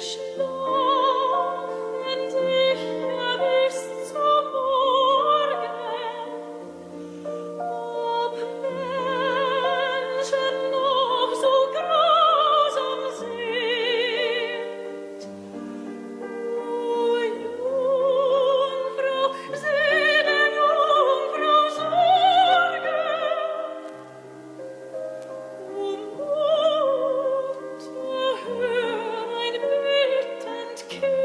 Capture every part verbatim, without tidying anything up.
Schlaf endlich, Herr, bis zum Morgen, ob Menschen noch so grausam sind. O Jungfrau, sieh der Jungfrau Sorge. O Mutter, hör ein bittend Kind.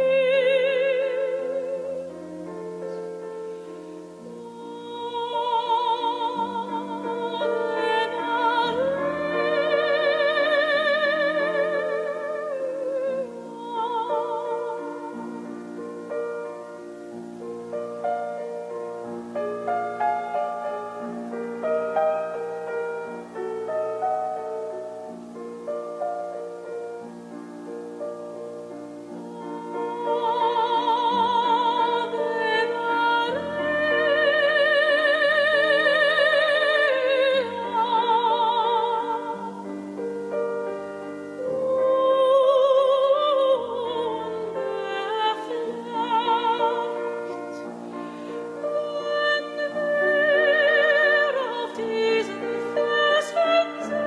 Wenn wir auf diesen Vers versenken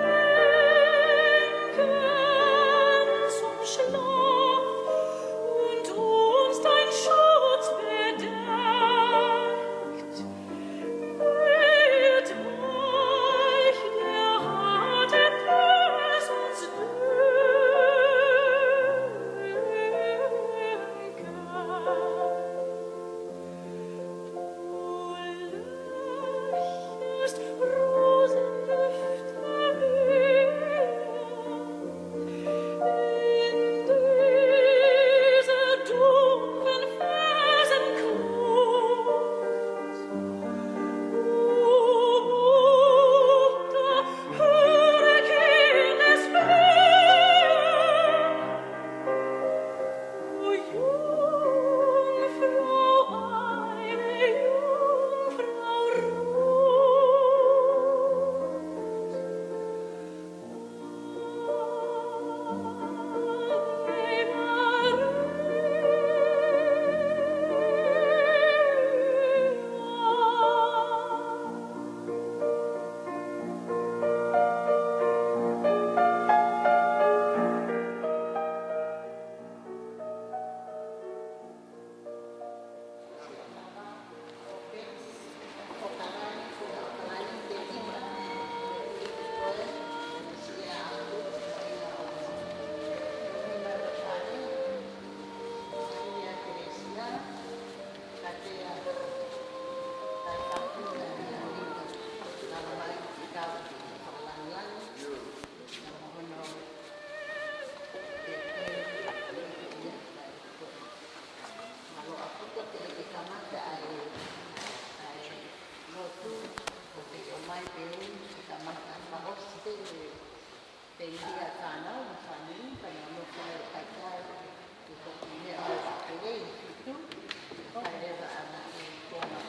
zum Schlaf und uns dein Schutz bedeckt, mit euch, ihr hartet es uns Dünken. Du löschest Rosendüfte in dieser dumpfen Felsenkluft. O Mutter, höre Kindesflehen. O Jungfrau, eine Jungfrau Rot. Mālō ʻaupito ke, ke kamata ʻa e, ʻa e lotu, ʻo ke ʻomai pē ʻo ke kamata fakaʻosi pē, pē ia fānau, fānau, ka nau nofo ai kaikai, ke ko ki meʻa ʻo ke lei fitu, kae leva ana i kona.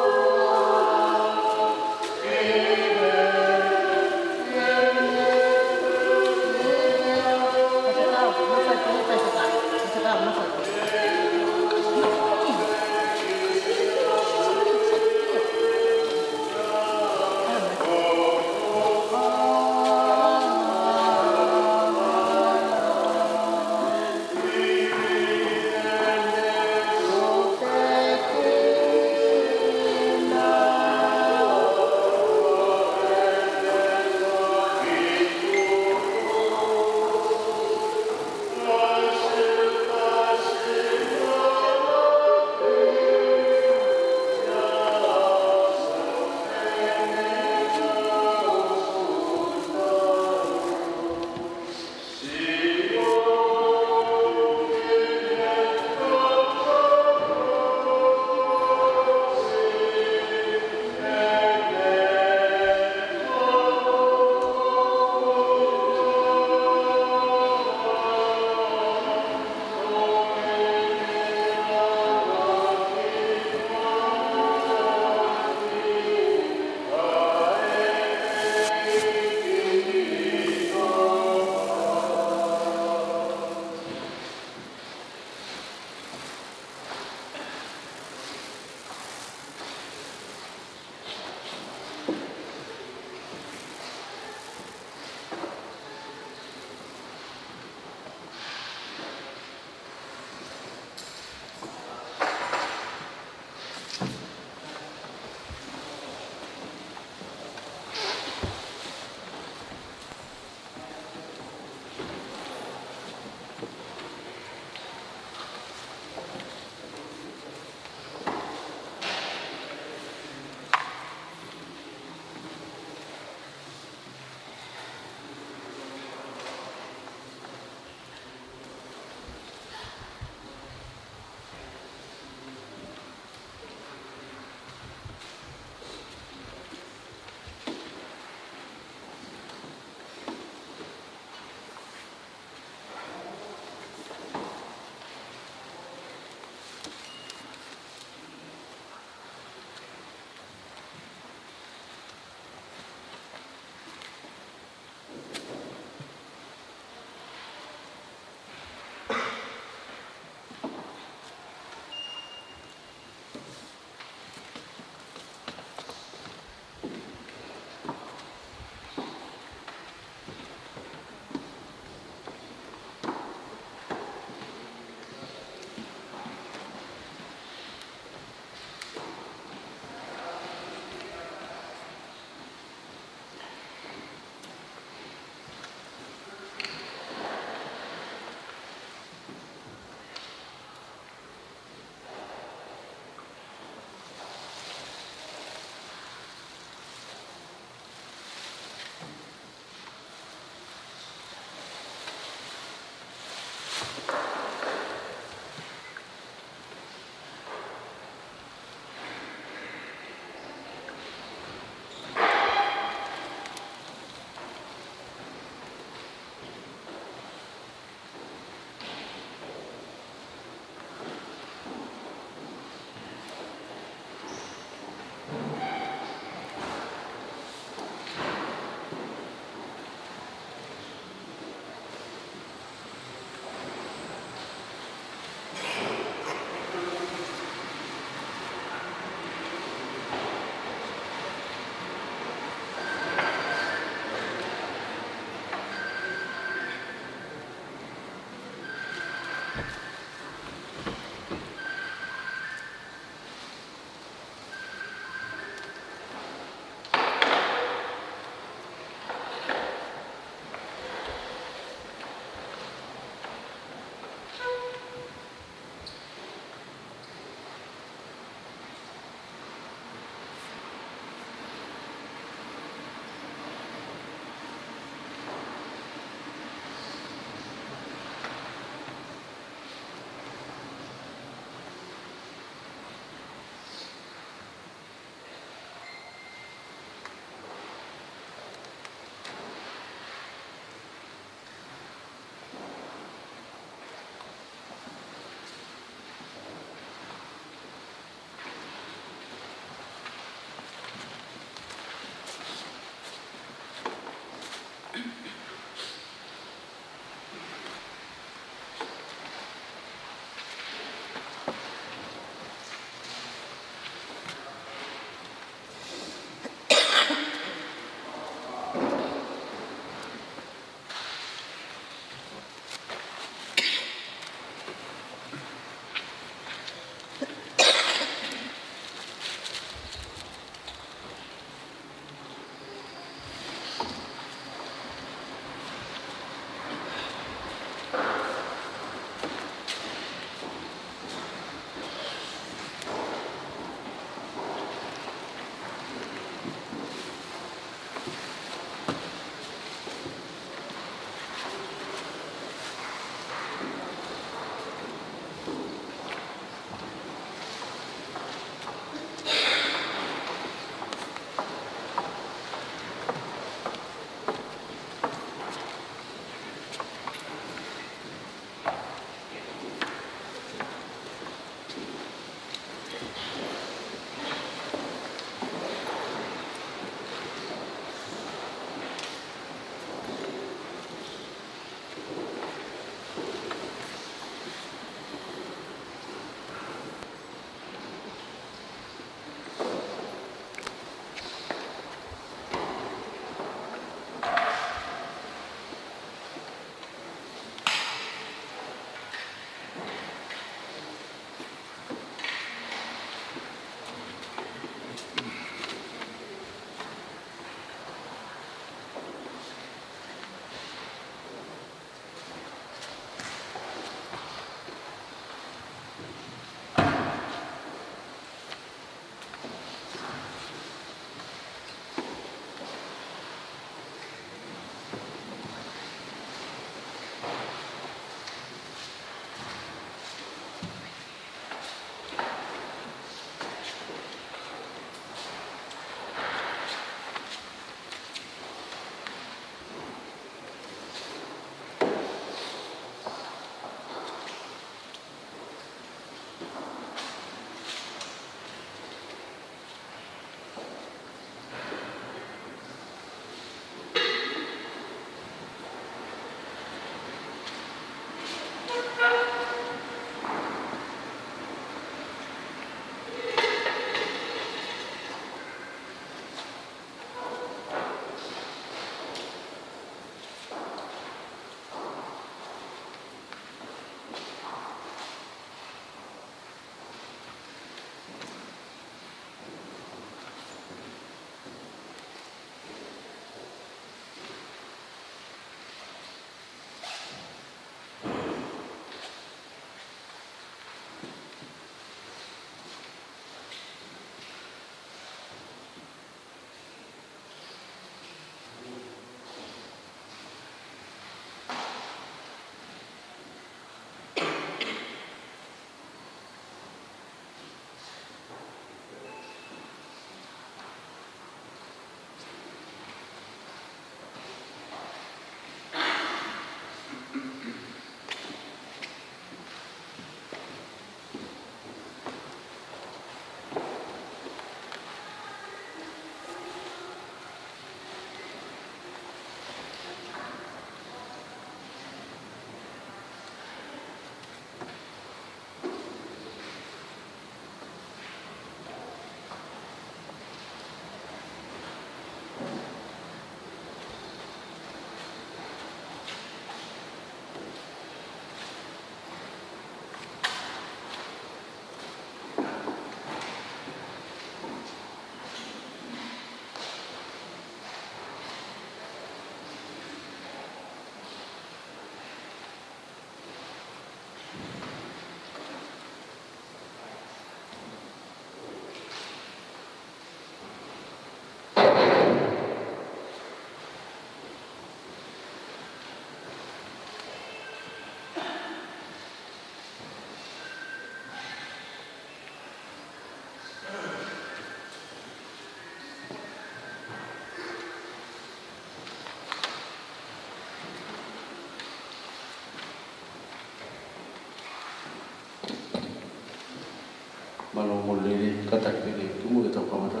Mālō mo e lelei, kātaki pē ke tuʻu mo ke tau kamata.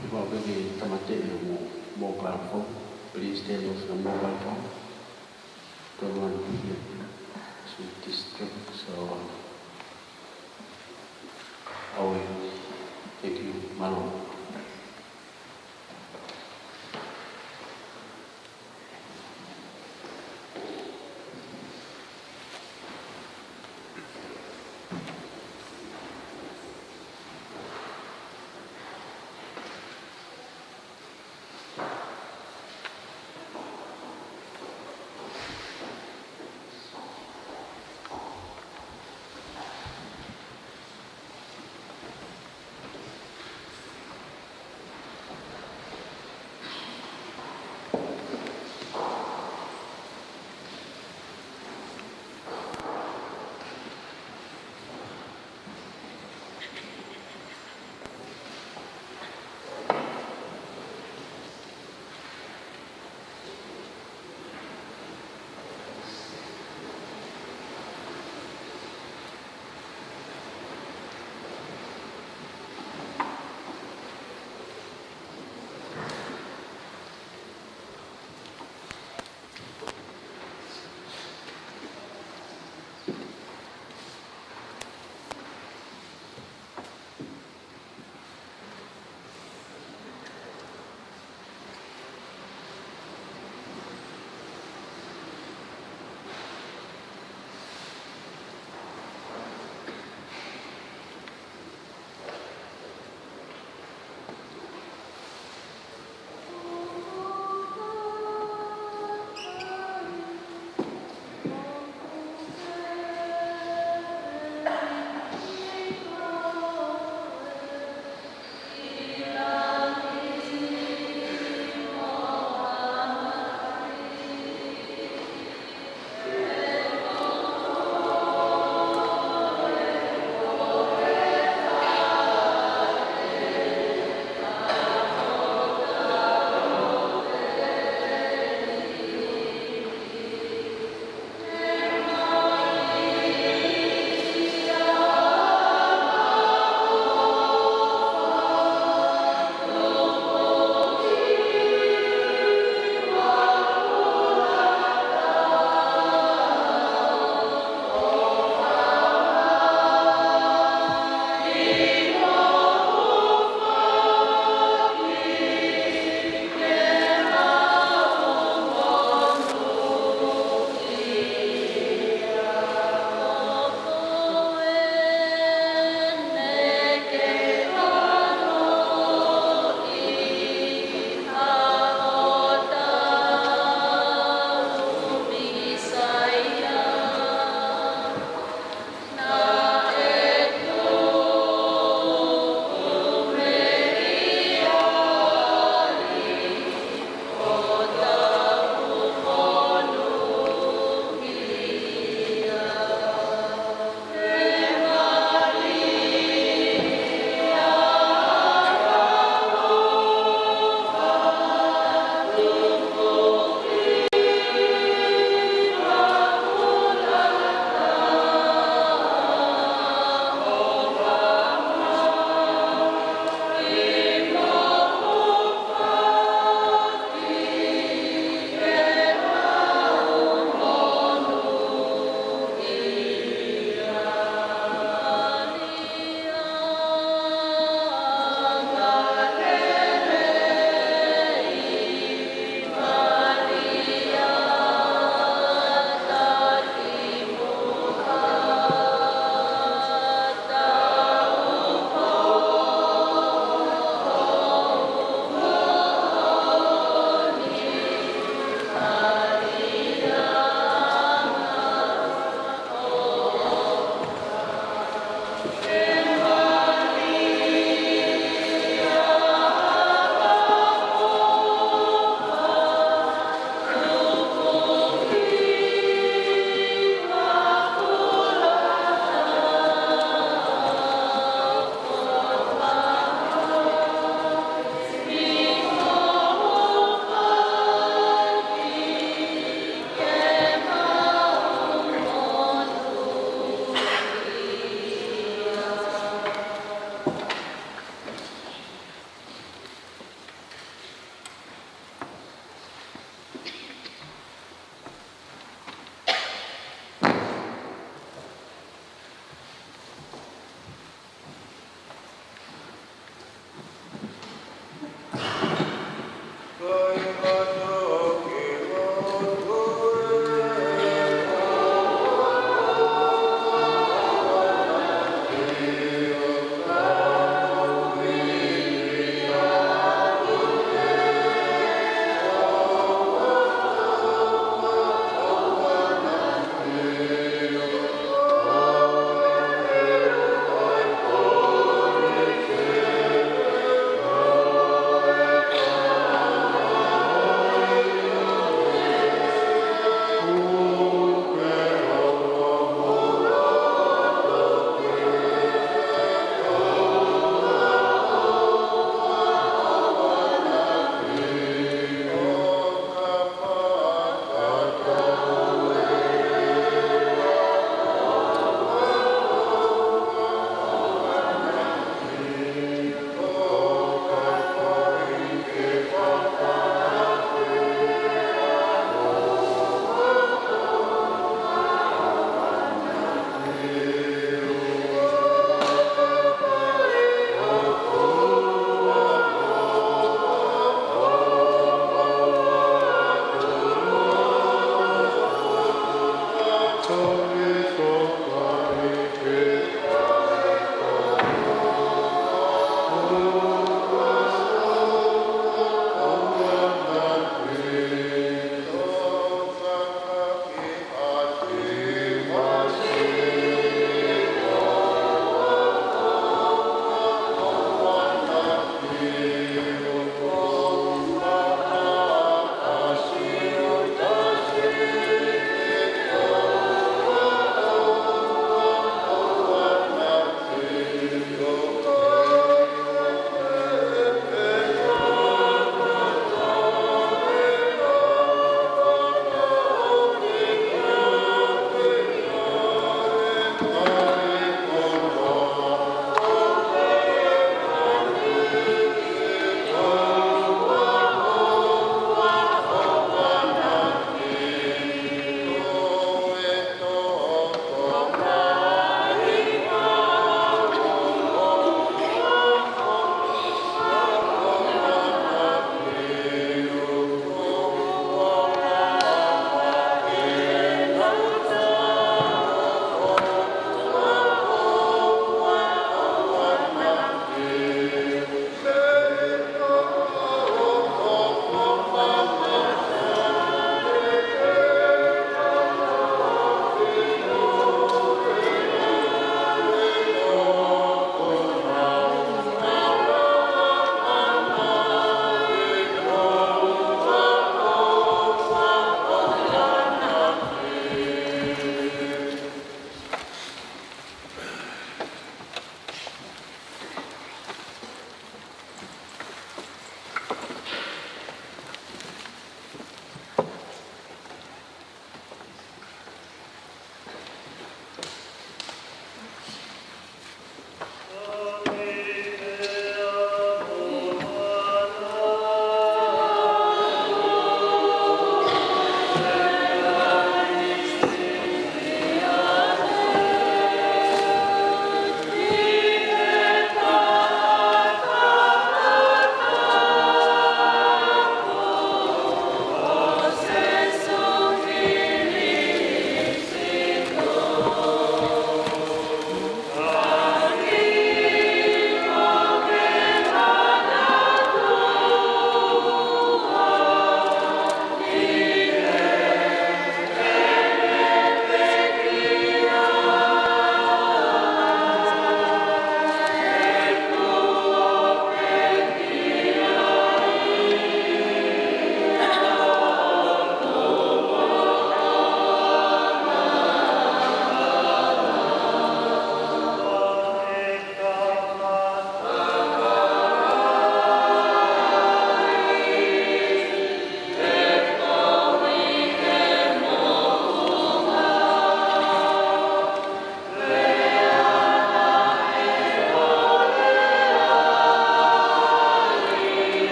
Ke mau pē ke tāmateʻi hoʻomou mobile phone. Please turn off your mobile phone. Don't want to get to distract. So, uh, away. Thank you. Mālō.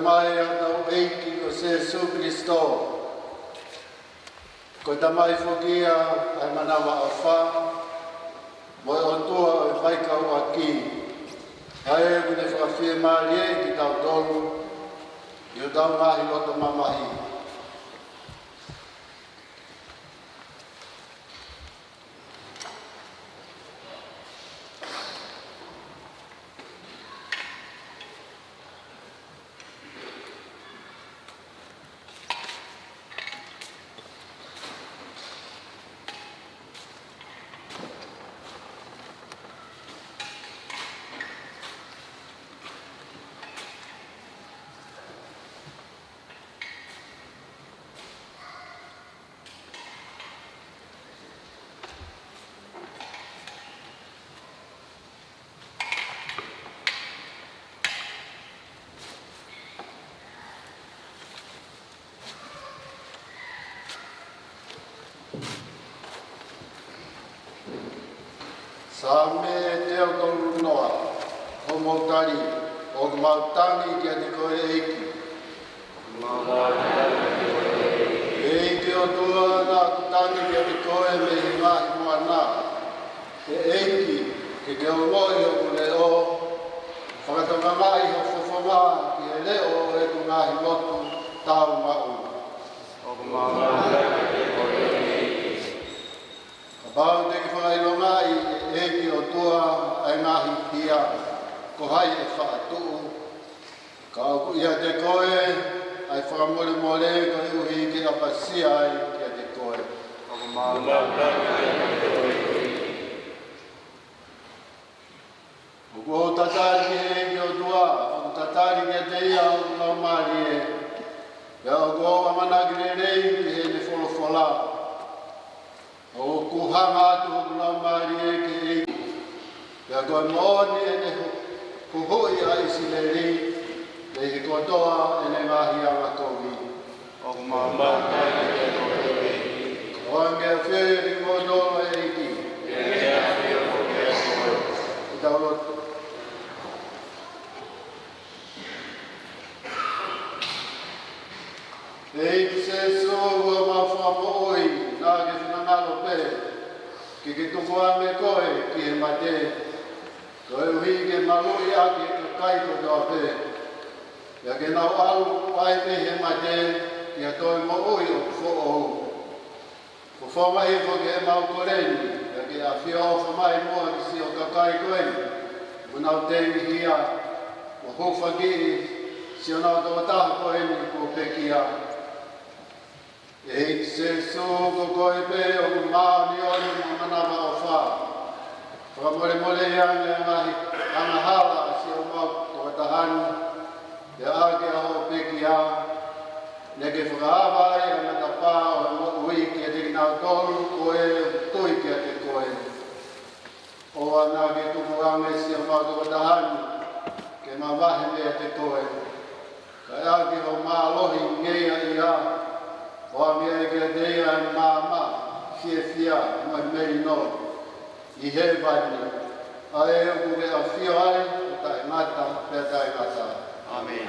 Mai ʻa hotau ʻEiki ko Sīsū Kalaisi, ko e Tamai foki ia ʻa e manavaʻofa, mo e ʻOtua ʻo e faikauʻaki, ʻa ē ʻoku ne fakafiemālieʻi kitautolu ʻi hotau ngaahi loto mamahi. Saame teau tolu noa. Hoʻomou tali, ʻoku mau tangi kiate koe ʻEiki. ʻEiki ʻOtua, naʻa ku tangi kiate koe mei he ngaahi moana, ʻe ʻEiki, ke ke ongoʻi hoku leʻo, fakatokangaʻi ho fofonga ki he leʻo ʻo ʻeku ngaahi lotu tāumaʻu. ʻOku mau tangi kiate koe ʻEiki. Kapau te ke fakaʻilongaʻi, ʻEiki ʻOtua, ʻa e ngaahi hia, ko hai ʻe faʻa tuʻu? Ka ʻoku ʻiate koe ʻa e fakamolemole koeʻuhi ke ʻapasia ai kiate koe. ʻOku mau tangi kiate koe ʻEiki. ʻOku ou tatali ki he ʻEiki ʻOtua, ʻoku tatali kiate ia hoku laumālie, pea ʻoku ou ʻamanaki lelei ki heʻene folofola. ʻOku hanga atu hoku laumālie ki he ʻEiki, pea ko e moʻoni ʻene hu-, huhuʻi ʻa ʻIsileli, mei he kotoa ʻene ngaahi angakovi. ʻOku mau tangi kiate koe ʻEiki. ʻOange ʻafio ʻiate kimoutolu ʻa e ʻEiki. Ke ʻafio foki ʻiate koe. Ke tau lotu. ʻEiki Sīsū, ʻoku mau fakamoʻui naʻa ke finangalo pē ke ke tukuange koe ki he mate, koeʻuhi ke maluʻi ʻaki e kakai kotoa pē, pea ke nau ʻalu ai mei he mate ki ha toe moʻui ʻoku foʻou. Fofonga hifo ki heʻemau kole ni, pea ke ʻafio ʻofa mai muʻa ki siʻo kakai ko eni ʻoku nau tengihia, mo hūfakiʻi siʻonau tokotaha ko eni kuo pekia. ʻEiki Sīsū, ko koe pē ʻoku māʻoniʻoni mo manavaʻofa. Fakamolemoleʻi ange ʻa e ngaahi angahala ʻa siʻomau tokotaha ni, pea ʻaki ʻa hoʻo pekia, naʻa ke fakaava ai ʻa e matapā ʻo e moʻui kiate kinautolu ko ē ʻoku tui kiate koe. ʻOua naʻa ke tukuange siʻomau tokotaha ni ke mavahe meiate koe, kae ʻaki hoʻo mālohi ngeia ia, ʻoange ai kiate ia ʻa e maama, fiefia, mo e melino ʻi hēvani, ʻa ē ʻoku ke ʻafio ai ʻo taʻengata pea taʻengata. ʻĀmeni.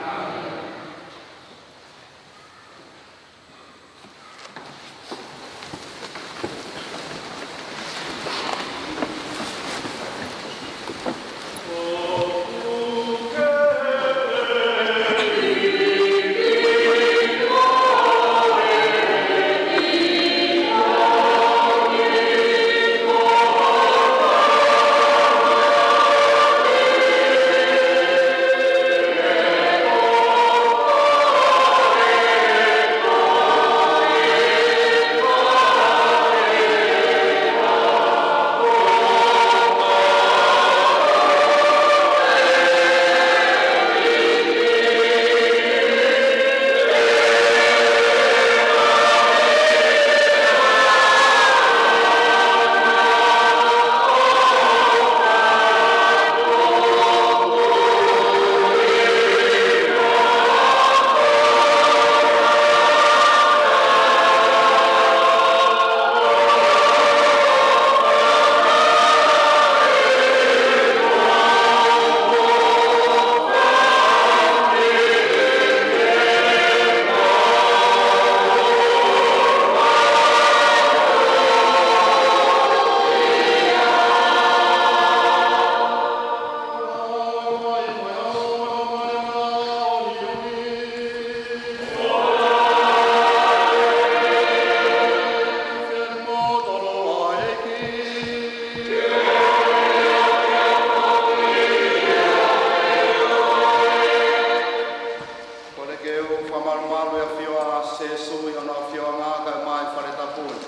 Fioʻanga kae ʻumaʻā e fale tapu ni.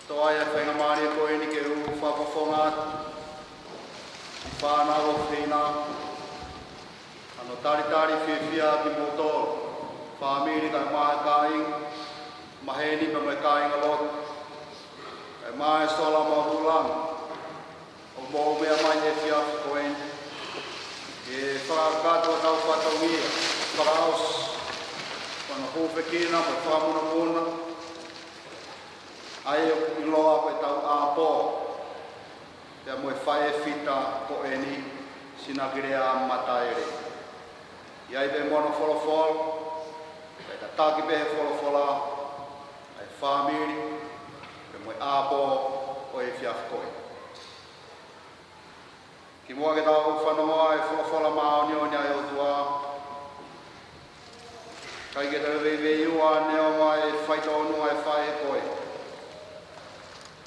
Tō ai e faingamālie ko eni ke u fakafofonga atu ʻi he fānau ʻofeina, ʻa hono talitali fiefia kimoutolu, fāmili kae ʻumaʻā e kāinga maheni pea mo e kāingalotu, kae ʻumaʻā e sola mo e vūlanga, ʻoku mou meʻa mai he efiafi ko eni ke fakakakato hotau fatongia fakaʻosi, ko hono hūfekina mo e fakamunamuna ʻa e ʻiloa ko ʻetau ʻāpō pea mo e faʻē fita ko eni, Sinakilea Mataele. ʻI ai pē mo hono folofola, kae tataki pē he folofola ʻa e fāmili pea mo e ʻāpō ʻo e efiafi ko eni. Kimuʻa ke tau fanongo ʻa e folofola māʻoniʻoni ʻa e ʻOtua, ʻikai ke tau veiveiua neongo e faitōnunga e faʻē ko ē,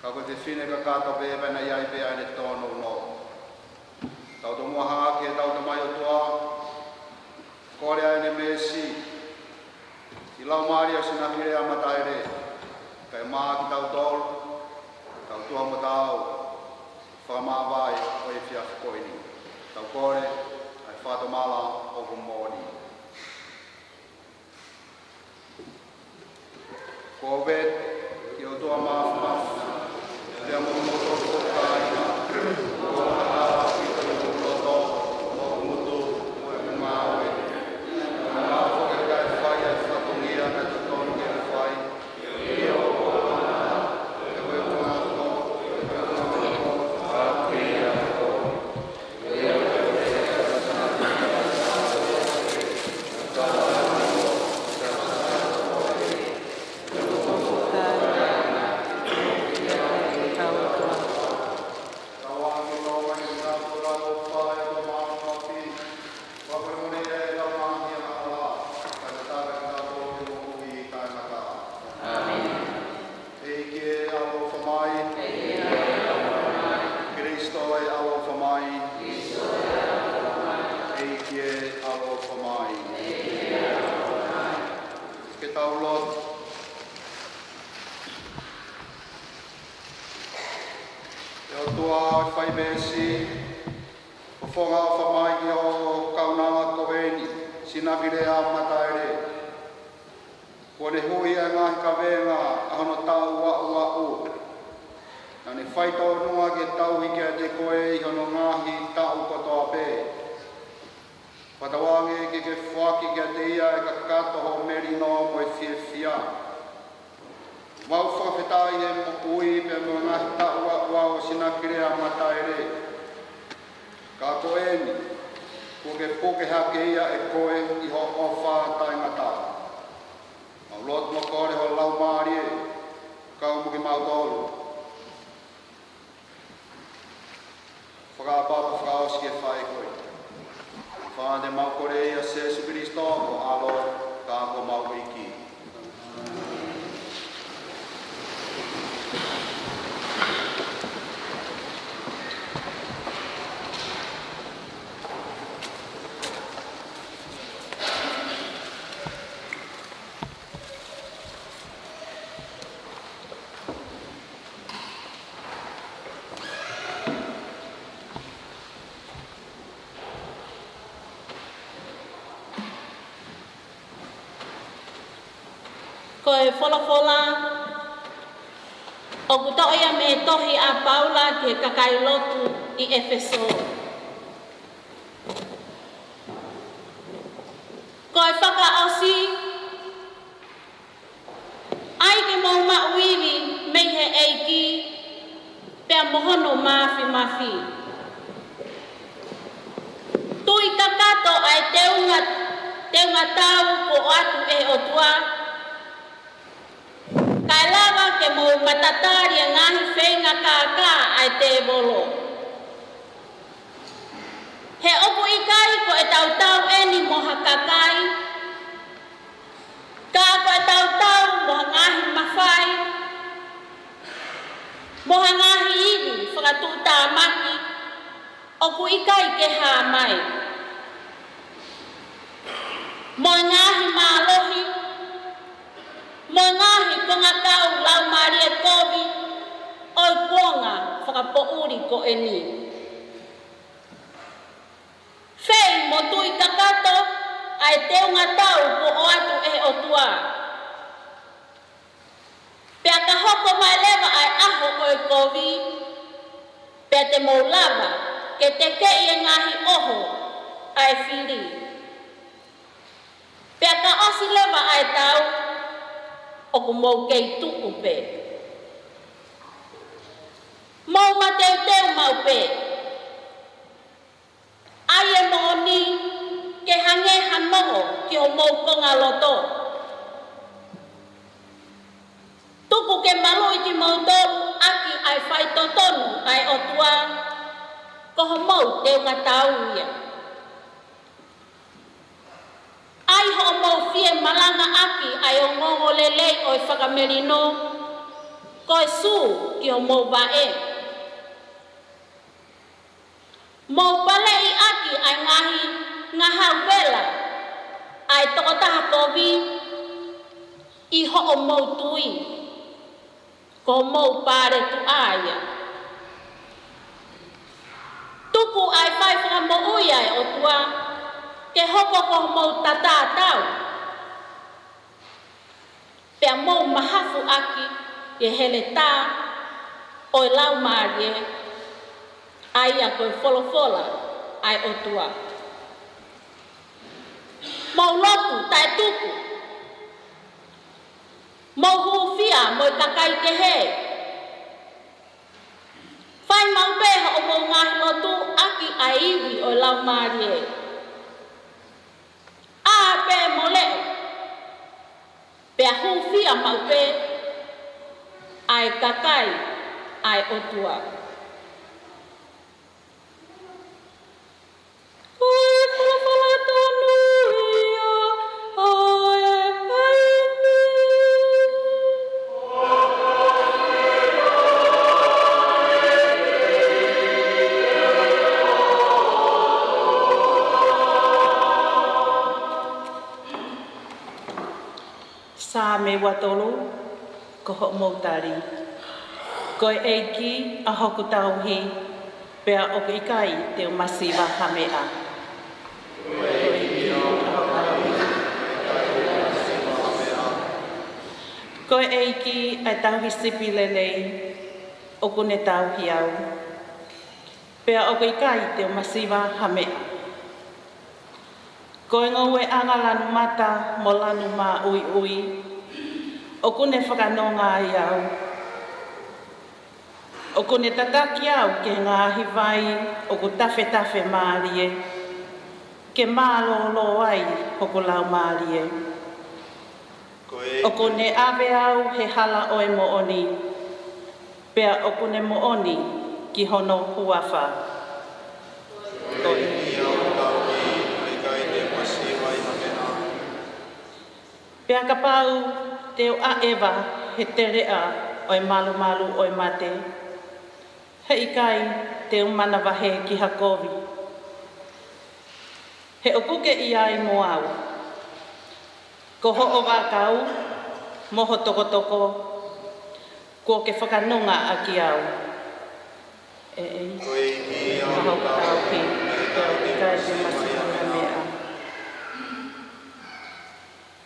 ka ko e fefine kakato pē pea naʻe ʻi ai pē ʻene tōnounou. Tau tomuʻa hanga ki heʻetau Tamai ʻOtua, kole ʻa ʻene mēsi ʻi he laumālie ʻo Sinakilea Mataele, kae ʻumaʻā kitautolu, tau tuʻa mo tau fakamāvae ʻo e efiafi ko eni. Tau kole ʻa e fakatomala ʻoku moʻoni. Ko e ʻOtua Māfimafi, pea mo hoʻomou kāinga, ʻoku ʻi loto, ʻoku mutu, ʻoku ngāue. Naʻa mau foki kae fai ʻa e fatongia naʻe totonu ke ne fai. ʻEiki ē, ʻaloʻofa mai. Kalaisi ē, ʻaloʻofa mai. ʻEiki ē, ʻaloʻofa mai. Ke tau lotu. ʻE ʻOtua fai mēsi, fofonga ʻofa mai ki hoʻo kaunanga ko eni, Sinakilea Mataele. Kuo ne hui ʻa e ngaahi kavenga ʻa hono taʻu aʻu aʻu. Naʻa ne faitōnunga ke tauhi kiate koe ʻi hono ngaahi taʻu kotoa pē. Fakatauange ke ke foaki kiate ia ʻa e kakato, hoʻo melino mo e fiefia. Mau fakafetaʻi he moʻui pea mo e ngaahi taʻu aʻu aʻu ʻo Sinakilea Mataele. Ka ko eni, kuo ke puke hake ia ʻe koe ʻi hoʻo ʻofa taʻengata. Mau lotu mo kole ho Laumālie ke kau mo kimautolu. Fakaʻapaʻapa fakaʻosi ki he faʻē ko ē. Fakaʻapaʻapa mau kole ʻia Sīsū Kalaisi ko ho ʻAlo, ka ko homau ʻEiki. Ko e folofola ʻoku toʻo ia mei he tohi ʻa Paula ki he kakai lotu ʻi ʻEfesō. Ko e fakaʻosi, ʻai ke mou maʻu ivi mei he ʻEiki, pea mo hono māfimafi. Tui kakato ʻa e teunga, teunga tau kuo ʻoatu ʻe he ʻOtua, kae lava ke mou matatali e ngaahi feinga kākā ʻa e tēvolo. He ʻoku ʻikai ko ʻetau tau eni mo ha kakai, ka ko ʻetau tau mo ha ngaahi mafai, mo ha ngaahi ivi fakatuʻutāmaki ʻoku ʻikai ke hā mai, mo e ngaahi mālohi, mo e kovi ʻo e kuonga fakapoʻuli ko eni. Fei mo tui kakato ʻa e teunga tau kuo ʻoatu ʻe he ʻOtua. Pea ka hoko mai leva ʻa e ʻaho ʻo e kovi, pea te mou lava ke tekeʻi e ngaahi ʻoho ʻa e fili. Pea ka ʻosi leva ʻa e tau, ʻoku mou kei tuʻu pē. Mou mateuteu maʻu pē. ʻAi e moʻoni ke hangē ha noʻo ki homou konga loto. Tuku ke maluʻi kimoutolu ʻaki ʻa e faitotonu ʻa e ʻOtua, ko homou teunga tau ia. ʻAi hoʻomou fie malangaʻaki ʻa e ongoongolelei ʻo e fakamelino, ko e sū ki homou vaʻe. Mou paleʻi ʻaki ʻa e ngaahi ngahau vela ʻa e tokotaha kovi ʻi hoʻomou tui, ko homou paletuʻa ia. Tuku ʻa e fai fakamoʻui ʻa e ʻOtua ke hoko ko homou tatatau. Pea mou mahafu ʻaki ʻi he heletā ʻo e Laumālie, ʻa ia ko e folofola ʻa e ʻOtua. Mou lotu taʻetuku. Mou hūfia mo e kakai kehe. Fai maʻu pē hoʻomou ngaahi lotu ʻaki ʻa e ivi ʻo e Laumālie. ʻĀ pē mo leʻo, pea hūfia maʻu pē ʻa e kakai ʻa e ʻOtua. Ko e folofola tonu ia ʻa e ʻEiki. Saame ua tolu, ko hoʻomou tali. Ko e ʻEiki ʻa hoku tauhi, pea ʻoku ʻikai te u masiva ha meʻa. Ko e ʻEiki ʻa hoku tauhi, ko e ʻEiki ʻa e tauhi sipi lelei, ʻoku ne tauhi au, pea ʻoku ʻikai te u masiva ha meʻa. Ko e ngoueʻanga lanu mata mo lanu māʻuiʻui, ʻoku ne fakanonga ai au. ʻOku ne tataki au ki he ngaahi vai ʻoku tafetafe mālie, ke mālōlō ai hoku laumālie. ʻOku ne ʻave au he hala ʻo e moʻoni, pea ʻoku ne moʻoni ki hono huafa. Ko e ʻEiki ʻa hoku tauhi, ʻoku ʻikai te u masiva ha meʻa. Pea kapau te u ʻaʻeva he teleʻa ʻo e malumalu ʻo e mate, heʻikai te u manavahē ki ha kovi. He ʻoku ke ʻi ai mo au. Ko hoʻo vaʻakau mo ho tokotoko, kuo ke fakanonga ʻaki au. ʻE ʻEiki, ʻa hoku tauhi, ʻoku ʻikai te u masiva ha meʻa.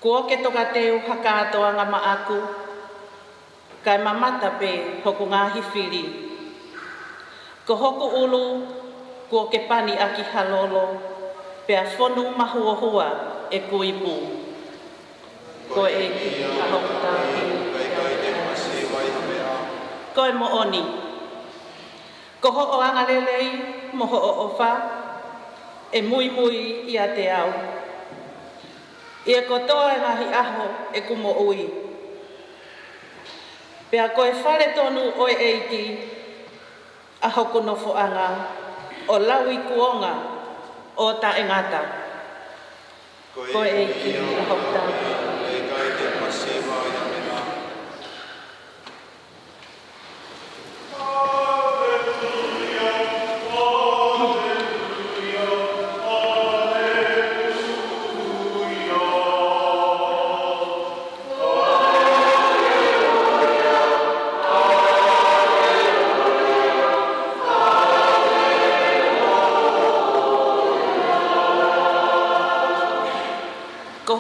Kuo ke tokateu ha kātoanga maʻaku, kae mamata pē hoku ngaahi fili. Ko hoku ʻulu kuo ke pani ʻaki ha lolo, pea fonu mahuohua ʻeku ipu. Ko e ʻEiki ʻa hoku tauhi, ʻoku ʻikai te u masiva ha meʻa. Ko e moʻoni. Ko hoʻo angalelei mo hoʻo ʻofa ʻe muimui ʻiate au ʻi he kotoa e ngaahi ʻaho ʻeku moʻui. Pea ko e fale tonu ʻo e ʻEiki ʻa hoku nofoʻanga, ʻo lauikuonga ʻo taʻengata. Ko e ʻEiki ʻa hoku tauhi, ʻoku ʻikai te u masiva ha meʻa.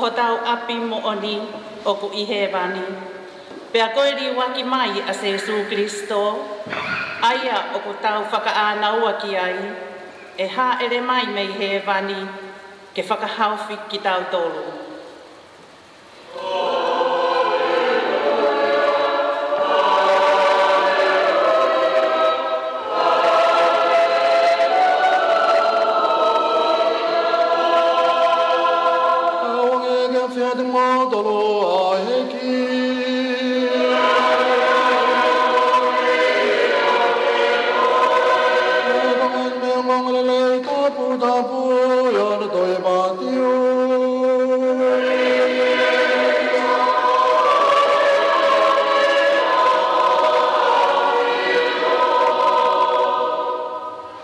Ko hotau ʻapi moʻoni ʻoku ʻi hēvani, pea ko e liuaki mai ʻa Sīsū Kalaisi, ʻa ia ʻoku tau fakaʻānaua ki ai, ʻe hāʻele mai mei hēvani ke fakahaofi kitautolu. ʻOange kiate kimoutolu ʻa e ʻEiki. Ko e ongoongolelei toputapu ʻi hono tohi ʻe Mātiu.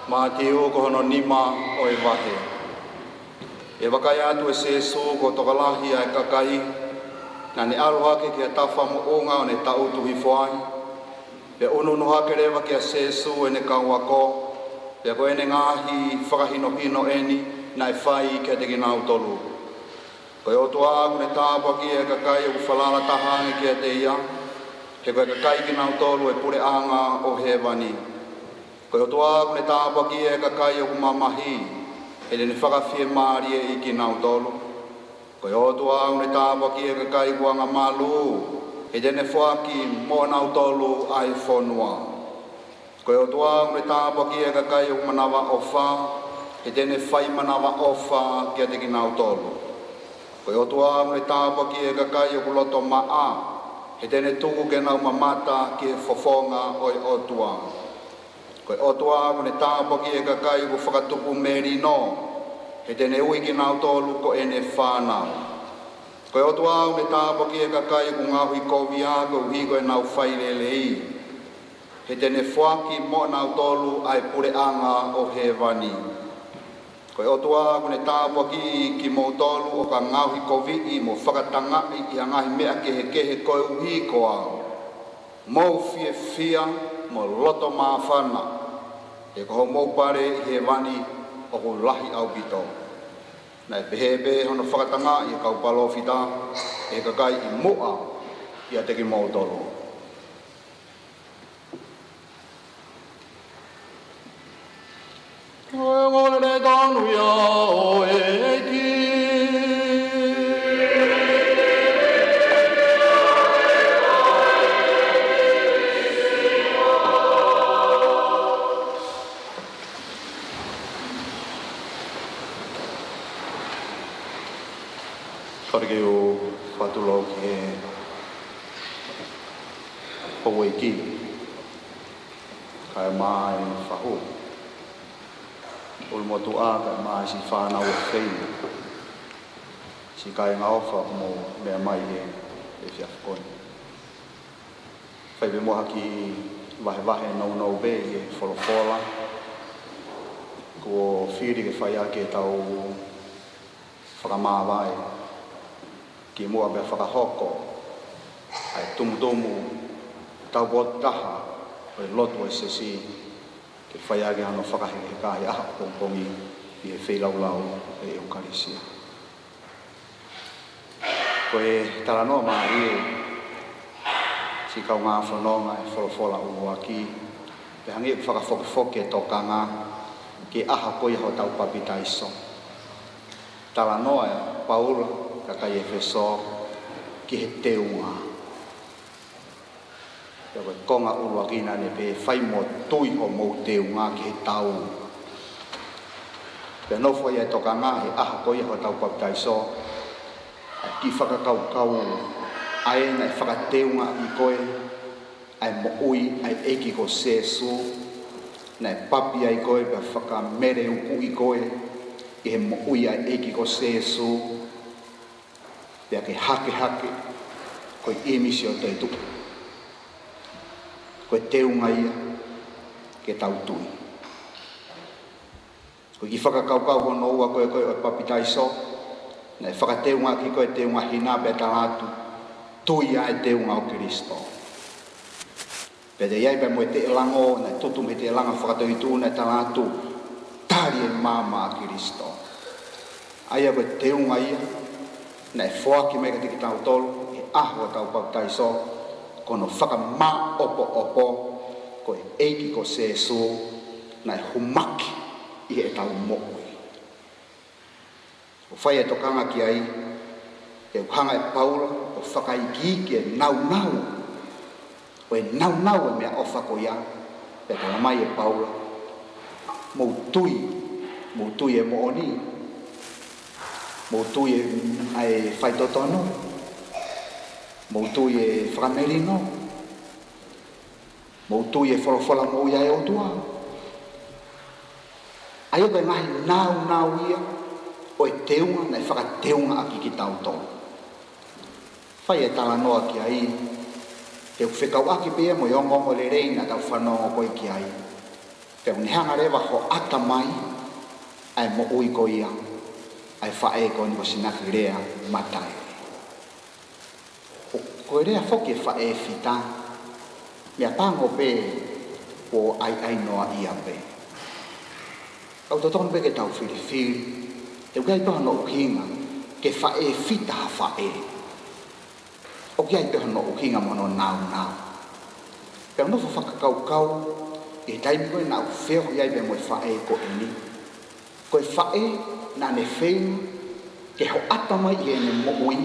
Mātiu ko hono nima ʻo e vahe. ʻI he vakai atu ʻa Sīsū ki he tokolahi ʻa e kakai, naʻa ne ʻalu hake ki ha tafa moʻunga ʻo ne taʻutu hifo ai. Pea ʻunuʻunu hake leva kia Sīsū ʻene kau ako, pea ko ʻene ngaahi fakahinohino eni naʻe fai kiate kinautolu. Ko e ʻOtua ʻoku ne tāpuakiʻi ʻa e kakai ʻoku falala taha ange kiate ia, he ko e kakai kinautolu ʻo e puleʻanga ʻo hēvani. Ko e ʻOtua ʻoku ne tāpuakiʻi ʻa e kakai ʻoku mamahi, he te ne fakafiemālieʻi kinautolu. Ko e ʻOtua ʻoku ne tāpuakiʻi ʻa e kakai ʻoku angamalū, he te ne foaki moʻonautolu ʻa e fonua. Ko e ʻOtua ʻoku ne tāpuakiʻi ʻa e kakai ʻoku manavaʻofa, he te ne fai manavaʻofa kiate kinautolu. Ko e ʻOtua ʻoku ne tāpuakiʻi ʻa e kakai ʻoku loto maʻa, he te ne tuku ke nau mamata ki he fofonga ʻo e ʻOtua. Ko e ʻOtua ʻoku ne tāpuakiʻi ʻa e kakai ʻoku fakatupu melino, he te ne ui kinautolu ko ʻene fānau. Ko e ʻOtua ʻoku ne tāpuakiʻi ʻa e kakai ʻoku ngaohikovia koeʻuhi ko ʻenau fai lelei, he te ne foaki moʻonautolu ʻa e puleʻanga ʻo hēvani. Ko e ʻOtua ʻoku ne tāpuakiʻi kimoutolu ʻoka ngaohikoviʻi mo fakatangaʻi ʻi ha ngaahi meʻa kehekehe koeʻuhi ko au. Mou fiefia mo loto māfana, he ko homou pale ʻi hēvani ʻoku lahi ʻaupito. Naʻe pehē pē hono fakatangaʻi ʻa e kau palōfita ʻe he kakai ʻi muʻa ʻiate kimoutolu. Ko e ongoongolelei tonu ia ʻo e ʻEiki. Kole ke u fakatulou ki he houʻeiki, kaeʻumaʻā e fahu, ʻulumotuʻa, kaeʻumaʻā siʻi fānau ʻofeina, siʻi kāinga ʻofa ʻoku mou meʻa mai he efiafi ko eni. Fai pē muʻa ha kiʻi vahevahe nounou pē ʻi he folofola kuo fili ke fai ʻaki ʻetau fakamāvae kimuʻa pea fakahoko ʻa e tumutumu taupotu taha ʻo e lotu ʻo e siasi, ke fai ʻaki hano fakahekeheka he ʻaho ʻo e pongipongi ʻi he feilaulau ʻo e ʻEukalisia. Ko e talanoa mālie, siʻi kaungā fononga, e folofola ʻuluaki, pea hangē ʻoku fakafokifoki e tokanga ki he ʻaho ko ia hotau papitaiso. Talanoa ʻa Paula ki he kakai ʻEfesō ki he teunga. Pea ko e konga ʻuluaki naʻa ne pehē, fai mo tui hoʻomou teunga ki he tau. Pea nofo ai e tokanga he ʻaho ko ia hotau papitaiso, ʻa e kiʻi fakakaukau ʻa ē naʻe fakateungaʻi koe, ʻa e moʻui ʻa e ʻEiki ko Sīsū, naʻe papi ai koe pea fakameleukuʻi koe ʻi he moʻui ʻa e ʻEiki ko Sīsū, pea ke hakehake ko e ʻīmisi ʻo e toetuʻu. Ko e teunga ia ke tau tui. Ko e kiʻi fakakaukau hono ua ko ē ko ē ʻo e papitaiso, naʻe fakateungaʻaki koe teunga hina pea tala atu, tui ʻa e teunga ʻo Kalaisi. Pea te ʻi ai pē mo e teʻelango, naʻe tutu mei he teʻelango fakatoetuʻu naʻe tala atu, tali e maama ʻa Kalaisi. ʻA ia ko e teunga ia, Naʻe foaki mai kiate kitautolu ʻi he ʻaho ʻo ʻetau papitaiso, ko hono fakamāʻopoʻopo, ko e ʻEiki ko Sēsū naʻe humaki ʻi heʻetau moʻui. ʻOku fai e tokanga ki ai, ʻoku hanga ʻe Paula ʻo fakaikiiki e naunau, ʻo e naunau e meʻaʻofa ko ia, pea talamai ʻe Paula, mou tui, mou tui e moʻoni, mou tui e, ʻa e faitotonu, mou tui e fakamelino, mou tui e folofola moʻui ʻa e ʻOtua. ʻA ia ko e ngaahi naunau ia ʻo e teunga naʻe fakateungaʻaki kitautolu. Fai e talanoa ki ai, he ʻoku fekauʻaki pē ia mo e ongoongolelei naʻa tau fanongo ko ē ki ai. Pea ʻoku ne hanga leva ʻo hoʻata mai ʻa e moʻui ko ia ʻa e faʻē ko eni ko Sinakilea Mataele. Ko, ko e lea foki e faʻē fita, meʻapango pē kuo ʻaiʻainoaʻia pē. Ka ʻoku totonu pē ke tau filifili, he ʻoku ʻi ai pē hono ʻuhinga ke faʻē fita ha faʻē. ʻOku ʻi ai pē hono ʻuhinga mo hono naunau. Pea u nofo fakakaukau ʻi he taimi ko ē naʻa ku feohi ai pea mo e faʻē ko eni. Ko e faʻē naʻa ne feinga ke hoʻata mai ʻi heʻene moʻui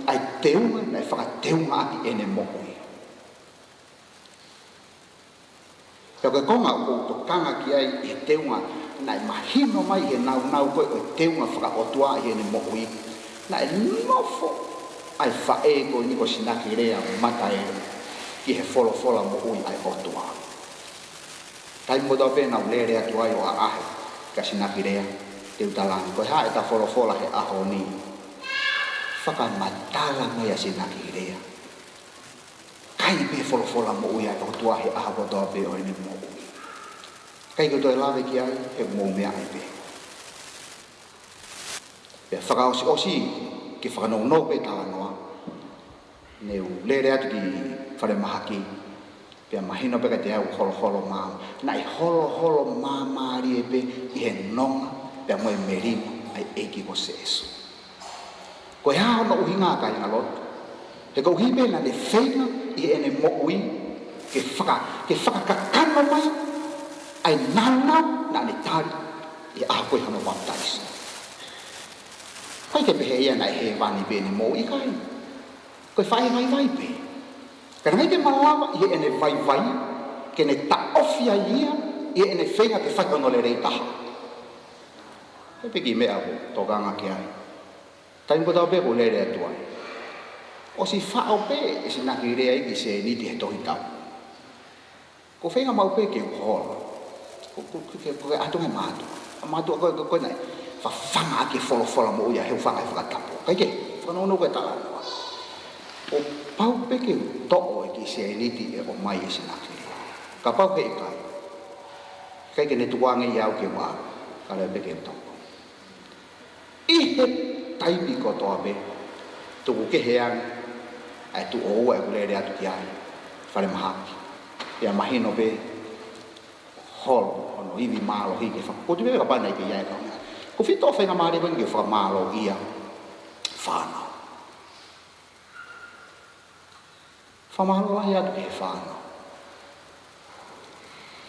ʻa e teunga naʻe fakateungaʻaki ʻene moʻui. Pea ko e konga ʻoku ou tokanga ki ai ʻi he teunga naʻe mahino mai ʻi he naunau ko ē ʻo e teunga fakaʻotua ʻi heʻene moʻui, naʻe nofo ʻa e faʻē ko eni ko Sinakilea Mataele ki he folofola moʻui ʻa e ʻOtua. Taimi kotoa pē naʻa ku lele atu ai ʻo ʻaʻahi kia Sinakilea, te u talaange, ko e hā ʻeta folofola he ʻaho ni? Fakamatala mai ʻa Sinakilea. ʻIkai pē folofola moʻui ʻa e ʻOtua he ʻaho kotoa pē ʻo ʻene moʻui. ʻIkai ke u toe lave ki ai, he ʻoku mou meaʻi pē. Pea fakaʻosiʻosi ke fakanounou pē talanoa, ne u lele atu ki falemahaki, pea mahino pē kiate au holoholo māmā. Naʻe holoholo māmālie pē ʻi he nonga pea mo e melino ʻa e ʻEiki ko Sēsū. Ko e hā hono ʻuhinga, kāinga lotu? He koeʻuhi pē naʻa ne feinga ʻi heʻene moʻui ke faka-, ke fakakakano mai ʻa e naunau naʻa ne tali ʻi he ʻaho ko ē hono papitaiso. ʻIkai ke pehē ia naʻe hēvani pē ʻene moʻui, ʻikai. Ko e faʻē vaivai pē. Ka naʻe ʻikai ke malava ʻi heʻene vaivai ke ne taʻofi ai ia ʻi heʻene feinga ke fai hono lelei taha. Ko e piki meʻa ʻoku ou tokanga ki ai. Taimi kotoa pē ʻoku ou lele atu ai, ʻosi faʻo pē ʻe Sinakilea ia e kiʻi sēniti he tohi tau. Ko e feinga maʻu pē ke u hola. Ko, ko, ko, ko, ko e ʻatu e mātuʻa. ʻA mātuʻa ko ē, ko ē, ko ē naʻe fafanga ʻaki e folofola moʻui ʻa e hūfanga he fakatapu. ʻIkai ke, fakanounou ko e talanoa. Kuo pau pē ke u toʻo e kiʻi sēniti ʻe ʻomai ʻe Sinakilea. Kapau he ʻikai, ʻikai ke ne tukuange ia au ke u ʻalu. Ka lea pē ke u toʻo. ʻI he taimi kotoa pē, tuku kehe ange ʻa e tuʻo ua ʻeku lele atu ki ai, falemahaki. Pea mahino pē holo hono ivi mālohi ke fakapotu pē kapau naʻe ʻikai ke ʻi ai e kaungā. Ko e fito faingamālie ko eni ke fakamālōʻia fānau. Fakamālō lahi atu ki he fānau.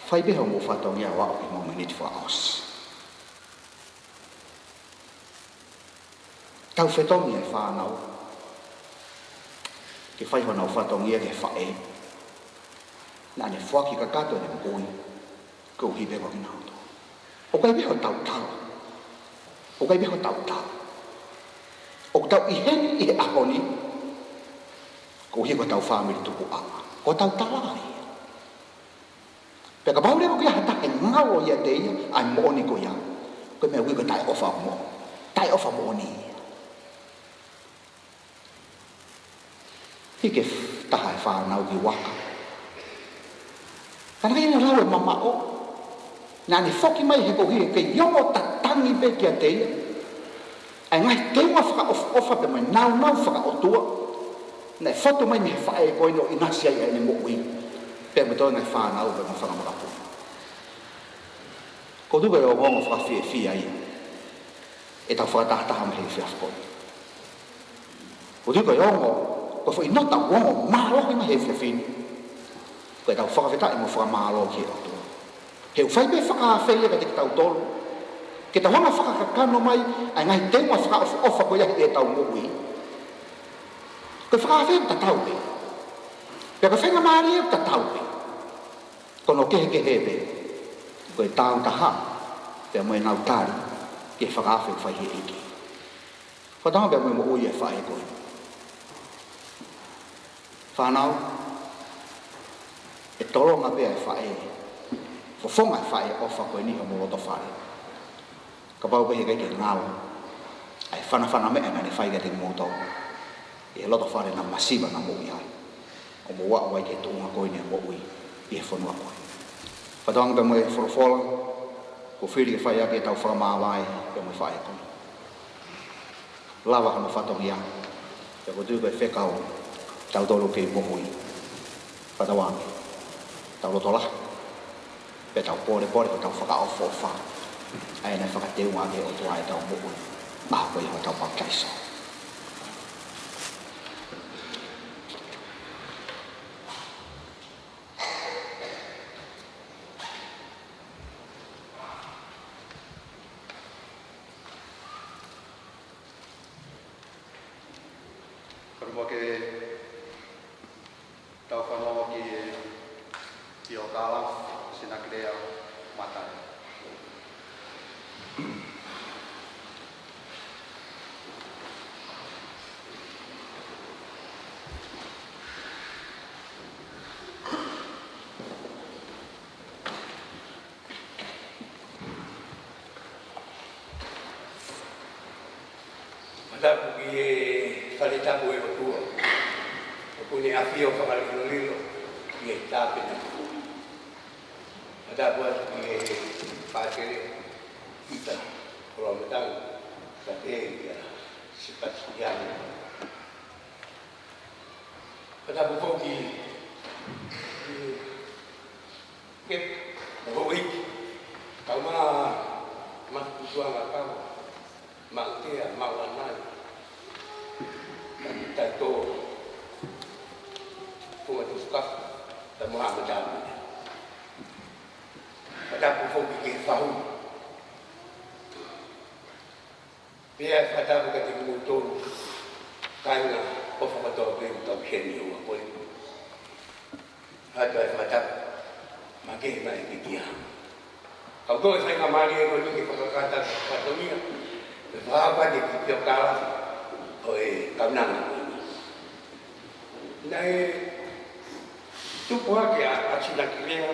Fai pē hoʻomou fatongia ʻo aʻu ki he momeniti fakaʻosi. Tau fetongi e fānau ke fai honau fatongia ki he faʻē naʻa ne foaki kakato ʻene moʻui koeʻuhi pē ko kinautolu. ʻOku ʻikai pē hotau tala. ʻOku ʻikai pē hotau tala. ʻOku tau ʻi heni ʻi he ʻaho ni koeʻuhi ko hotau fāmili tupuʻanga. Ko hotau tala ia. Pea kapau leva ʻoku ʻi ai ha taha ʻe ngalo ʻiate ia ʻa e moʻoni ko ia, ko e meʻa ʻoku ui ko e taʻeʻofa moʻoni. Taʻeʻofa moʻoni ia. Hiki e taha e fānau ki vaka. Ka naʻe ʻikai ke ne lau e mamaʻo. Naʻa ne foki mai he koeʻuhi ke ongo tatangi pē kiate ia ʻa e ngaahi teunga fakaʻofoʻofa pea mo e naunau fakaʻotua naʻe fotu mai mei he faʻē ko eni ʻo ʻinasi ai ʻene moʻui. Pea mo e toenga e fānau pea mo e fanga makapuna. Ko e tuku e ongoongo fakafiefia ia ʻetau fakatahataha mei he efiafi ko eni. ʻOku ou tui ko e ongo, ko e foʻi nota ʻoku ongo mālohi mai he efiafi ni, ko ʻetau fakafetaʻi mo fakamālō ki he ʻOtua. He ʻoku fai pē fakaafe ia kiate kitautolu, ke tau hanga ʻo fakakakano mai ʻa e ngaahi teunga fakaʻofoʻofa ko ia ʻi heʻetau moʻui. Ko e fakaafe ʻoku tatau pē. Pea ko e faingamālie ʻoku tatau pē. Ko hono kehekehe pē, ko e tau taha, pea mo ʻenau tali ki he fakaafe ʻoku fai ʻe he ʻEiki. Fakatauange pea mo e moʻui ʻa e faʻē ko eni. Fānau, ʻe tolonga pē ʻa e faʻē, fofonga ʻa e faʻē ʻofa ko eni homou loto fale. Kapau pē heʻikai ke ngalo ʻa e fanafana meʻa naʻa ne fai kiate kimoutolu ʻi he loto fale naʻa masiva naʻa mou ʻi ai, ʻo mou aʻu ai ki he tuʻunga ko eni ʻo e moʻui ʻi he fonua ko eni. Fakatauange pea mo e folofola, ʻoku fili ke fai ʻaki ʻetau fakamāvae pea mo e faʻē ko eni. Lava hono fatongia, pea ʻoku ou tui ko e fekau, tautolu kei moʻui. Fakatauange, tau loto lahi, pea tau pōlepole, pea tau fakaʻofoʻofa ʻa ē naʻe fakateunga ʻaki ʻe he ʻOtua ʻetau moʻui ʻaho ko ia hotau papitaiso. Kau mo ke tau fanongo ki he, ki he ʻofa ʻa Sinakelea Mataele. Fakatapu ki he fale tapu ʻo e ʻOtua, ʻoku ne ʻafio fakalilolilo ʻi he tāpena. Fakatapu atu ki he Pātele Pita Koloamatau, ka pehē kia Sipasiano. Fakatapu foki ki he, mo houʻeiki, kau ma, ma kutuanga kau, Maʻutea, Maʻuanai, Taitō, Funga Tufukafu, pea mo Haʻa Matamui. Fakatapu foki ki he fahu. Pea fakatapu kiate kimoutolu, kāinga ʻofa kotoa pē ʻoku tau ʻi heni ʻi he ʻaho ko eni. Fakatapu, fakatapu makehe mai ki kia. Kau toe faingamālie ko eni ke fakakakato fatongia, pea fakapapauʻi ke kiʻi kalafi ʻo e kaunanga ko eni. Naʻe tupu hake ʻa, ʻa Sinakelea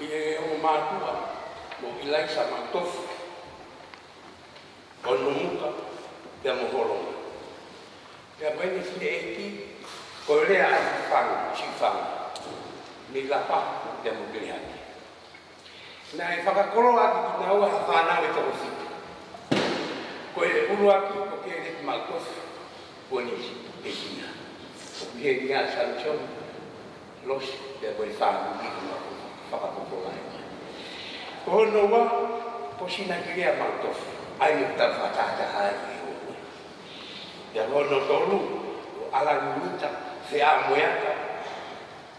ʻi he ongo mātuʻa, ko ʻIlaisa Maʻutofu, ʻo Nomuka, pea mo Holonga. Pea ko ʻene fineʻeiki, ko Lea ʻa Sifanga, Sifanga, mei Lapaha, pea mo Pelehake. Naʻe fakakoloa ʻaki kinaua he fānau ʻe toko fitu. Ko e ʻuluaki ko Kēleti Maʻutofu, ko ʻene pekia. Ko Pihenia Samisoni, Losi, pea ko e fānau ki he fakapotopoto. Ko hono ua, ko Sinakelea Maʻutofu, ʻa ia ʻoku tau fakatahataha ai ʻi he ʻaho ni. Pea ko hono tolu, ko ʻAlani Mita Feamoeata,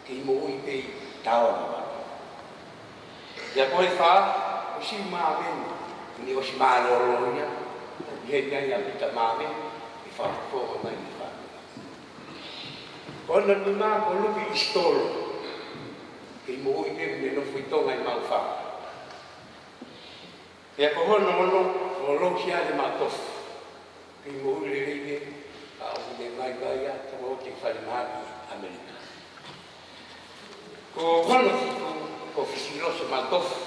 kei moʻui pē ʻi Taoga. Pea ko e fā, ko Sima Meni, ne ʻosi mālōlō ia, ʻo ʻi heni ai ʻa Pita Meni, ʻi he fakafofonga mai ʻi he fā. Ko hono nima, ko Luke ʻIsitolo, kei moʻui pē, ne nofo ʻi Tonga ʻi Maʻufanga. Pea ko hono ono, ko Losiane Maʻutofu, kei moʻui lelei pē, ka ʻoku ne vaivai ʻa toko te falemahaki ʻi ʻAmelika. Ko hono fitu, ko Fisilosi Maʻutofu,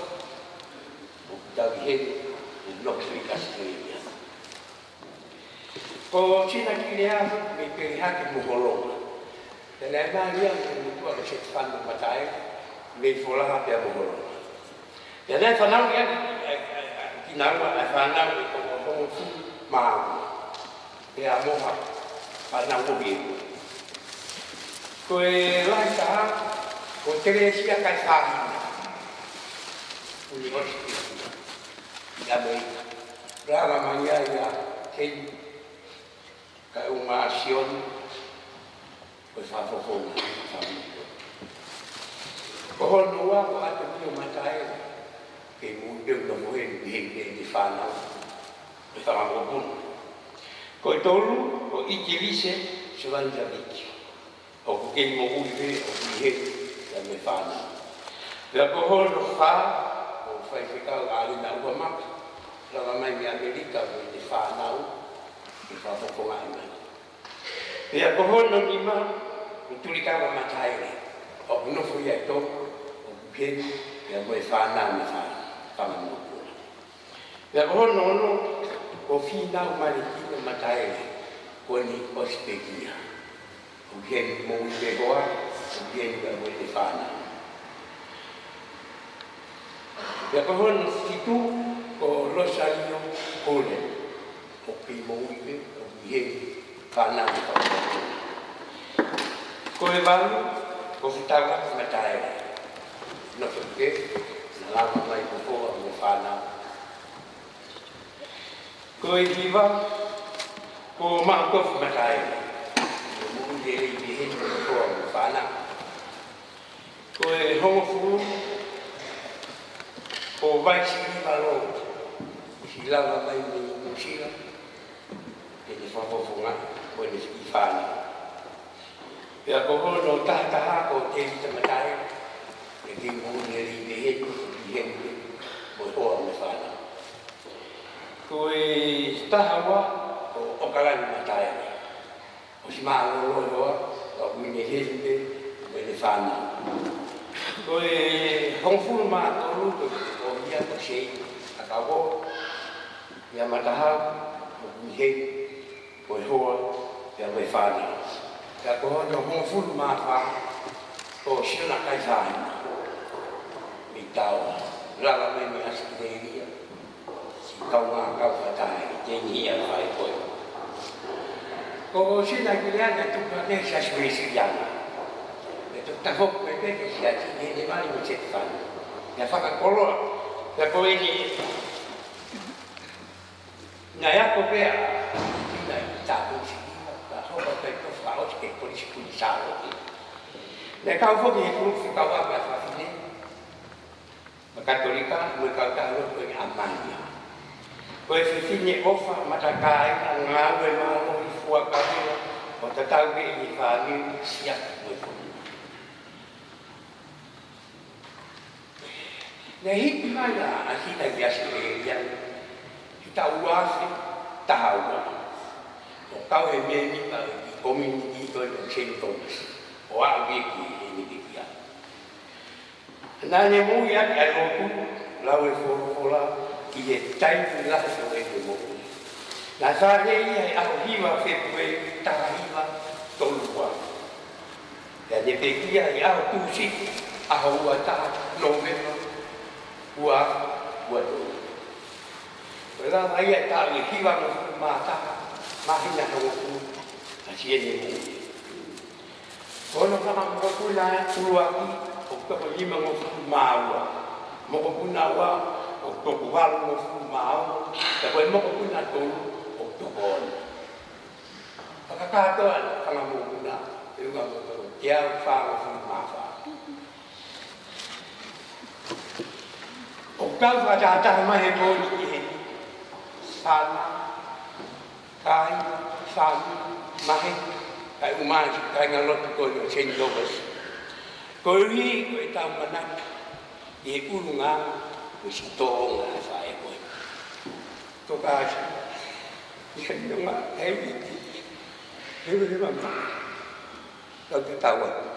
ʻoku tau ʻi heni, ʻi Knoxville, Australia. Ko Sinakelea mei Pelehake mo Holonga. Pea naʻe mali ia mo e motuʻa ko Setefano Mataele mei Folaha pea mo Holonga. Pea naʻe fanauʻi ʻaki ʻe, ʻe, ʻe, kinaua ʻa e fānau ʻe toko hongofulu mā ua. Pea mo ha fānau ʻo hie. Ko e lahi taha, ko Telesia Kaifahina. University. ʻI ʻAmelika. Lava mai ai ʻa Kei Kae ʻumaʻā ʻa Sione, ko e fakafofonga ʻo e fāmili. Ko hono ua, ko ʻAtonio Mataele, kei moʻui pē ʻo nofo heni, pehē ki heʻene fānau, mo e fanga mokopuna. Ko e tolu, ko ʻItilise Suvani Taviki, ʻoku kei moʻui pē ʻoku ʻi heni, pea mo e fānau. Pea ko hono fā, ko Faifekau ʻAlina ʻUvamaka, lava mai mei ʻAmelika mo ʻene fānau, ke fakafofongaʻi mai. Pea ko hono nima, ko Tulikava Mataele, ʻoku nofo ia ʻi Tonga, ʻoku ʻi heni, pea mo e fānau mo e fā-, fanga mokopuna. Pea ko hono ono, ko Fīnau Malekina Mataele, ko ʻene ʻosi pekia. ʻOku ʻi heni moʻui pē hoa, ʻoku ʻi heni pea mo ʻene fānau. Pea ko hono fitu, ko Losalio Kole, ʻoku kei moʻui pē, ʻoku ʻi heni, fānau mo e fanga mokopuna. Ko e valu, ko Fitauaki Mataele, nofo pē, naʻe lava mai ko e hoa mo e fānau. Ko e hiva, ko Maʻutofu Mataele, ʻoku moʻui lelei pē heni mo e hoa mo e fānau. Ko e hongofulu, ko Vaisiliva Lord, ʻosi lava mai mei Nuʻusila, ke ne fakafofongaʻi mo ʻene fānau. Pea ko hono taha taha, ko Tēvita Mataele, ʻoku kei moʻui lelei pē heni, ʻi heni pē mo e hoa mo e fānau. Ko e taha ua, ko ʻOkalani Mataele, ʻosi mālōlō e hoa, ka ʻoku ʻi heni pē mo ʻene fānau. Ko e hongofulu mā tolu, ko e, ko ia ko Sei Akavo, ia Matahau, ʻoku ʻi heni, mo e hoa, pea mo e fānau. Pea ko hono hongofulu mā fā, ko Siona Kaifahina, mei Taoa, lava mai mei ʻAositelēlia, siʻi kaungā kau fakataha ʻi he Tēnihia Fale Koe. Ko Siona Kiliana, tupu hake he Siasi Uēsiliana. ʻE toki tafoki pē ki he siasi, ʻi heʻene mali mo Setefano. Naʻe fakakoloa, pea ko eni, naʻe ako pē ʻa Tina ʻi Tāpuni Sikiva, ka hoko pē ko e fakaʻosi ki he Kolisi Kuini Sālote. Naʻe kau foki he kulupu fekauʻaki ʻa e fefine ʻa e Katolika, mo e kautaha lotu ko eni ʻa Malia. Ko e fefine ʻofa, matakāinga, ngāue mālohi, fuakavela, ʻo tatau pē ʻi he fāmili, siasi mo e fonua. Naʻe hiki mai ʻa Tina ki ʻAositelēlia he taʻu ua afe taha ua, ʻo kau he mēmipa ʻo e kiʻi community ko eni ʻo Saint Thomas, ʻo aʻu ki heʻene pekia. Naʻá ne moʻui ʻaki ʻa e lotu, lau e folofola, ʻi he taimi lahi ʻo ʻene moʻui. Naʻe fāʻeleʻi ia he ʻaho hiva Fēpueli taha hiva tolu ua. Pea ne pekia ʻi he ʻaho Tūsite, ʻaho ua taha Nōvema, ua afe ua tolu. Ko e lava ia ʻo e taʻu ʻe hivangofulu mā taha māhina hongofulu ʻa siʻene moʻui. Ko hono fanga mokopuna ʻuluaki ʻoku toko nimangofulu mā ua. Mokopuna ua ʻoku toko valungofulu mā ono. Pea ko e mokopuna tolu ʻoku toko ono. Fakakātoa ʻa e fanga mokopuna, ʻe ua mo toko teau fāngofulu mā fā. ʻOku tau fakatahataha mai he pō ni ki heni. Fānau, kāinga, fāmili, maheni, kae ʻumaʻā e kāingalotu ko eni ʻo Saint Thomas. Koeʻuhi ko ʻetau manatu ki he ʻulungaanga mo e siʻi tōʻonga ʻa e faʻē ko eni. Tokāteline, ʻi he nonga, ʻe ʻi, ʻe ʻi, ʻe ʻi, ʻe ʻi, ʻe ʻi. Tau te tau atu.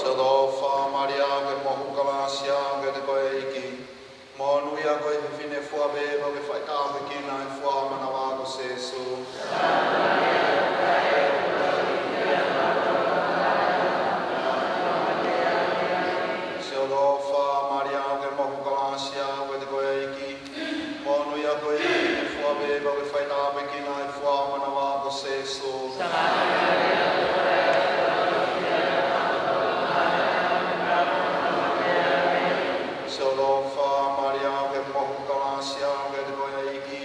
Siʻoto ʻofa Malia, ʻoku ke mohu kalasia, ʻoku ʻiate koe ʻa e ʻEiki. Monūʻia koe ʻi he fefine fua pē, ʻoku ke faitāpuekina ʻi he fua ʻo ho manava ko Sēsū. Siʻoto ʻofa Malia, ʻoku ke mohu kalasia, ʻoku ʻiate koe ʻa e ʻEiki. Monūʻia koe ʻi he fua pē, ʻoku ke faitāpuekina ʻi he fua ʻo ho manava ko Sēsū. Siʻoto ʻofa Malia, ʻoku ke mohu kalasia, ʻoku ʻiate koe ʻa e ʻEiki.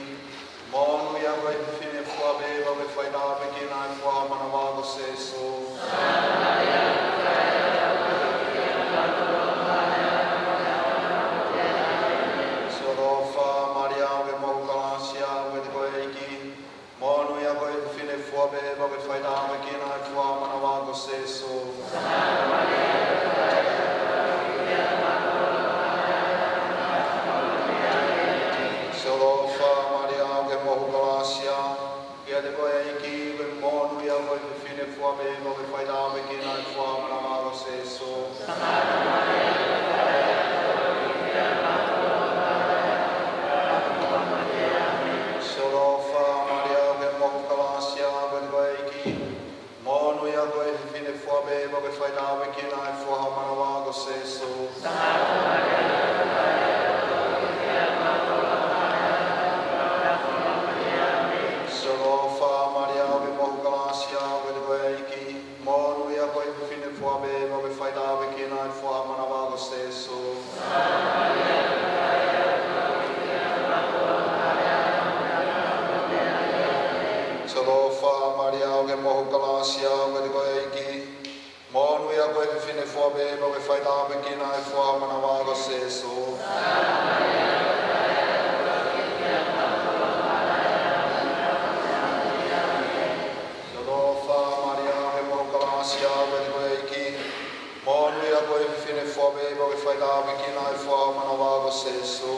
Monūʻia koe ʻi he fefine fua pē, ʻoku ke faitāpuekina ʻi he fua ʻo ho manava ko Sēsū. Siʻoto ʻofa Malia, ʻoku ke mohu kalasia, ʻoku ʻiate koe ʻa e ʻEiki. Monūʻia koe ʻi he fefine fua pē, ʻoku ke faitāpuekina ʻi he fua ʻo ho manava ko Sēsū. Siʻoto ʻofa Malia, ʻoku ke mohu kalasia, ʻoku ʻiate koe ʻa e ʻEiki. Monūʻia koe ʻi he fefine fua pē, ʻoku ke faitāpuekina ʻi he fua ʻo ho manava ko Sēsū. Siʻoto ʻofa Malia, ʻoku ke mohu kalasia, ʻoku ʻiate koe ʻa e ʻEiki. Monūʻia koe ʻi he fefine fua pē, ʻoku ke faitāpuekina ʻi he fua ʻo ho manava ko Sēsū. Siʻoto ʻofa Malia, ʻoku ke mohu kalasia, ʻoku ʻiate koe ʻa e ʻEiki. Monūʻia koe ʻi he fefine fua pē, ʻoku ke faitāpuekina ʻi he fua ʻo ho manava ko Sēsū. Siʻoto ʻofa Malia, ʻoku ke mohu kalasia, ʻoku ʻiate koe ʻa e ʻEiki. Monūʻia koe ʻi he fefine fua pē, ʻoku ke faitāpuekina ʻi he fua ʻo ho manava ko Sēsū. Siʻoto ʻofa Malia, ʻoku ke mohu kalasia, ʻoku ʻiate koe ʻa e ʻEiki. Monūʻia koe ʻi he fefine fua pē, ʻoku ke faitāpuekina ʻi he fua ʻo ho manava ko Sēsū.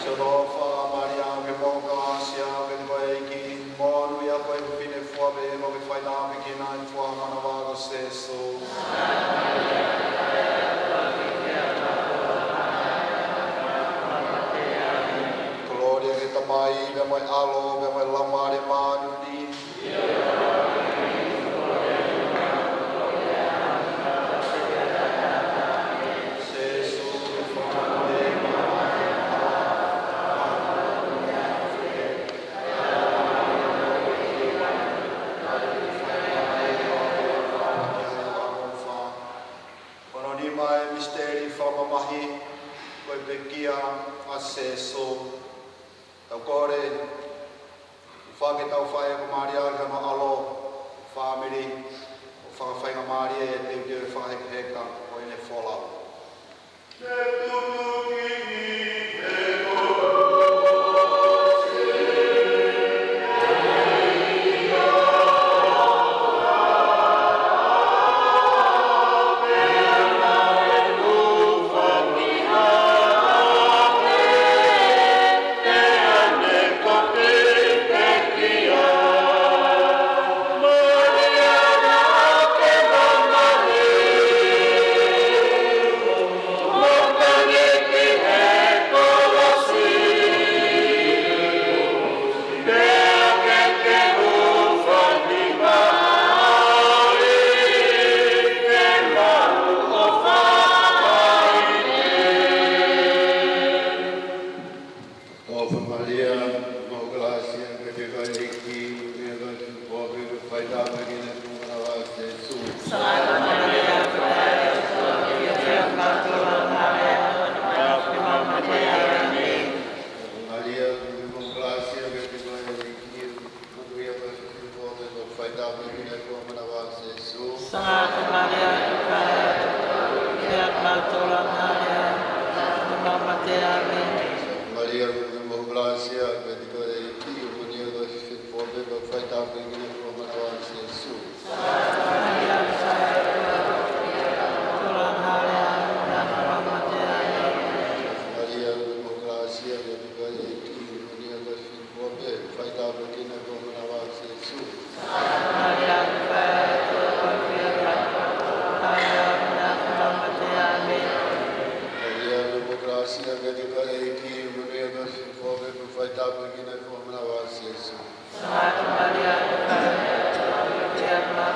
Siʻoto ʻofa Malia, ʻoku ke mohu kalasia, ʻoku ʻiate koe ʻa e ʻEiki. Monūʻia koe ʻi he fefine fua pē, ʻoku ke faitāpuekina ʻi he fua ʻo ho manava ko Sēsū. Kolōlia ki he Tamai, pea mo e ʻAlo, pea mo e Laumālie Māʻoniʻoni. Hono nima ʻo e misiteli fakamamahi, ko e pekia ʻa Sēsū. Tau kole, ʻofa ke tau fai ʻa e Laumālie ʻa hono ʻAlo, fāmili, ʻo fakafaingamālie ʻa e teuteu ʻo e fakahekeheka ʻo ʻene folau. Malia, mo kalāsia, ʻoku ʻiate koe ʻEiki, ʻoku ʻiate koe ʻEiki, fai tāpuekina ʻi ho manava ko Sīsū. Malia, mo kalāsia, ʻoku ʻiate koe ʻEiki, ʻoku ʻiate koe ʻEiki, fai tāpuekina ʻi ho manava ko Sīsū. Sangata Malia, ʻoku ʻiate koe ʻEiki, ʻoku ʻiate koe ʻEiki, fai tāpuekina ʻi ho manava ko Sīsū. Sangata Malia, ʻoku ʻiate koe ʻEiki, ʻoku ʻiate koe ʻEiki, fai tāpuekina ʻi ho manava ko Sīsū. Malia, mo kalāsia, ʻoku ʻiate koe ʻEiki, ʻoku ʻiate koe ʻEiki, fai tāpuekina ʻi ho manava ko Sīsū. Malia, mo kalāsia, ʻoku ʻiate koe ʻEiki, ʻoku ʻiate koe ʻEiki, fai tāpuekina ʻi ho manava ko Sīsū. Malia, mo kalāsia, ʻoku ʻiate koe ʻEiki, ʻoku ʻiate koe ʻEiki, fai tāpuekina ʻi ho manava ko Sīsū. Sangata Malia, ʻoku ʻiate koe ʻEiki, ʻoku ʻiate koe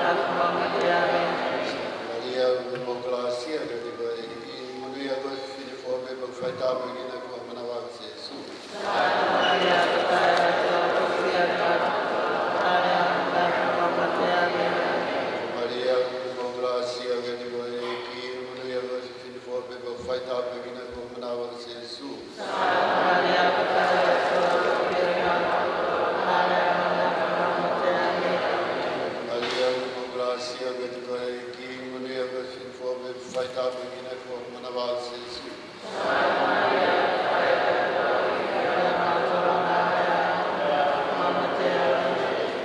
ʻEiki, fai tāpuekina ʻi ho manava ko Sīsū. Malia, mo kalāsia, ʻoku ʻiate koe ʻEiki, ʻoku ʻiate koe ʻEiki, fai tāpuekina ʻi ho manava ko Sīsū. Sangata Malia, ʻoku ʻiate koe ʻEiki, ʻoku ʻiate koe ʻEiki, fai tāpuekina ʻi ho manava ko Sīsū. Malia, mo kalāsia, ʻoku ʻiate koe ʻEiki, ʻoku ʻiate koe ʻEiki, fai tāpuekina ʻi ho manava ko Sīsū. Malia, mo kalāsia, ʻoku ʻiate koe ʻEiki, ʻoku ʻiate koe ʻEiki, fai tāpuekina ʻi ho manava ko Sīsū.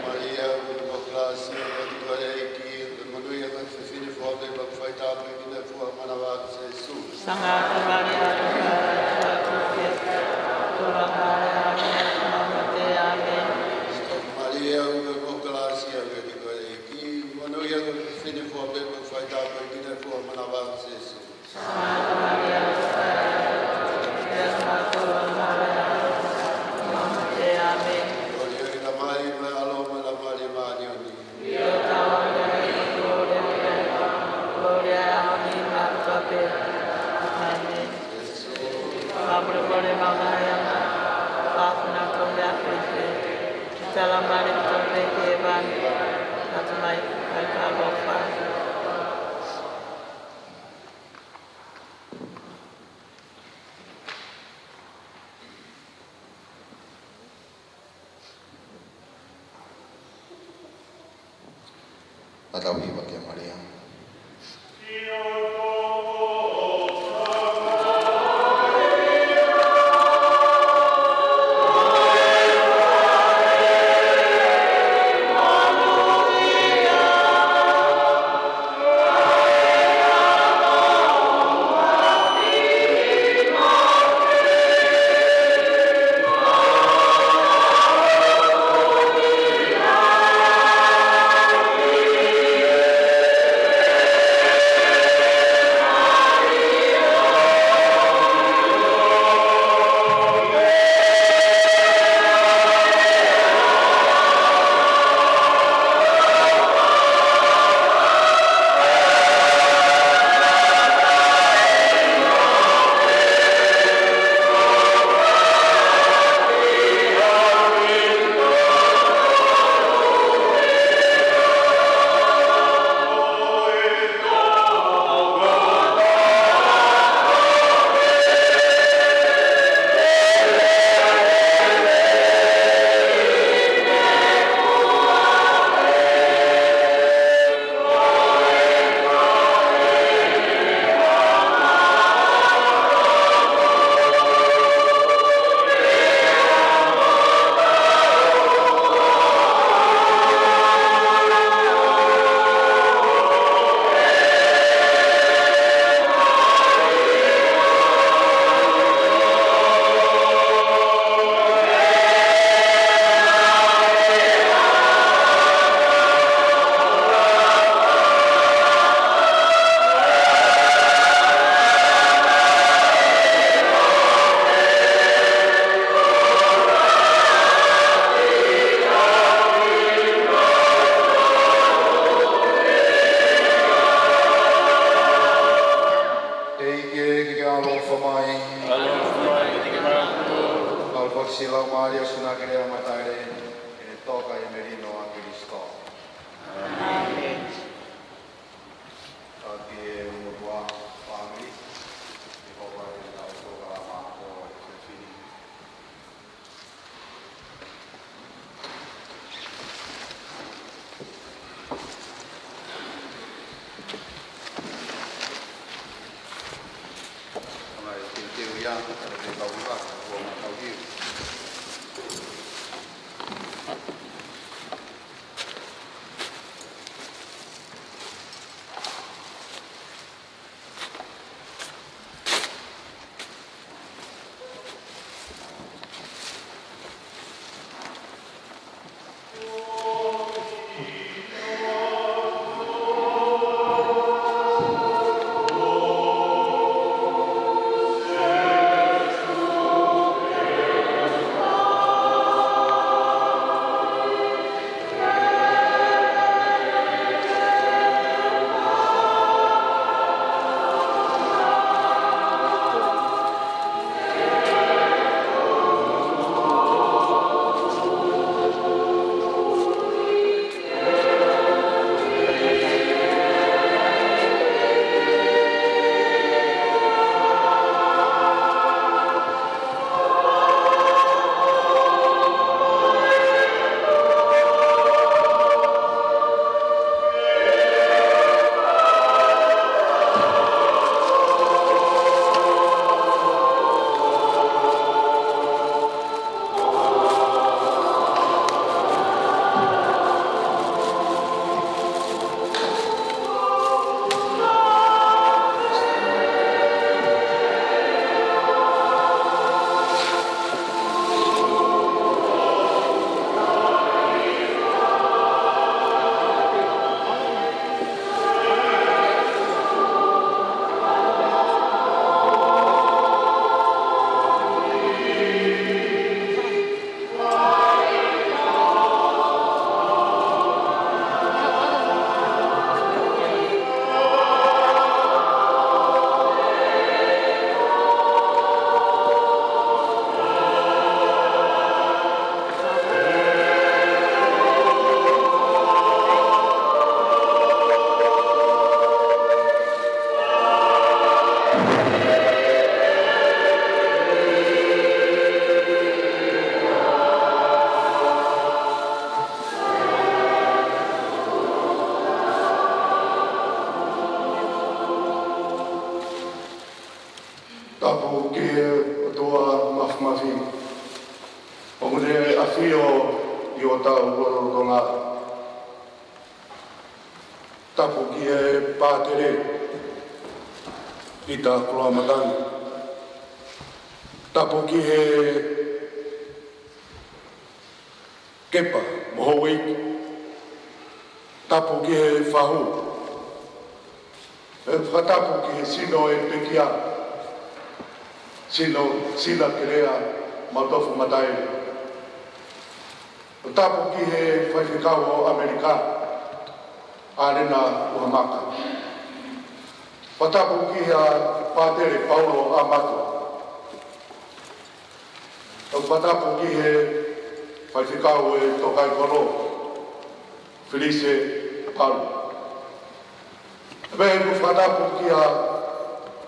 Malia, mo kalāsia, ʻoku ʻiate koe ʻEiki, ʻoku ʻiate koe ʻEiki, fai tāpuekina ʻi ho manava ko Sīsū. Sangata Malia, ʻoku ʻiate koe ʻEiki, ʻoku ʻiate koe ʻEiki, fai tāpuekina ʻi ho manava ko Sīsū. Malia, mo kalāsia, ʻoku ʻiate koe ʻEiki, ʻoku ʻiate koe ʻEiki, fai tāpuekina ʻi ho manava ko Sīsū. Sangata Malia, ʻoku ʻiate koe ʻEiki, ʻoku ʻiate koe ʻEiki, fai tāpuekina ʻi ho manava ko Sīsū. Kole ki he Tamai, mo e ʻAlo, mo e Laumālie Māʻoniʻoni. Tau hiva kia Malia. Foki siʻi Laumālie ʻo Sina Kelea Mataele, ʻi he toka ʻi he melino ʻa Kalaisi. ʻĒmeni. Taki e motuʻa fāmili, ʻi he polokalama ʻo e fefine. Tapu ki he ʻOtua Mafimafi, ʻoku ne ʻafio ʻi hotau lotolotonga. Tapu ki he Pātele ʻIta Koloamatangi. Tapu ki he Kepa mo Houʻeiki. Tapu ki he Fahu. ʻE fakatapu ki he sino ʻo e pekia, sino, Sina Kelea Mautofu Mataele. ʻO tapu ki he faifekau ʻo ʻAmelika, ʻAlena ʻUhamaka. Fakatapu ki he Pātele Paulo ʻAmato. ʻOku fakatapu ki he faifekau ʻo e Tōkaikolo, Felise Palu. Pea ʻoku fakatapu kia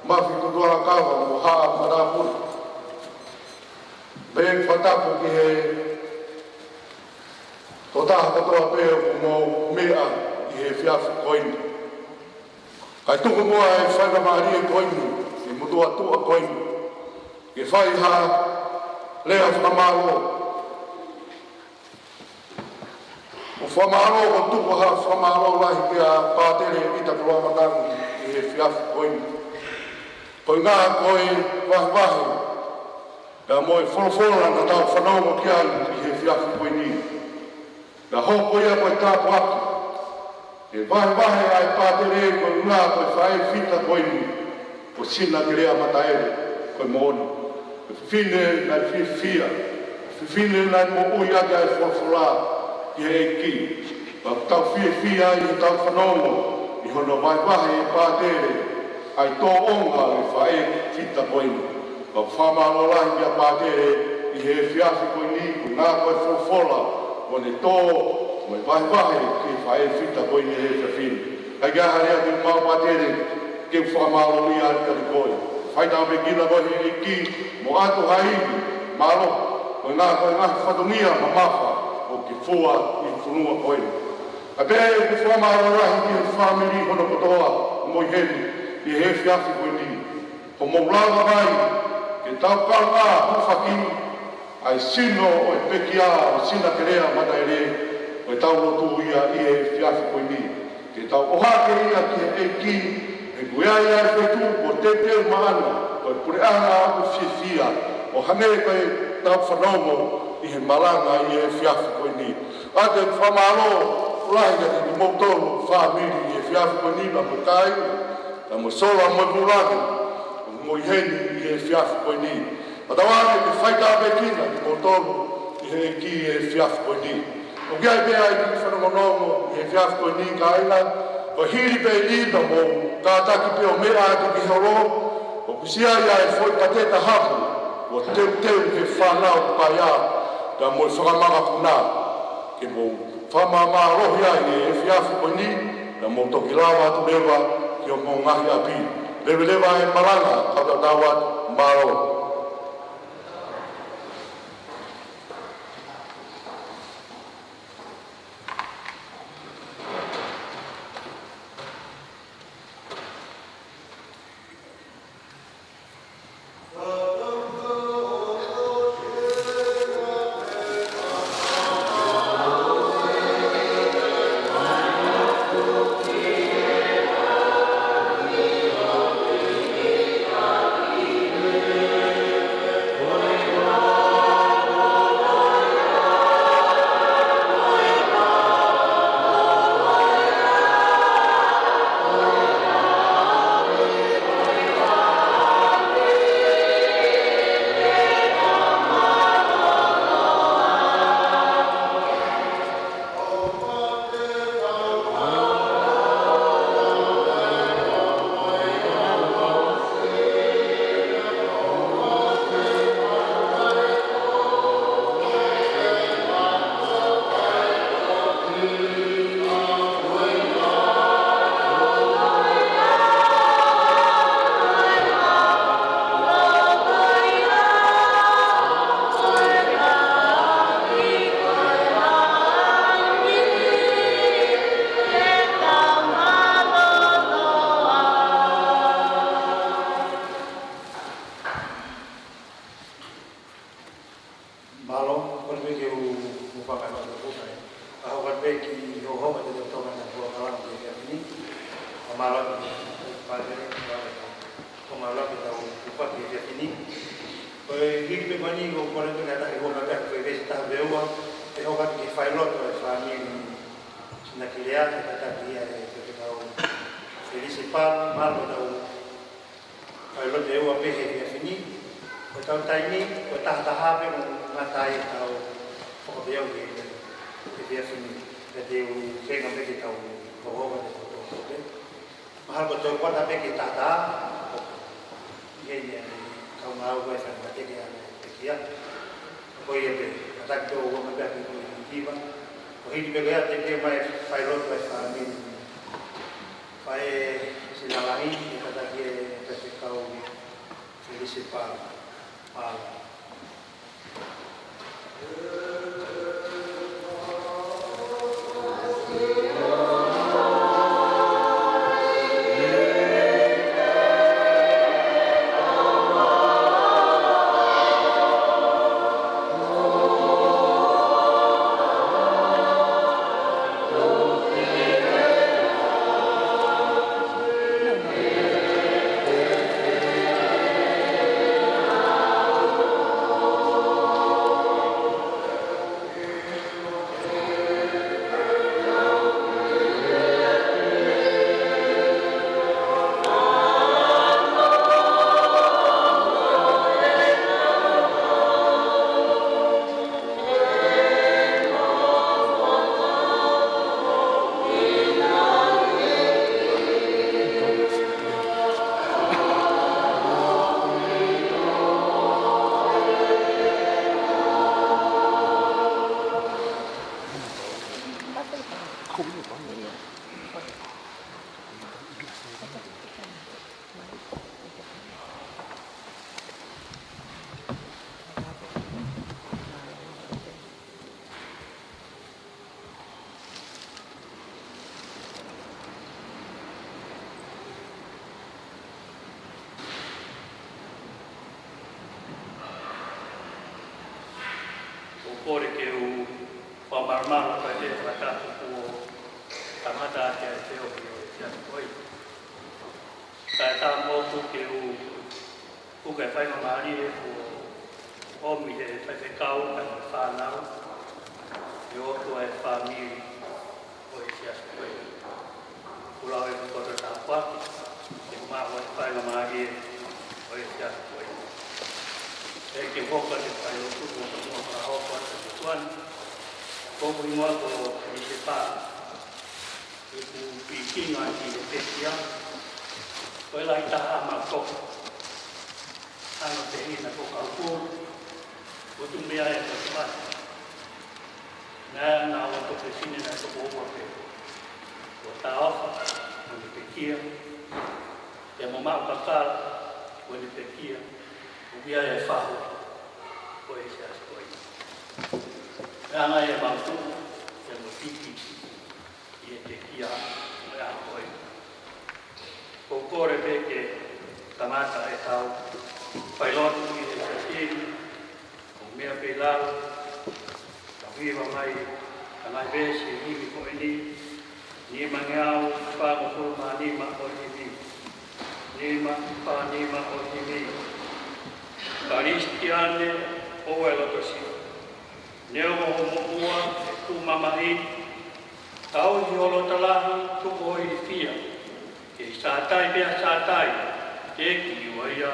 Mafi Tutuʻanga Kava mo Haʻa Manapuna. Pea ʻoku fakatapu ki he tokotaha kotoa pē ʻoku mou meʻa ʻi he efiafi ko eni. Kae tuku muʻa e faingamālie ko eni, e motuʻa tuʻa ko eni, ke fai ha lea fakamālō. ʻOku fakamālō, ʻoku tuku ha fakamālō lahi kia Pātele ʻIta Koloamatangi ʻi he efiafi ko eni. Koeʻuhi ko e vahevahe, pea mo e folofola naʻa tau fanongo ki ai ʻi he efiafi ko eni. Naʻe hoko ia ko e tāpuaki, ʻe vahevahe ʻa e pātele ko e ʻuhinga ko e faʻē fita ko eni, ko Sina Kelea Mataele, ko e moʻoni. Ko e fefine naʻe fiefia, ko e fefine naʻe moʻui ʻaki ʻa e folofola ʻa e ʻEiki. Pea ʻoku tau fiefia ʻi heʻetau fanongo ʻi hono vahevahe ʻe pātele ʻa e tōʻonga ʻo e faʻē fita ko eni. Pea ʻoku fakamālō lahi kia Pātele ʻi he efiafi ko eni, ko e ngaahi ko e folofola, ʻoku ne tō, mo e vahevahe ki he faʻē fita ko eni he efiafi ni. Kae kehe, hale atu ʻemau pātele, ke u fakamālō ʻia ʻAlikalikoe. Fai tāpuekina koe ʻe he ʻEiki, mo ʻAtohaini, mālō, ko e ngaahi ko e ngaahi fatongia mamafa, ʻoku ke fua ʻi he fonua ko eni. Kae pehē ʻoku fakamālō lahi ki he fāmili hono kotoa, mo e heni, ʻi he efiafi ko eni. Ko hoʻomou lava mai, ke tau kaungā hūfaki, ʻa e sino ʻo e pekia ʻo Sinakelea Mataele, ko ʻetau lotu ia ʻi he efiafi ko eni. Ke tau ʻohake ia ki he ʻEiki, he ko ia ia e feituʻu kuo teuteu maʻana, ko e puleʻanga ʻoku fiefia, ʻo hangē ko ʻetau fanongo ʻi he malanga ʻi he efiafi ko eni. ʻOatu e fakamālō lahi kiate kimoutolu fāmili ʻi he efiafi ko eni, pea mo e kāinga, pea mo e sola mo e vūlangi, ʻoku mou ʻi heni ʻi he efiafi ko eni. Pea tau ʻoatu e faitā pē kimoutolu ʻi he ʻEiki ʻi he efiafi ko eni. ʻOku ʻi ai pē ʻa e kiʻi fanongonongo ʻi he efiafi ko eni kāinga, ko e hili pē eni pea mou kātaki pē ʻo meʻa atu ki he holo, ʻoku ʻosi ʻi ai e foʻi pateta hapu, kuo teuteu ʻe he fānau paea, pea mo e fanga mokopuna, ke mou fakamāmālohi ai ʻi he efiafi ko eni, pea mou toki lava atu leva ki homou ngaahi ʻapi. Leveleva e malanga, ka tau atu, mālō. Mālō, kole pē ke u, u fakaʻamu atu ʻa e. ʻA hoʻo kole pē ki hoʻo hoko atu ʻo tau tokanga ki he polokalama ʻi he efiafi ni. Ka mālō atu ki he pātele, ka mālō atu ki heʻetau hūfaki he efiafi ni. Ko e hili pē ko eni, ʻoku ou kole pē ke tau hūfaki he veesi taha veesi ua, ʻe hoko atu ki he failotu ʻa e fāmili Sinakelea, ʻe kātaki ia ʻe Faifekau Felise Palu, mālō ʻetau failotu ʻe ua pē he efiafi ni, ko ʻetau taimi, ko e taha taha pē mo ngata ai ʻetau fakapēohi he efiafi ni, pea te u feinga pē ke tau hokohoko atu ʻo tau pē. Mahalo ko e tolu kuata pē ki he taha taha, ʻi heni ʻa e kaungā ʻū vai fai mate ke ʻa e pekia. Ko ia pē, kātaki tō ua mai pē ki he hiva. Ko e hili pē ko ia te ke mai failotu ʻa e fāmili. Faifekau Sina Lahi, ʻe kātaki ʻe Faifekau Felise Palu. Palu. Kole ke u fakamalumalu atu ai pē fakatapu kuo kamata ʻaki ʻa e feohi ʻo e efiafi ko eni. Kae ʻatā moʻoku ke u puke e faingamālie kuo ʻomi ʻe he faifekau kae mo e fānau ke ʻoatu ʻa e fāmili ʻo e efiafi ko eni. Kuo lava e koto tāpuaki ke maʻu ʻa e faingamālie ʻo e efiafi ko eni. ʻE ke hoka te fai o kuku o mua fakahoko atu ki tuan. Ko hoku hingoa ko Nisepa. ʻOku ou pikinga ʻi he pekia. Ko e lahi taha ʻa mākou. Ano te ina ko Kaupū. Ko tu mea e ko te mata. Naʻa na o to ke sine na to ko ua pē. Ko Taofa, ko ni pekia. Te mo mau kakala, ko ni pekia. Ko ia e fahu, ko e efiafi ko eni. Naʻa ngai e mau tu, te mo piki. ʻI he pekia mo e ako ē. Ko e kole pē ke kamata ʻetau failotu ʻi he sasili, ʻo meʻa pē lau, ka viva mai, ka ngai veesi himi ko eni, nima ngeau, fāngofulu mā nima ʻo e himi, nima fā nima ʻo e himi. Kalisitiane, ʻoua ʻe loto siʻi. Neongo hoʻo moʻua ʻe kū mamahi, tauhi ho loto lahi, tuku ho ilifia. Kei sātai pea sātai, ke ki ua ia.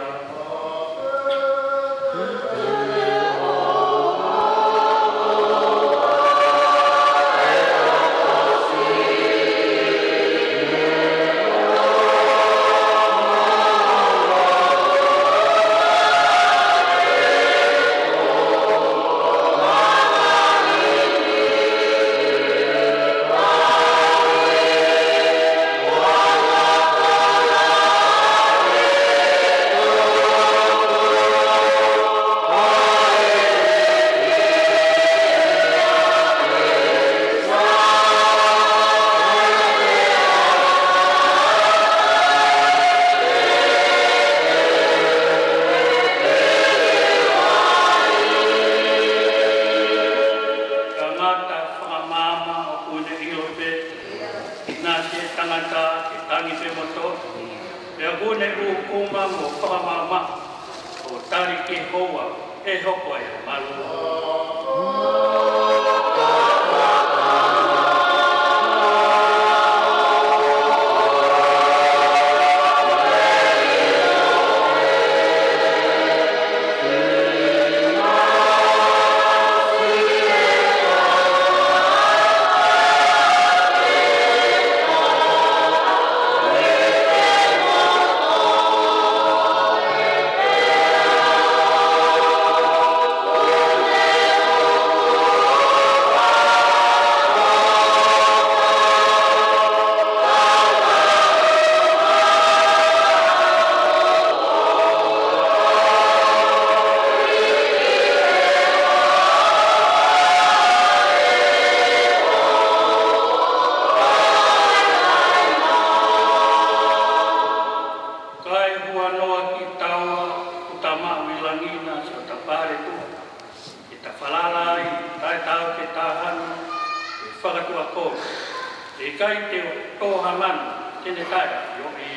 Tangata fakamaama ʻoku ne ʻilo pē, ʻinasi e tangata ke tangi pē mo toʻo. Pea ʻoku ne ʻūkuma mo fakamaama, ʻo tali ki he houa ʻe hoko ai e malu. Kae huanoa ki taua, ʻoku ta maʻu ʻi langi na siʻo ta pale tuʻa. Ke ta falala ai, tae tau ke ta hanu, ke fakatuʻa koe. ʻIkai te u tō ha manu, te ne taʻeʻafioʻi.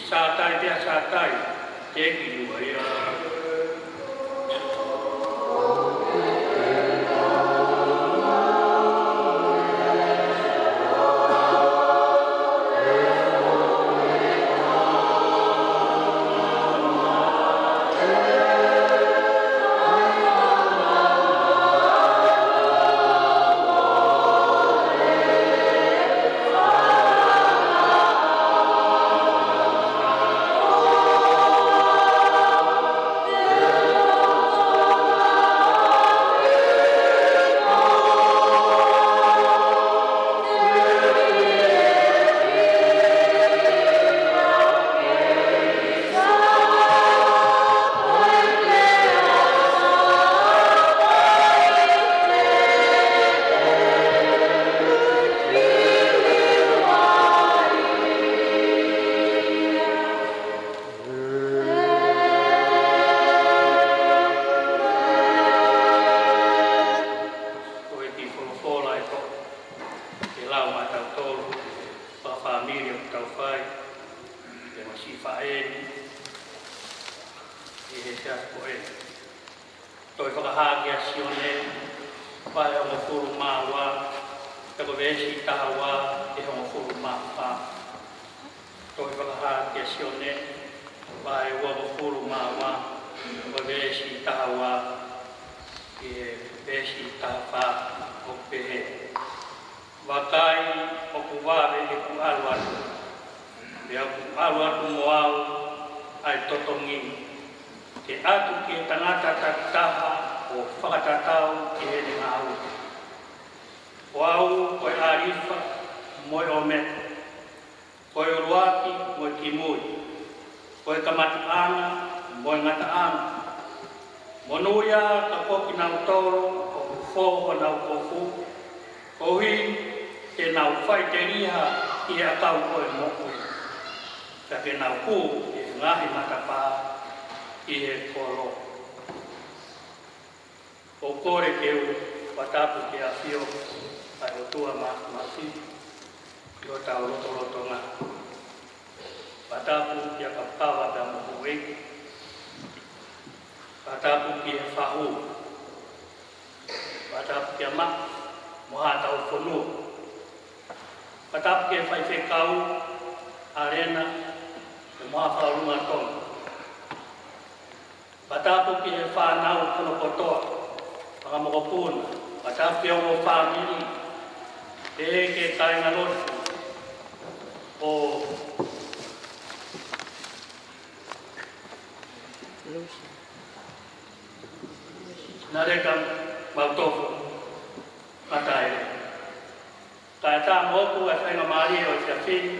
Sātai pea sātai, teʻeki lua ia. Ko e kiʻi folofola ʻe toʻo ke lau maʻatautolu, fakafāmili ʻoku tau fai, ʻi he masifa eni, ʻi he efiafi ko eni. Tohi Fakahā kia Sione, vahe hongofulu mā ua, pea ko e veesi taha ua ki he hongofulu mā fā. Tohi Fakahā kia Sione, vahe uofulu mā ua, ko e veesi taha ua ki he veesi taha fā, ʻoku pehē: Vakai, ʻoku vave ʻeku ʻalu atu, pea ʻoku ʻalu atu mo au ʻa e totongi, ke ʻatu ki he tangata takitaha ʻo fakatatau ki heʻene ngāue. Ko au ko e ʻAlifa mo e ʻOmeka, ko e ʻuluaki mo e kimui, ko e kamataʻanga mo e ngataʻanga. Monūʻia ā ka ko kinautolu ʻoku fō honau kofu, koeʻuhi ke nau faʻiteliha ʻi he ʻakau ko e moʻui, pea ke nau hū ʻi he ngaahi matapā ʻi he kolo. ʻOku ou kole ke u fakatapu ki he ʻafio ʻa e ʻOtua Māfimafi ʻi hotau lotolotonga. Fakatapu kia Kapava pea mo Houʻeiki. Fakatapu ki he fahu. Fakatapu kia Maʻa mo haʻatau fonua. Fakatapu ki he faifekau, ʻAlena, mo e Fakahā Tonga. Fakatapu ki he fānau hono kotoa, fanga mokopuna, fakatapu ki he ongo fāmili, ʻe ke kāinga lotu, ʻo Naleka Mautofu Mataele. Kae ʻatā moʻoku ʻa e faingamālie ʻo e efiafi ni,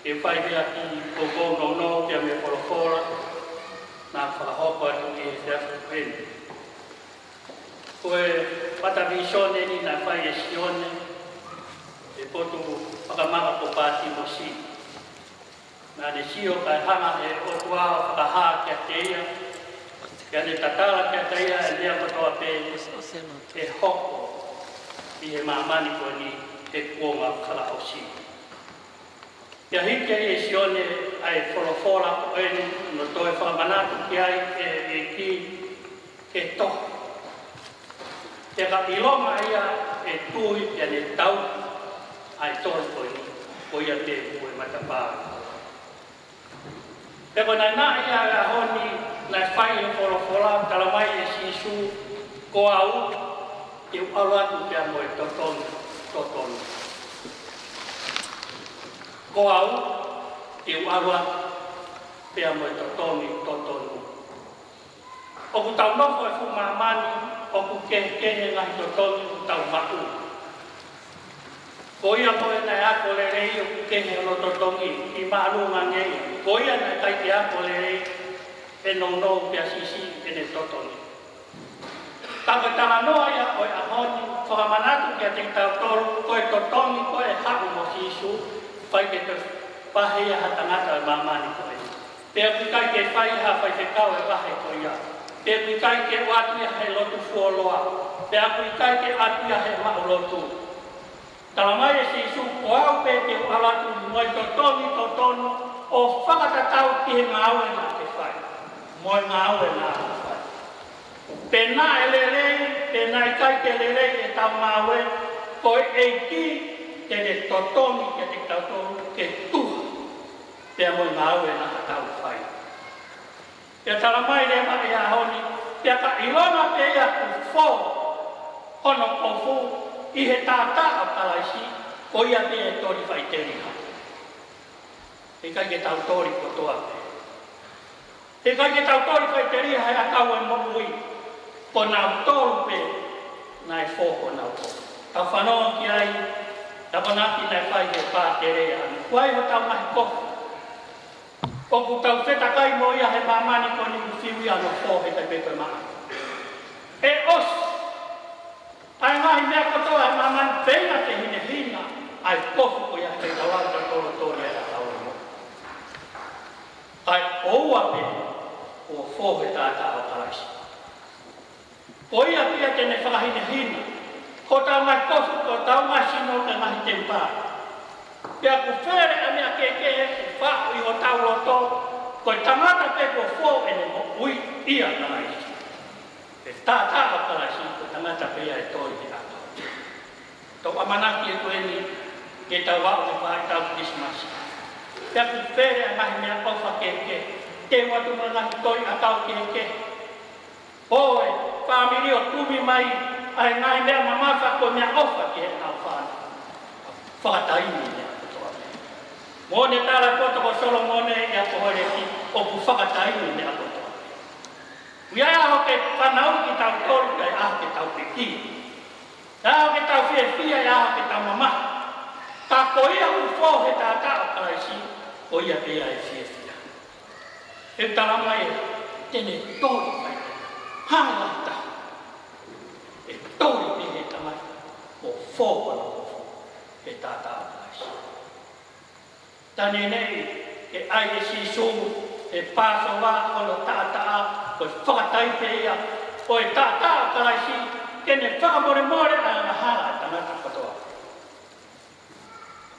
ke fai pē ha kiʻi koukou nounou pea mei he folofola naʻa fakahoko atu ʻi he efiafi ko eni. Ko e fata vīsone eni naʻe fai ʻe Sione, ʻi he potu fakamaka ko Pātimosi. Naʻa ne sio kae hanga ʻe he ʻOtua ʻo fakahā kiate ia, pea ne tatala kiate ia ʻa e meʻa kotoa pē ʻe hoko ʻi he māmani ko eni he kuonga fakaʻosi. Pea hiki ʻe Sione ʻa e folofola ko eni, ʻo ne toe fakamanatu ki ai ʻe he ʻEiki ke tohi. Pea ka ʻilonga ia ʻe tui pea ne tau ʻa e tohi ko eni, ko ia pē ʻoku ʻi he matapā. Pea ko e naʻinaʻi ia ʻo e ʻaho ni, naʻe fai ʻi he folofola, talamai ʻe Sīsū, ko au, te u ʻalu atu pea mo e totongi totonu. Ko au, te u ʻalu atu pea mo e totongi totonu. ʻOku tau nofo he fuʻu māmani ʻoku kehekehe e ngaahi totongi ʻoku tau maʻu. Ko ia ko ē naʻe ako lelei ʻoku kehe hono totongi, ʻi māʻolunga ange ia. Ko ia naʻe ʻikai ke ako lelei, ʻe nounou pea siʻisiʻi ʻene totongi. Ka ko e talanoa ia ʻo e ʻaho ni, fakamanatu kiate kitautolu, ko e totongi ko ē ʻe haʻu mo Sīsū, ʻikai ke toe vahe ia ʻe ha tangata ʻo e māmani ko ē. Pea ʻoku ʻikai ke fai ʻe ha faifekau e vahe ko ia. Pea ʻoku ʻikai ke ʻoatu ia ʻe he lotu fuoloa. Pea ʻoku ʻikai ke ʻoatu ia ʻe he maʻu lotu. Talamai ʻe Sīsū, ko au pē te u ʻalu atu mo e totongi totonu ʻo fakata- Tau ki he ngāue naʻa ke fai, mo e ngāue naʻa ke fai. Pe naʻe lelei, pe naʻe ʻikai ke lelei ʻetau ngāue, ko e ʻEiki te ne totongi kiate kitautolu ke tuha pea mo e ngāue naʻa tau fai. Pea talamai leva ʻi he ʻaho ni, pea ka ʻilonga pē ia kuo fō hono kofu ʻi he taʻataʻa ʻo Kalaisi, ko ia pē ʻe toli faʻiteliha. ʻIkai ke tau toli kotoa pē. ʻIkai ke tau toli faʻiteliha he ʻakau ʻo e moʻui. Ko nautolu pē naʻe fō honau kofu. Tau fanongo ki ai, tau konaki naʻe fai he pātele ʻa ʻAna. Ko e hā hotau ngaahi kofu ʻoku tau fetakai mo ia he māmani ko eni, ʻoku fiu ia hono fō he taimi pē ko ē maʻa. ʻE ʻosi ʻa e ngaahi meʻa kotoa ʻa e māmani, feinga ke hinehina ʻa e kofu ko ia he tau ʻalu ʻo tolotolo ʻi he ʻakau ʻo e moʻui. Kae ʻoua pē kuo fō he taʻataʻa ʻo Kalaisi. Ko ia pē ia te ne fakahinehina hotau ngaahi kofu, ko hotau ngaahi sino, ko e ngaahi temipale. Pea ʻoku fele ʻa e meʻa kehekehe ʻoku faʻu ʻi hotau loto, ko e tangata pē kuo fō ʻene moʻui ʻia Kalaisi. He taʻataʻa ʻo Kalaisi, ko e tangata pē ia ʻe toli he ʻakau. Tau ʻamanaki ē ko eni ke tau aʻu ki he faʻahitaʻu Kilisimasi. Pea ʻoku fele ʻa e ngaahi meʻaʻofa kehekehe, teu atu mo e ngaahi toi ʻakau kehekehe. ʻOe, fāmili, ʻo kumi mai ʻa e ngaahi meʻa mamafa ko e meʻaʻofa ki heʻenau fānau. Fakataimi meʻa kotoa pē. Mo ne tala poto ko Solomone ʻia Koheleti, ʻoku fakataimi meʻa kotoa pē. ʻOku ʻi ai e ʻaho ke fanauʻi kitautolu, ʻi ai e ʻaho ke tau pekia. ʻI ai e ʻaho ke tau fiefia, ʻi ai e ʻaho ke tau mamahi. Ka ko ia ʻoku fō he taʻataʻa ʻo Kalaisi, ko ia pē ia ʻe fiefia. ʻE talamai ē, te ne toli mai. Hā la ta. ʻE toli pē he tangata kuo fō hono kofu he taʻataʻa ʻo Kalaisi. Taimi ʻe niʻihi ke ʻai ʻe Sīsū e Pāsova ʻo hono taʻataʻa, ko e fakataipe ia ʻo e taʻataʻa ʻo Kalaisi, ke ne fakamolemole ʻa e angahala ʻa e tangata kotoa.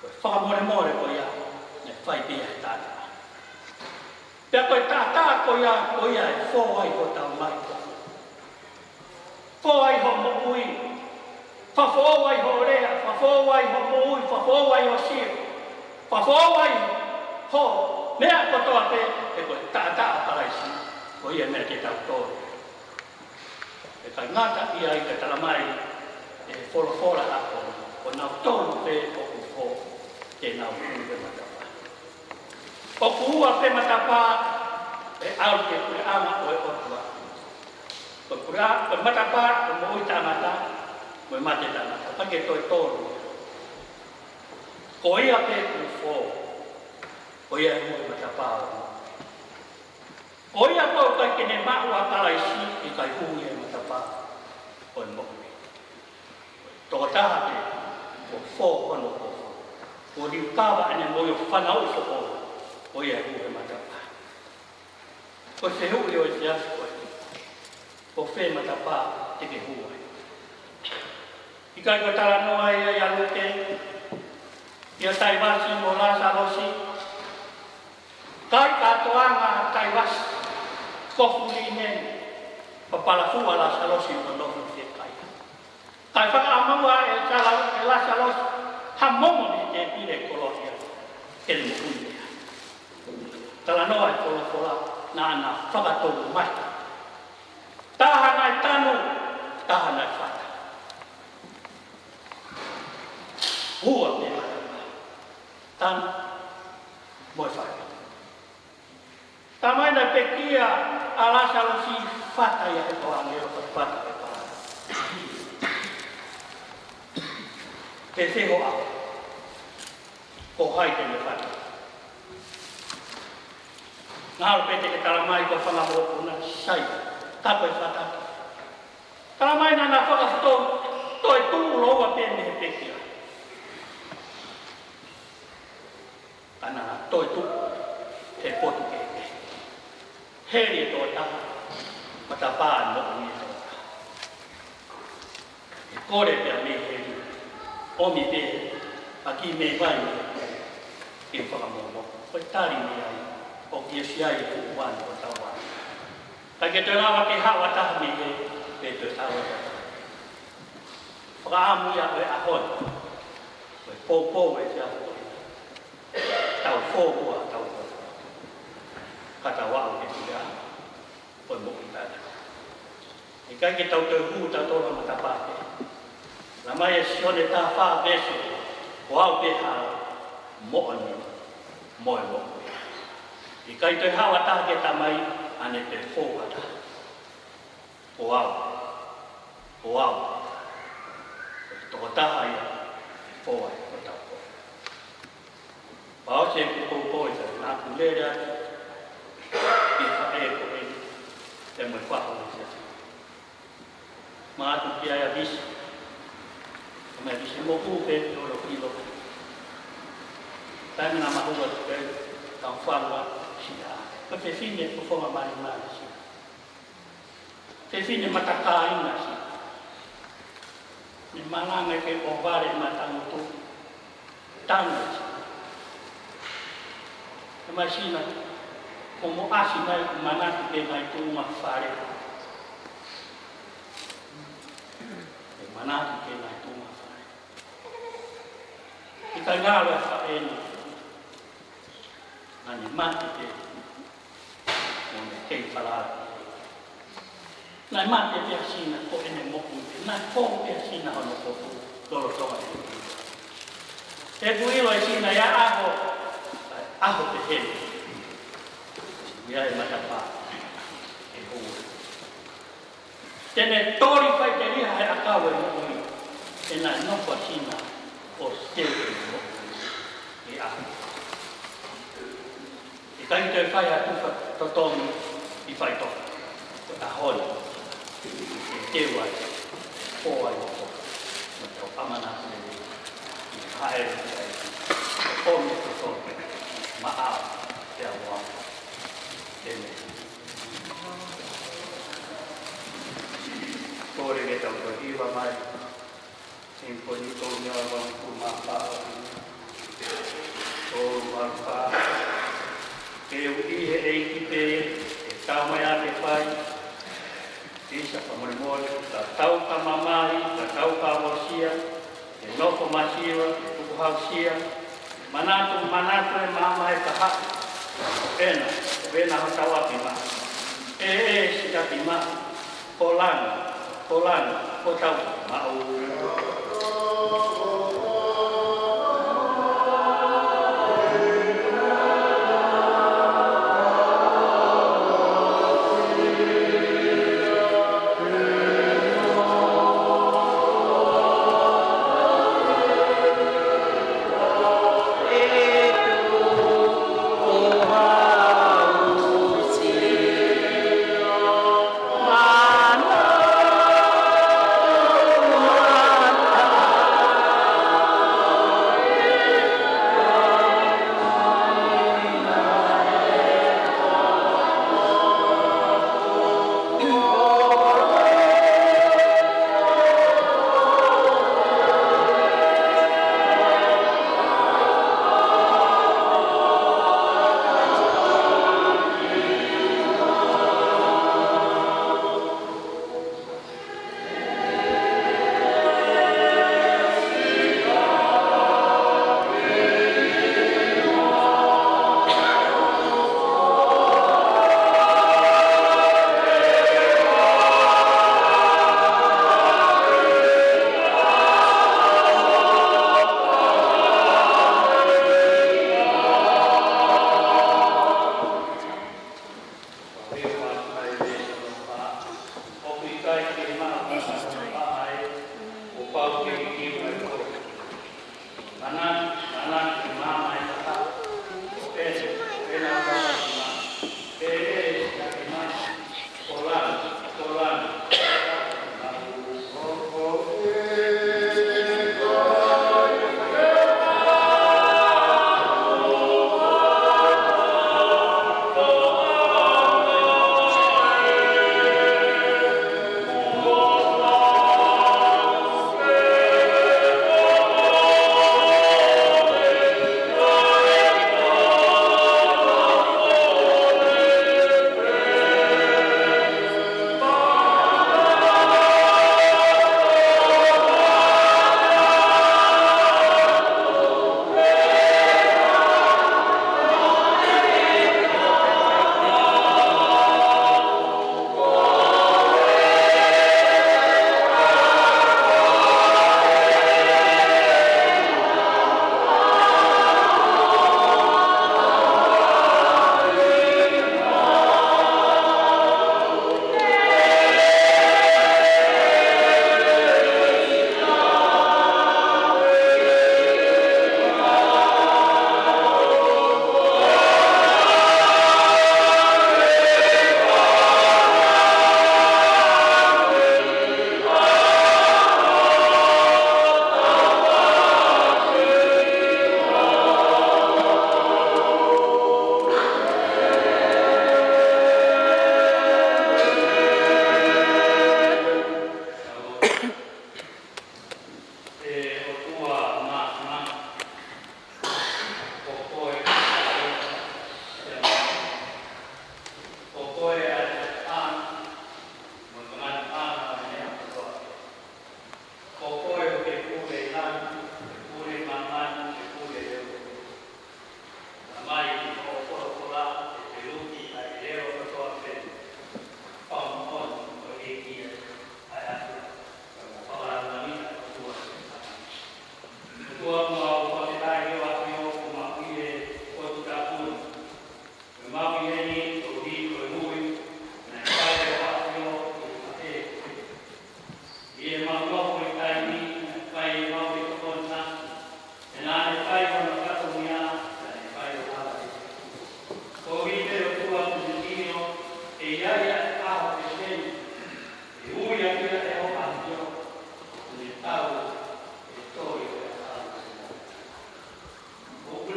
Ko e fakamolemole ko ia, ne fai pē ia he taʻataʻa. Pea ko e taʻataʻa ko ia, ko ia ʻe fō ai hotau ngaahi kofu. Fō ai hoʻo moʻui. Fakafoʻou ai hoʻo lea, fakafoʻou ai hoʻo moʻui, fakafoʻou ai hoʻo sio. Fakafoʻou ai hoʻo meʻa kotoa pē, he ko e taʻataʻa ʻo Kalaisi, ko ia meʻa ke tau tō. ʻE ʻikai ngata ʻi ai, ka talamai ʻe he folofola ʻa ko, ko nautolu pē ʻoku fō, te nau hū he matapā. ʻOku ua pē matapā ʻe ʻalu ki he puleʻanga ʻo e ʻOtua. Ko e puleʻa-, ko e matapā ʻo e moʻui taʻengata, mo e mate taʻengata, ka ke toe tolu. Ko ia pē ʻoku fō, ko ia ʻe hū he matapā ʻo e moʻui. Ko ia ʻoku ʻikai ke ne maʻu ʻa Kalaisi, ʻe ʻikai hū ia he matapā ʻo e moʻui. Tokotaha pē kuo fō hono kofu, kuo liukava ʻene moʻui ʻo fanauʻi foʻou, ko ia ʻe hū he matapā. Ko e fehuʻi ʻo e efiafi ko eni, ko fē matapā te ke hū ai? ʻIkai ko e talanoa ia ʻia Luke, ʻia Taivasi mo Lasalosi? Kai kātoanga ʻa Taivasi, kofu līneni, papalafua ʻa Lasalosi mo nofo fiekaia. Kae fakaʻamua ʻe Sala-, ʻe Lasalosi ha momo mei he tēpile koloa ia, ke ne moʻui ai. Talanoa e folofola naʻa na fakatou mai. Taha naʻe tanu, taha naʻe fata. Ua pē matapā. Tanu mo e fata. Talamai naʻe pekia ʻa Lasalosi, fata ia he kau ʻāngelo, fata he kau ʻāngelo. Pea fehuʻi, ko hai te ne fata? Ngalo pē te ke talamai ko e fanga mokopuna, sai, ka ko e fata. Talamai naʻa na fakafeto-, toetuʻu lōua pē mei he pekia. Ka naʻa na toetuʻu he potu kehekehe. Heli e tokotaha, matapā ʻa e moʻui e tokotaha. ʻE kole pē ia mei heli, ʻomi pē ha kiʻi meʻi vai mei he, ke fakamōmō. Ko e tali mei ai, ʻOku ʻi ai e fuʻu vanu ʻo tau vā. Ka ke toe lava ke haʻu ha taha mei hē, pe toe haʻu ha taha. Fakaʻamu ia ʻo e ʻaho ni, ʻo e poupou ʻo e efiafi ko eni. Tau fō ua, tau fō ua. Ka tau aʻu ki he puleʻanga ʻo e moʻui taʻengata. ʻIkai ke tau toe hū tautolu ha matapā pē. Talamai ʻe Sione taha fā veesi ua, ko au pē hala, moʻoni, mo e moʻui. ʻIkai toe haʻu ha taha ki he Tamai, ʻa ia te ne fō ha taha. Ko au, ko au. Tokotaha ia, fō ai ko tau ko. Pea ʻosi e kiʻi poupou ʻe taha, naʻá ku lele atu ki he faʻē ko eni, pea mo e faʻē ko eni. Manatu ki ai ʻa Visi. Ko e meʻa Visi mo ku pe olo kilo. Taimi naʻá ma hū atu pē, ka u fanga Sina. Ko e fefine ko e fonga mai ma Sina. Fefine matakāinga Sina. Ne malanga ke ʻo vale matangutu. Tanu Sina. Talamai Sina, ko hoʻomo ʻasi mai ʻoku manatu ki he ngaahi tuʻunga fale. ʻOku manatu ki he ngaahi tuʻunga fale. ʻIkai ngalo e faʻē ni. Naʻá ne mate pē. Mo ne kei falala. Naʻe mate pē ʻa Sina ko ʻene moʻui pē. Naʻe fou pē ʻa Sina hono kofu lolotonga e moʻui. He kuo ʻilo ʻe Sina ia ʻaho, ʻaho pehē ni, ʻe ʻi ai e matapā ʻe hū. Te ne toli faʻiteliha he ʻakau e moʻui, he naʻe nofo ʻa Sina ʻo sio ki he moʻui ʻi he ʻaho. ʻIkai toe fai ha tufa totongi ʻi faitoka, ko e ʻaho ni, ʻe teu ai, fō ai ʻo fō, mo tau ʻamanaki lelei, ʻi he haʻele ki ai, ʻo fō mo totongi, maʻau, pea mo au. ʻĒmeni. Kole ke tau toe hiva mai. Siniponi tolu noa vangikū mā fā. Tolu mā fā. Ke u ʻi he ʻEiki pē, ke tau mai ake fai. Isa ka molemole, ka tau ka mamahi, ka tau ka mosia. Ke nofo masiva, ke tukuhausia. Manatu, manatu e maama e kahaʻu. ʻEna, ʻena hotau ʻapi maʻu. ʻE, ʻe, siʻi ʻapi maʻu. Ko langi, ko langi, ko tau maʻu.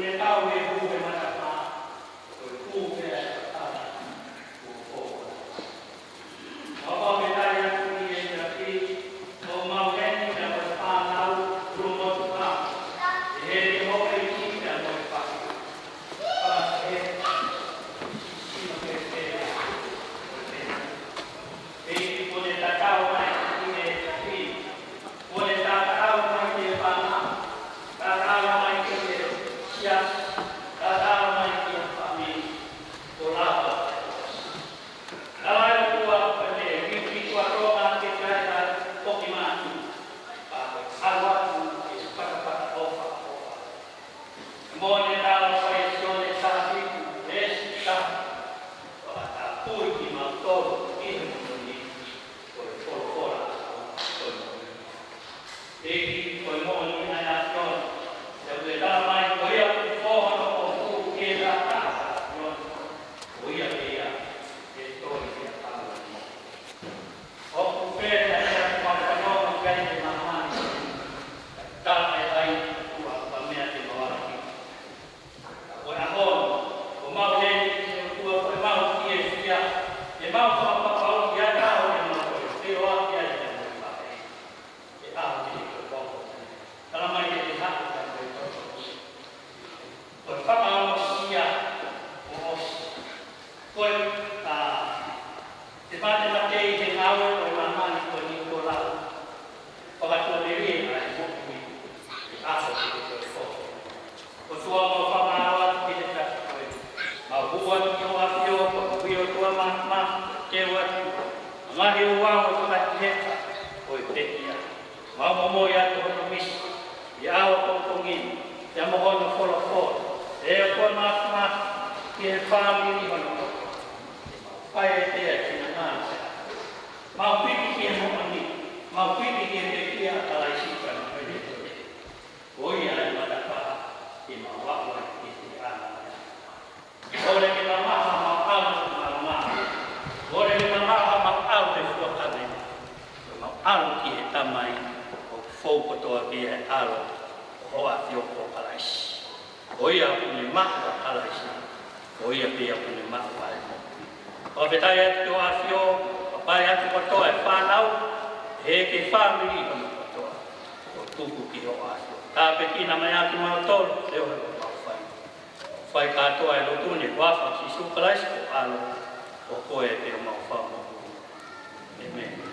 Ke tau e hū he matapā, ko e hū pē ʻa e tatala kuo fou. ʻOku ou fakafetaʻi atu ki he ʻEiki, ʻoku mau ʻi heni pea mo e fānau, ʻulumotuʻa, ʻi he ʻEiki, ʻi he ʻEiki pea mo e faʻē. Pea ke sino ke pea ko e pea. ʻEiki, kuo ne tatau mai ki he ʻEiki. Kuo ne tatau mai ki he fānau. Tatau mai ki he siasi. Tatau mai ki he fāmili. Ko lava. Lava e ʻOtua ko e meʻa ʻi he kuonga ke kai ha poki mātu. Pea ko e ʻalu atu ki he patapata ʻofa, ʻofa. Mo ne tala fai Sione taha fitu, veesi taha. Fakatapui kimautolu ʻi he moʻoni, ko e folofola ʻa e moʻoni. ʻEiki, ko e moʻoni ʻa e ʻAfiona. Pea ʻoku tala mai, ko ia ʻoku fou hono kofu ki he taha ʻa e ʻAfiona. Ko ia pē ia ʻe toe ʻi he ʻAfiona. ʻOku pehē ʻa e ʻOtua, fanongo ki ai ʻe māmani. Tala e ʻai ʻOtua, ko e meʻa te mau ala ki. Ko e ʻaho ni, ʻoku mau ʻi heni ʻe ʻOtua, ko e mau fiefia, ʻe mau fakapapauʻi ʻa e ʻaho ni, ʻe mau ko e feohi ai ʻa e mau faʻē. ʻE ʻaho ni ko e pau. Tala mai ke te haʻu ka ko e toto. Ko e fakaongosia, ʻo ʻosi. Ko e, ʻa, te mate mate ʻi he ngāue ko e māmani ko eni ko lau. Fakatuʻamelie ʻa e moʻui ʻi he ʻaho ko e ko e ko. ʻOtua mau fakamālō atu ki he taha ko e. Mau hū atu ki hoʻo ʻAfio, ko e ui ʻOtua ma, ma, ke ua atu. Ngaahi ua o fakatiheka, ko e pekia. Mau momoi atu hono misi, ʻi he ʻaho pongipongi ni, pea mo hono folofola, ʻe ʻOtua Māfimafi, ki he fāmili hono kotoa. Fai e pea ki na ngā se. Mau piki ki he moʻoni, mau piki ki he pekia ʻa Kalaisi ka na pele. Ko ia e matapā, ke mau aʻu ai ki he ana. Kole ke mamafa mau ʻalu ki māmā. Kole ke mamafa mau ʻalu he fuakava. Mau ʻalu ki he Tamai, ʻoku fou kotoa pē ʻi he ʻAlo, ʻo hoʻo ʻAfio ko Kalaisi. Ko ia ʻoku ne maʻu ʻa Kalaisi, ko ia pē ʻoku ne maʻu ai. Fakafetaʻi atu ki hoʻo ʻAfio, pea pehē atu kotoa e fānau, he ʻEiki fāmili hono kotoa, ʻo tuku ki hoʻo ʻAfio. Tāpuekina mai ʻa kimautolu, ʻi he ʻofa ʻoku mau fai. Fai kātoa e lotu ni ʻi he huafa ʻo Sīsū Kalaisi ko ho ʻAlo, ʻo koe pē homau Fakamoʻui. ʻĒmeni.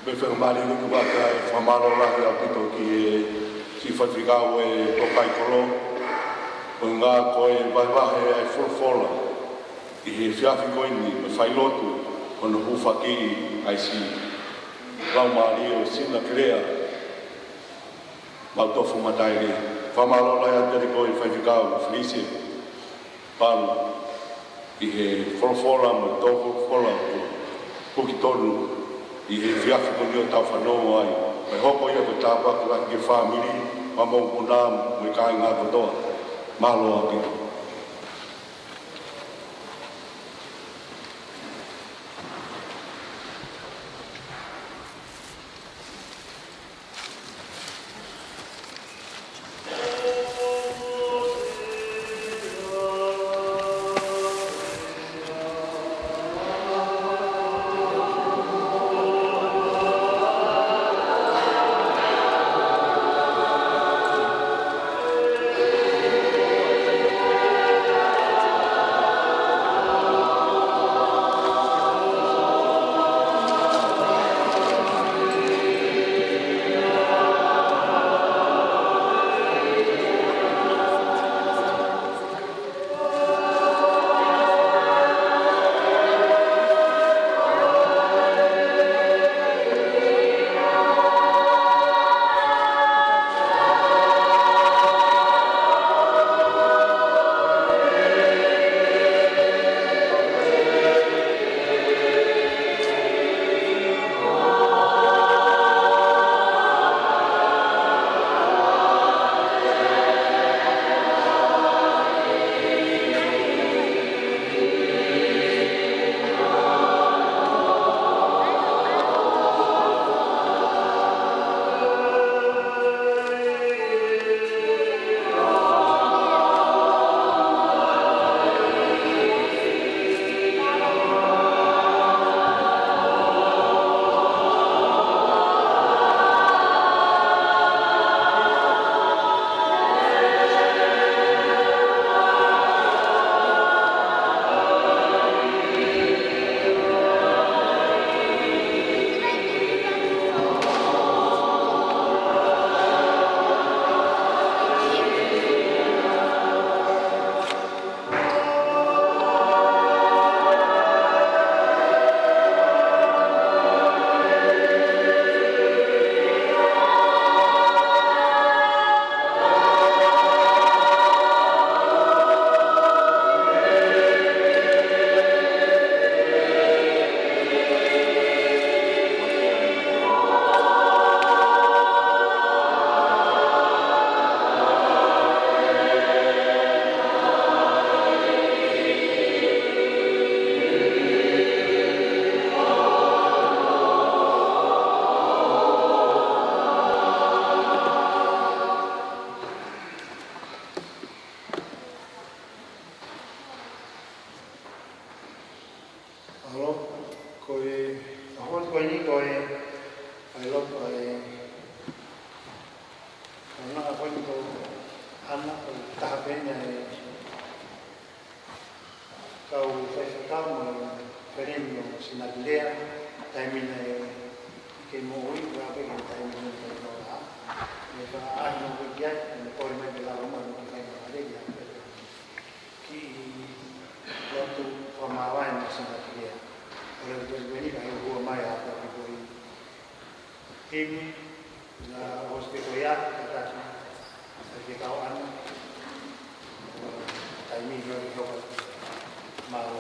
Pea fakamālō atu, fakamālō lahi ʻaupito ki he siʻi faifekau ʻo e Pokai Kolo, ko e ngaahi ko e vahevahe ʻa e folofola ʻi he efiafi ko eni, mo e failotu, ko hono hūfaki ʻa e siʻi laumālie ʻo Sina Kelea Mautofu Mataele. Fakamālō lahi atu kiate koe faifekau Felise Palu, ʻi he folofola mo e tō folofola ʻoku ke toʻo tonu ʻi he efiafi ko eni ʻo tau fanongo ai. Pea hoko ia ko e tāpuaki lahi ki he fāmili, mo e mokopuna, mo e kāinga kotoa. Mālō ʻaupito. Nanga ko eni ko Ana, ko e taha pē ʻeni ʻa e kau faifekau mo e feleni ʻo Sinatilea, taimi naʻe ʻikai moʻui, ko e ʻapi ke taimi naʻe ʻikai moʻui. ʻE fakaʻahi mo e kiai, ʻe kole mai ke lava mai mo e kiai mo e kiai, kiʻi lotu fakamāvae mo Sinatilea. ʻOku ou tui ko eni ka ʻe hua mai ʻa e kau kiʻi himi, na ʻosi ke ko ia, ka taki, taki ke kau Ana, taimi ʻo e hopa, mālō.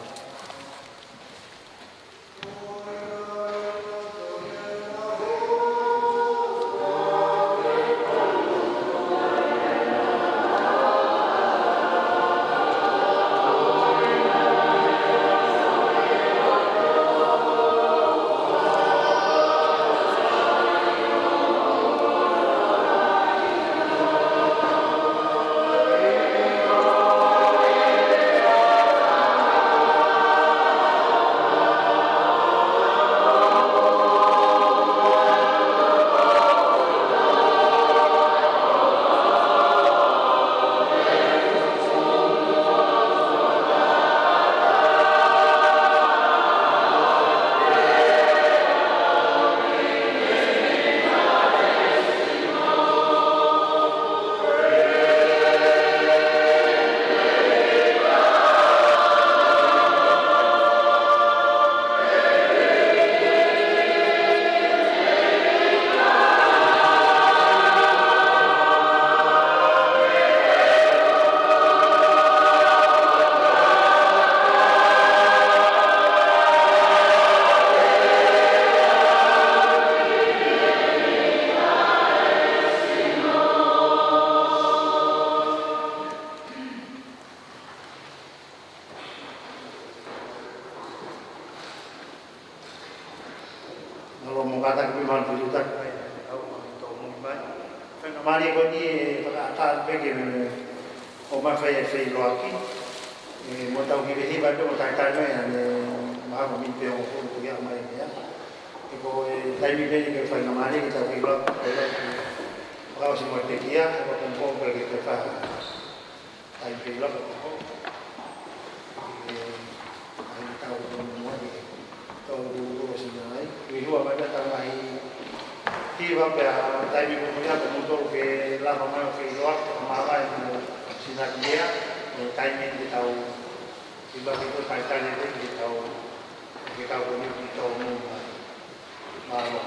Mālō mo kātaki pē malu filu taki mai, au ma mi tō mui mai. Faingamālie ko eni ʻe fakaʻatā pē ke ʻomai fai e feʻiloaki. ʻE, mo tau hivehiva pē mo talitali mai ʻa e mahalo mini pē ʻo ko ia mai meʻa. ʻE ko e taimi pē ʻeni ke faingamālie ke tau feʻiloaki, feʻiloaki. Fakaʻosi mo e pekia, ʻe ko e pongipongi pē ke, ke fai. Taimi pē ʻi lalo ko ē. ʻE, ʻai tau tonu mo e tau lulu o Sinai. Ui hua mai pē tau mai. Hiva pē ʻa taimi ko ia ko mutolu ke lava mai ʻo feʻiloaki, ʻo māvae mo Sinatilea, ʻo taimi ke tau, hiva ke tau talitali ke tau, ke tau ko ni ki tau mo mai. Mālō.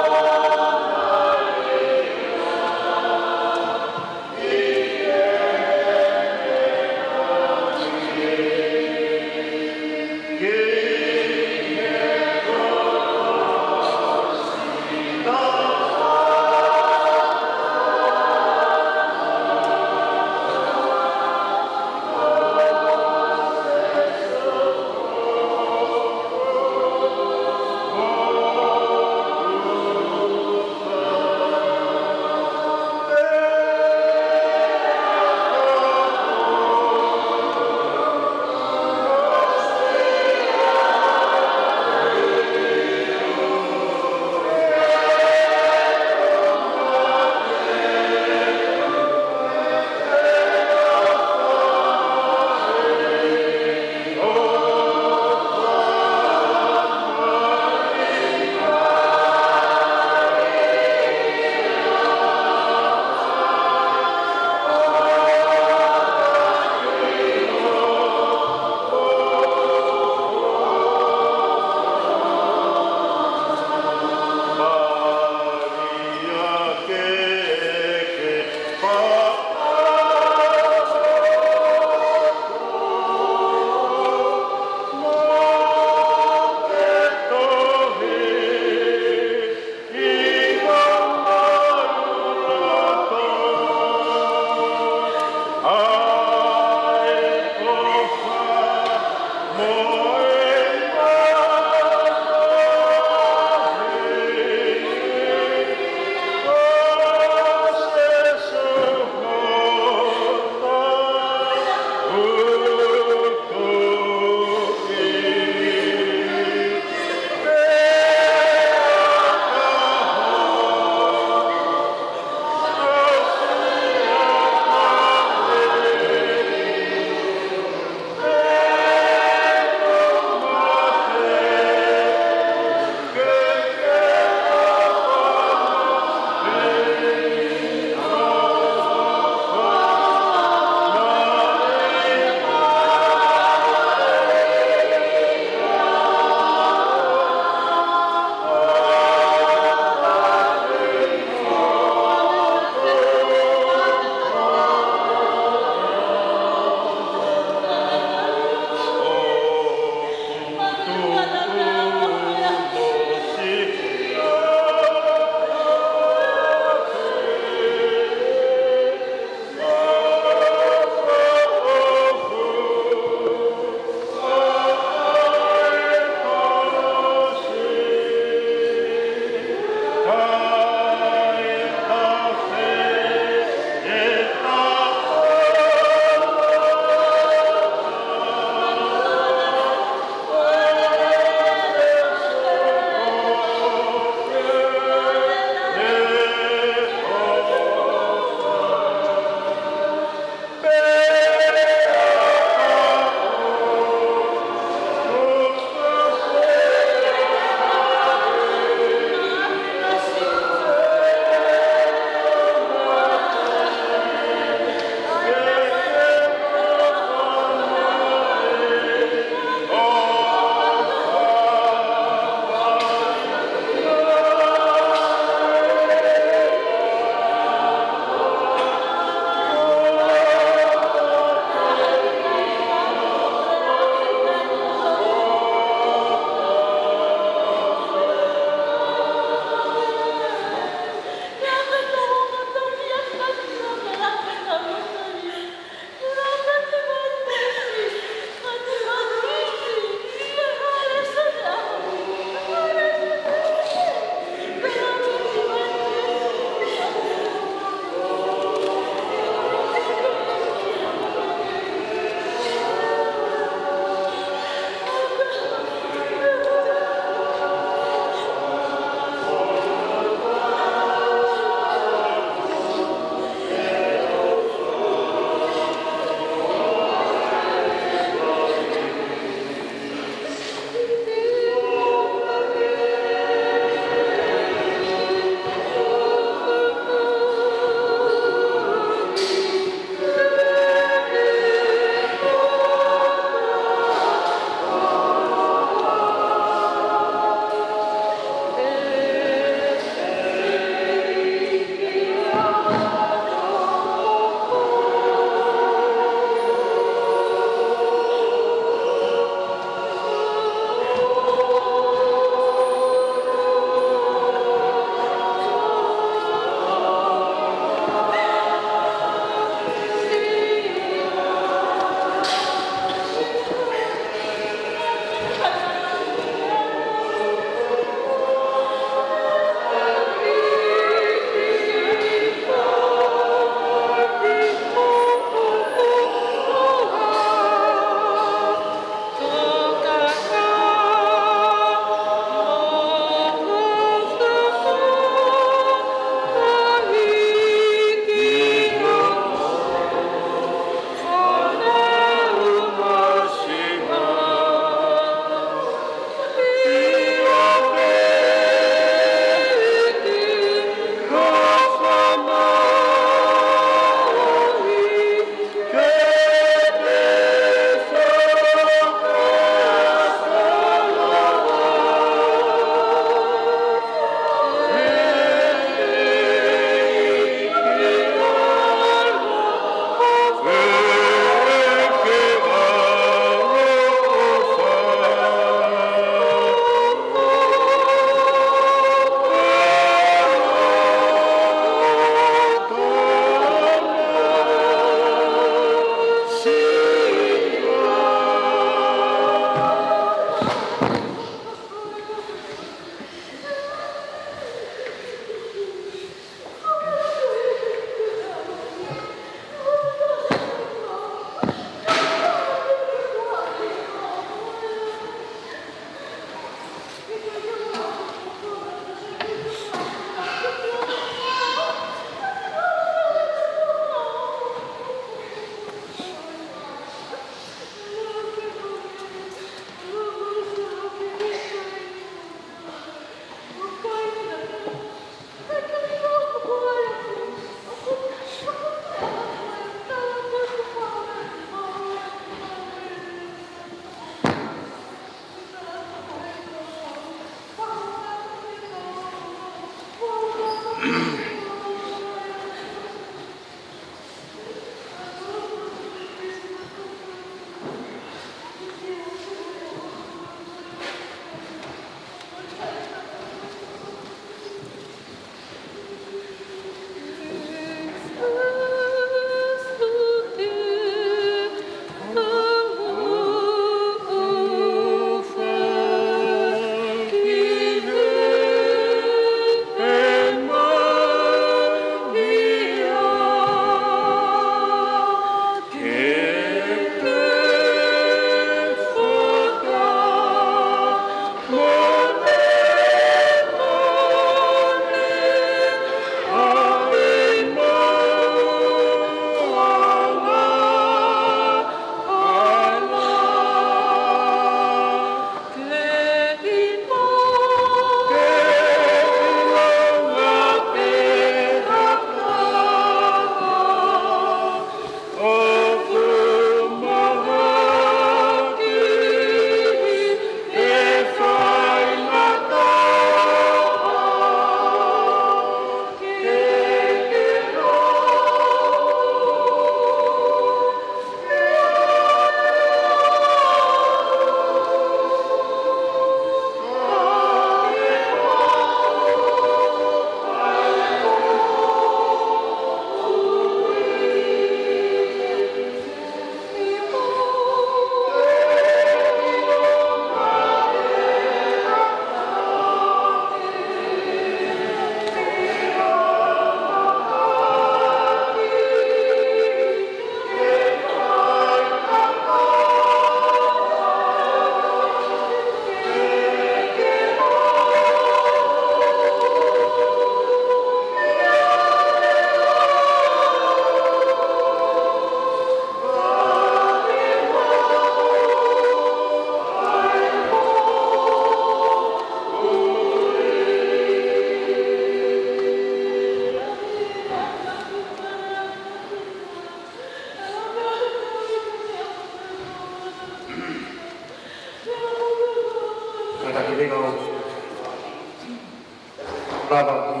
Lava ki,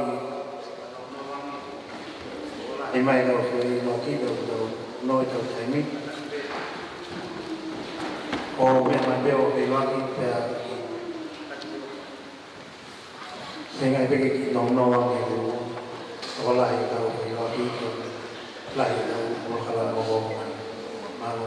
ʻi mai lau fai lau ki tau tau no e tau taimi. ʻO meʻa mai pē ʻo fai lau ki pea ki. Sengai pē ke ki no no a ke ku. ʻO lahi tau fai lau ki tau. Lahi tau mo kala mo ko. Mālō.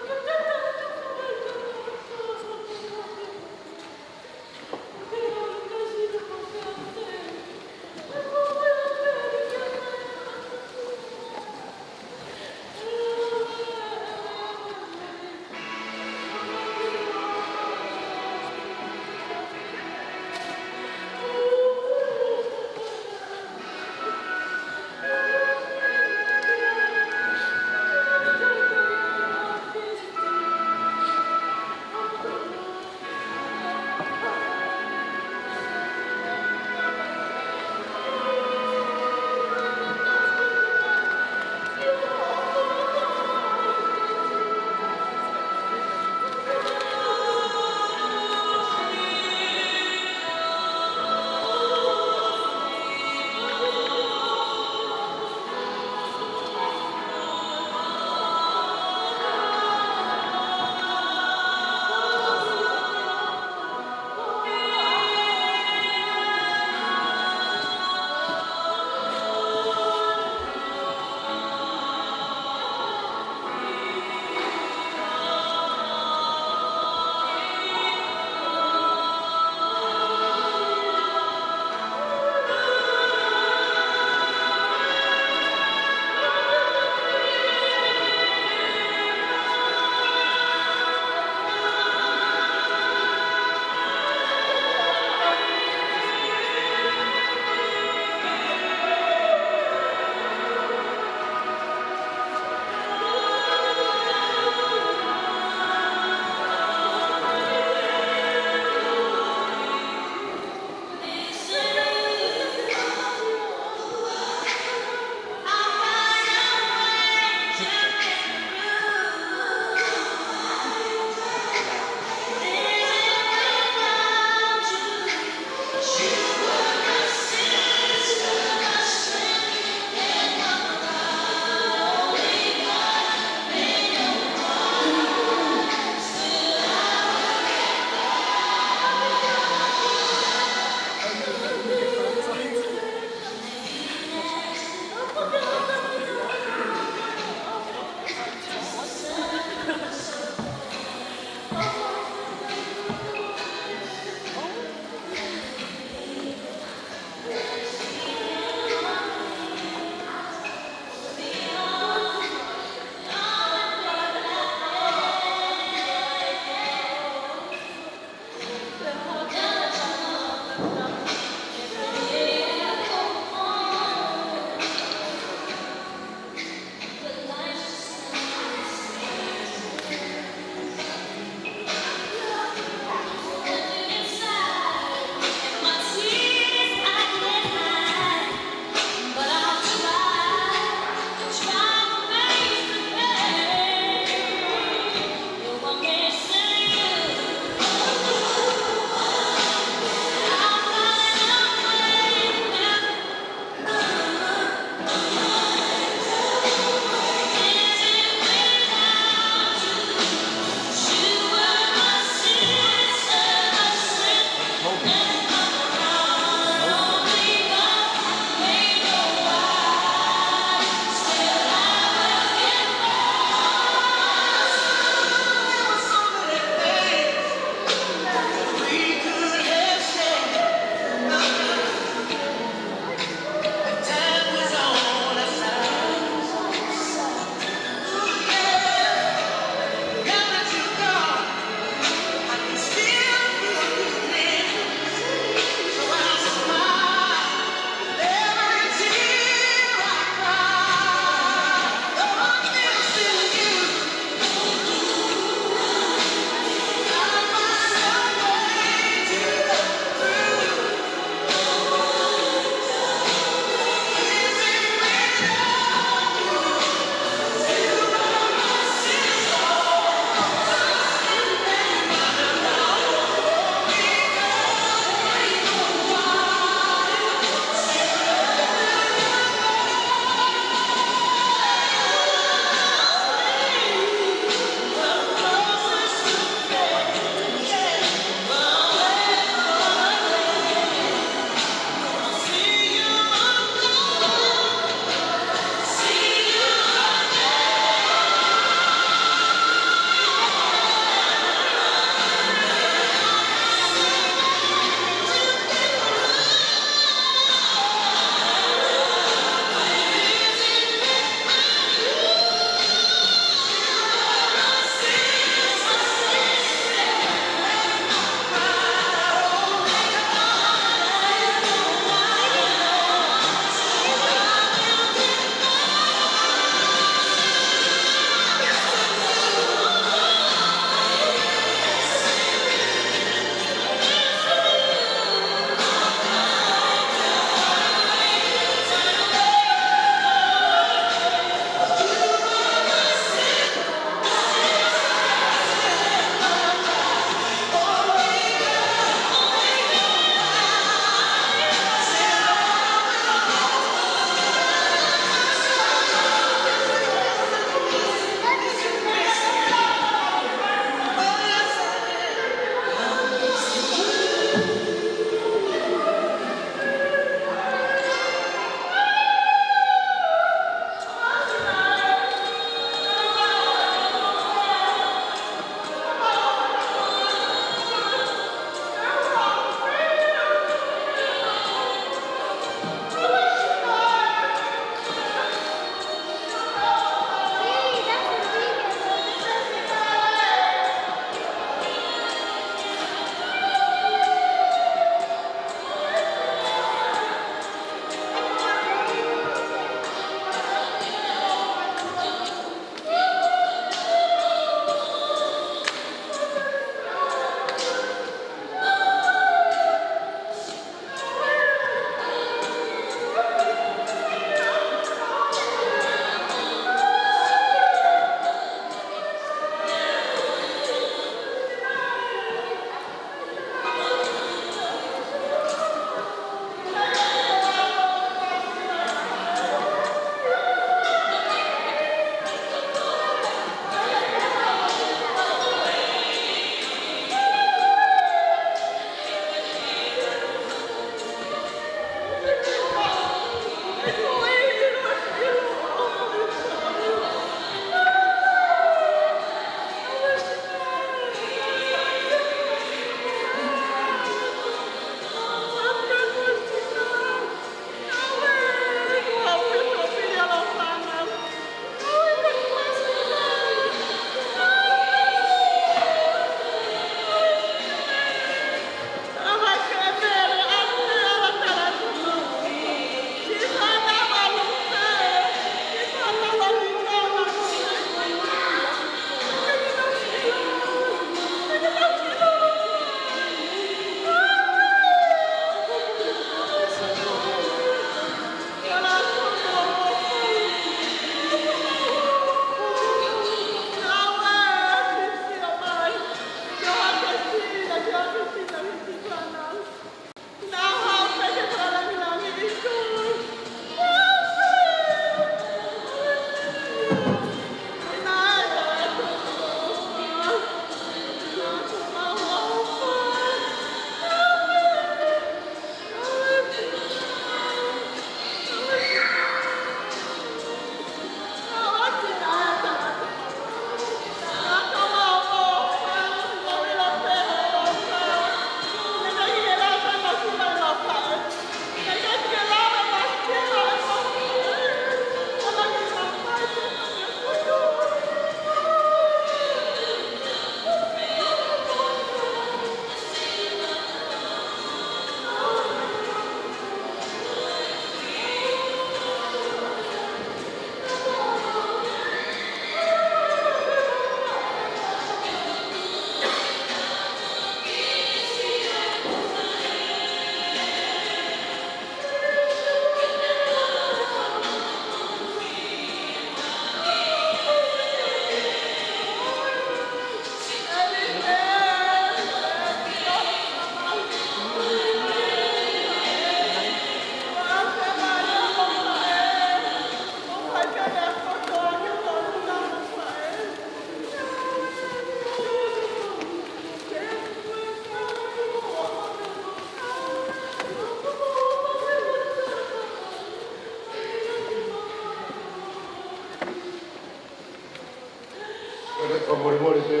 Fakamolemole pē,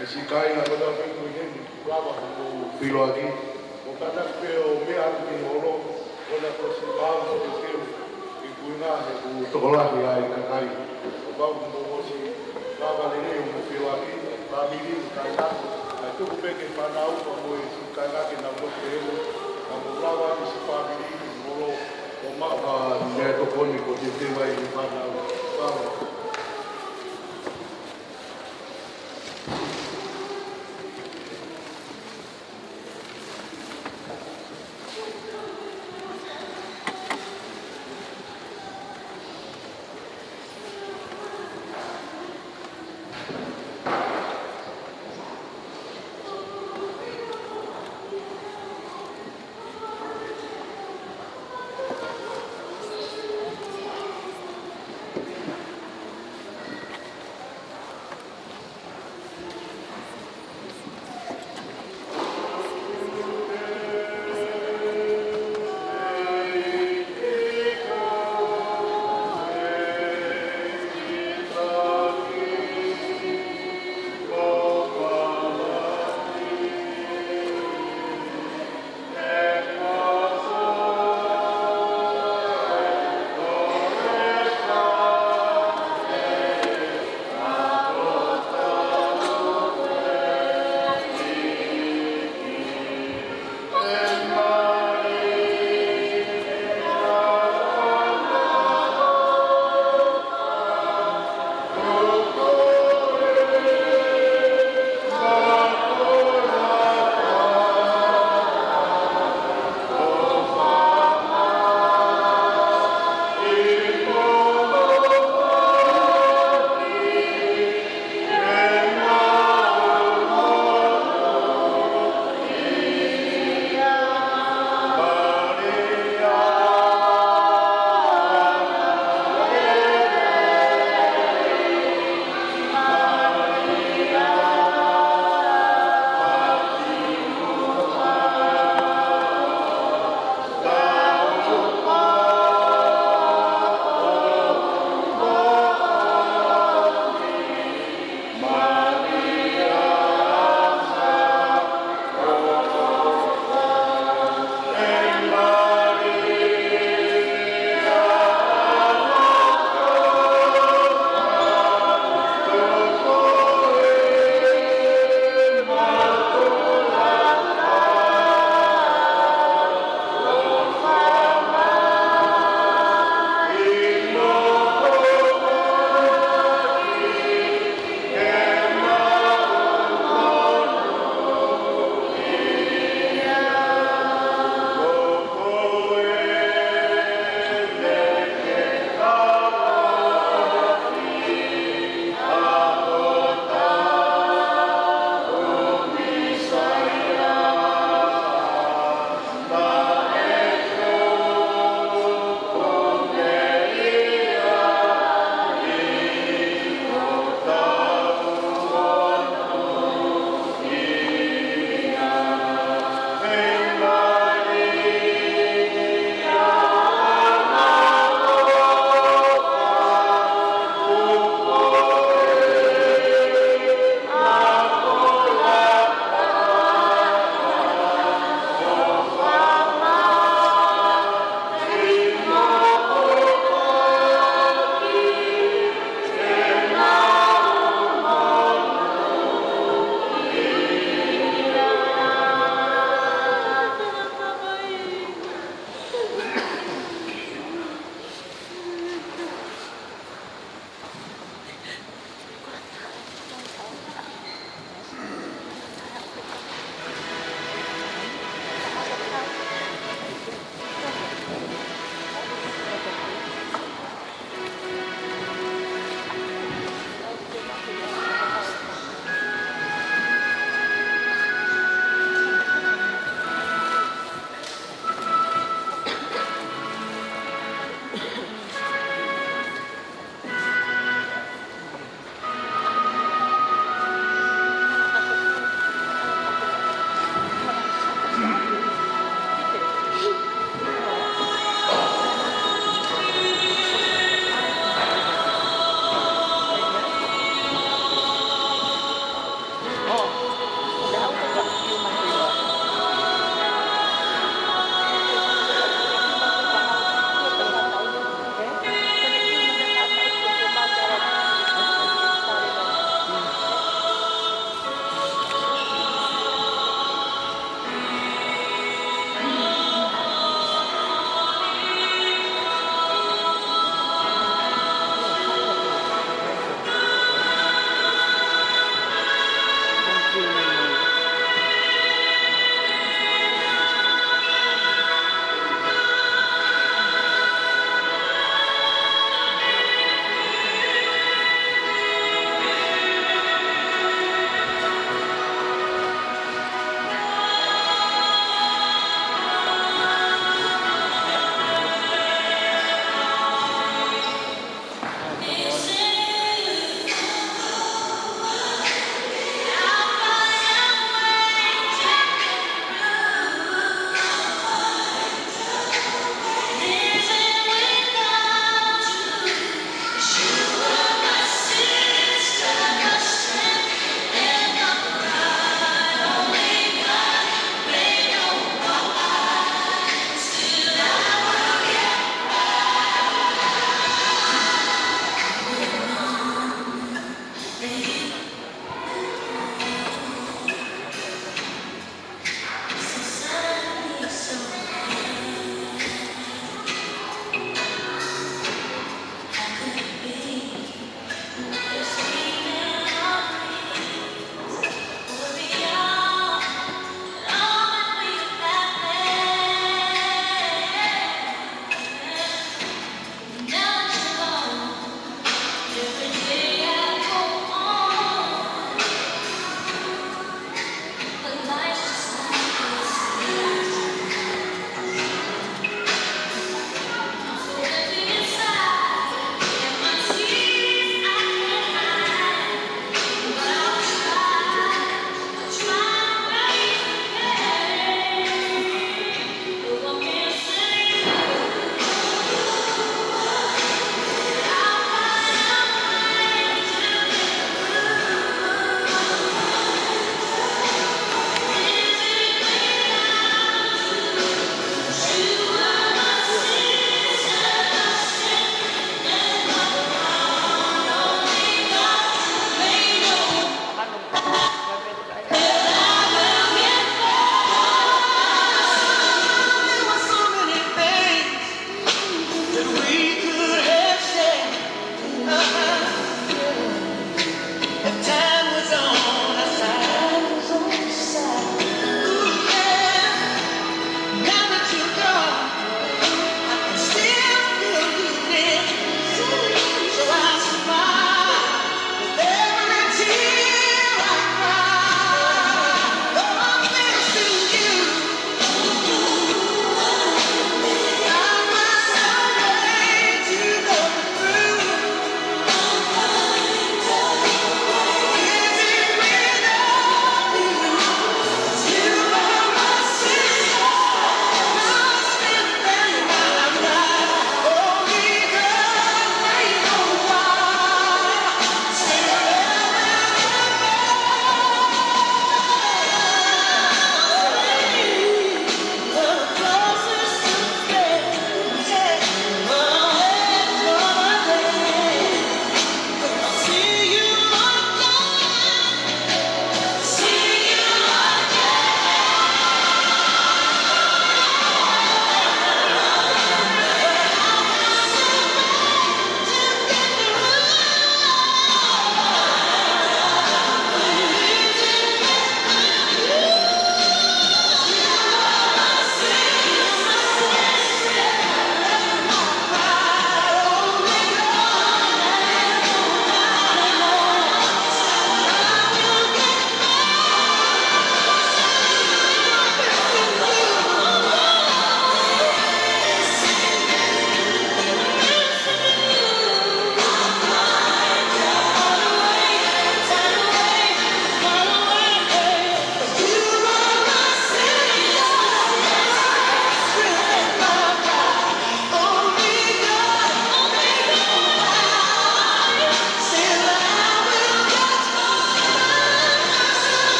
ʻe siʻi kāinga ko ena pē ko eni, lava hoʻomou feʻiloaki. ʻO kātaki pē ʻo meʻa atu ki holo, ko ena ko siʻi maau ko teuteu, ʻi kuinga he ʻoku tokolahi ʻa e kakai. ʻO pau mo ʻosi lava lelei hoʻomou feʻiloaki, fāmili, kāinga, kae tuku pē ke fānau, pea mo e siʻi kāinga ke nau nofo pehē, ka mou lava atu siʻi fāmili, holo, ʻo maʻu ha meʻatokoni ko teuteu ai e fānau. Mālō.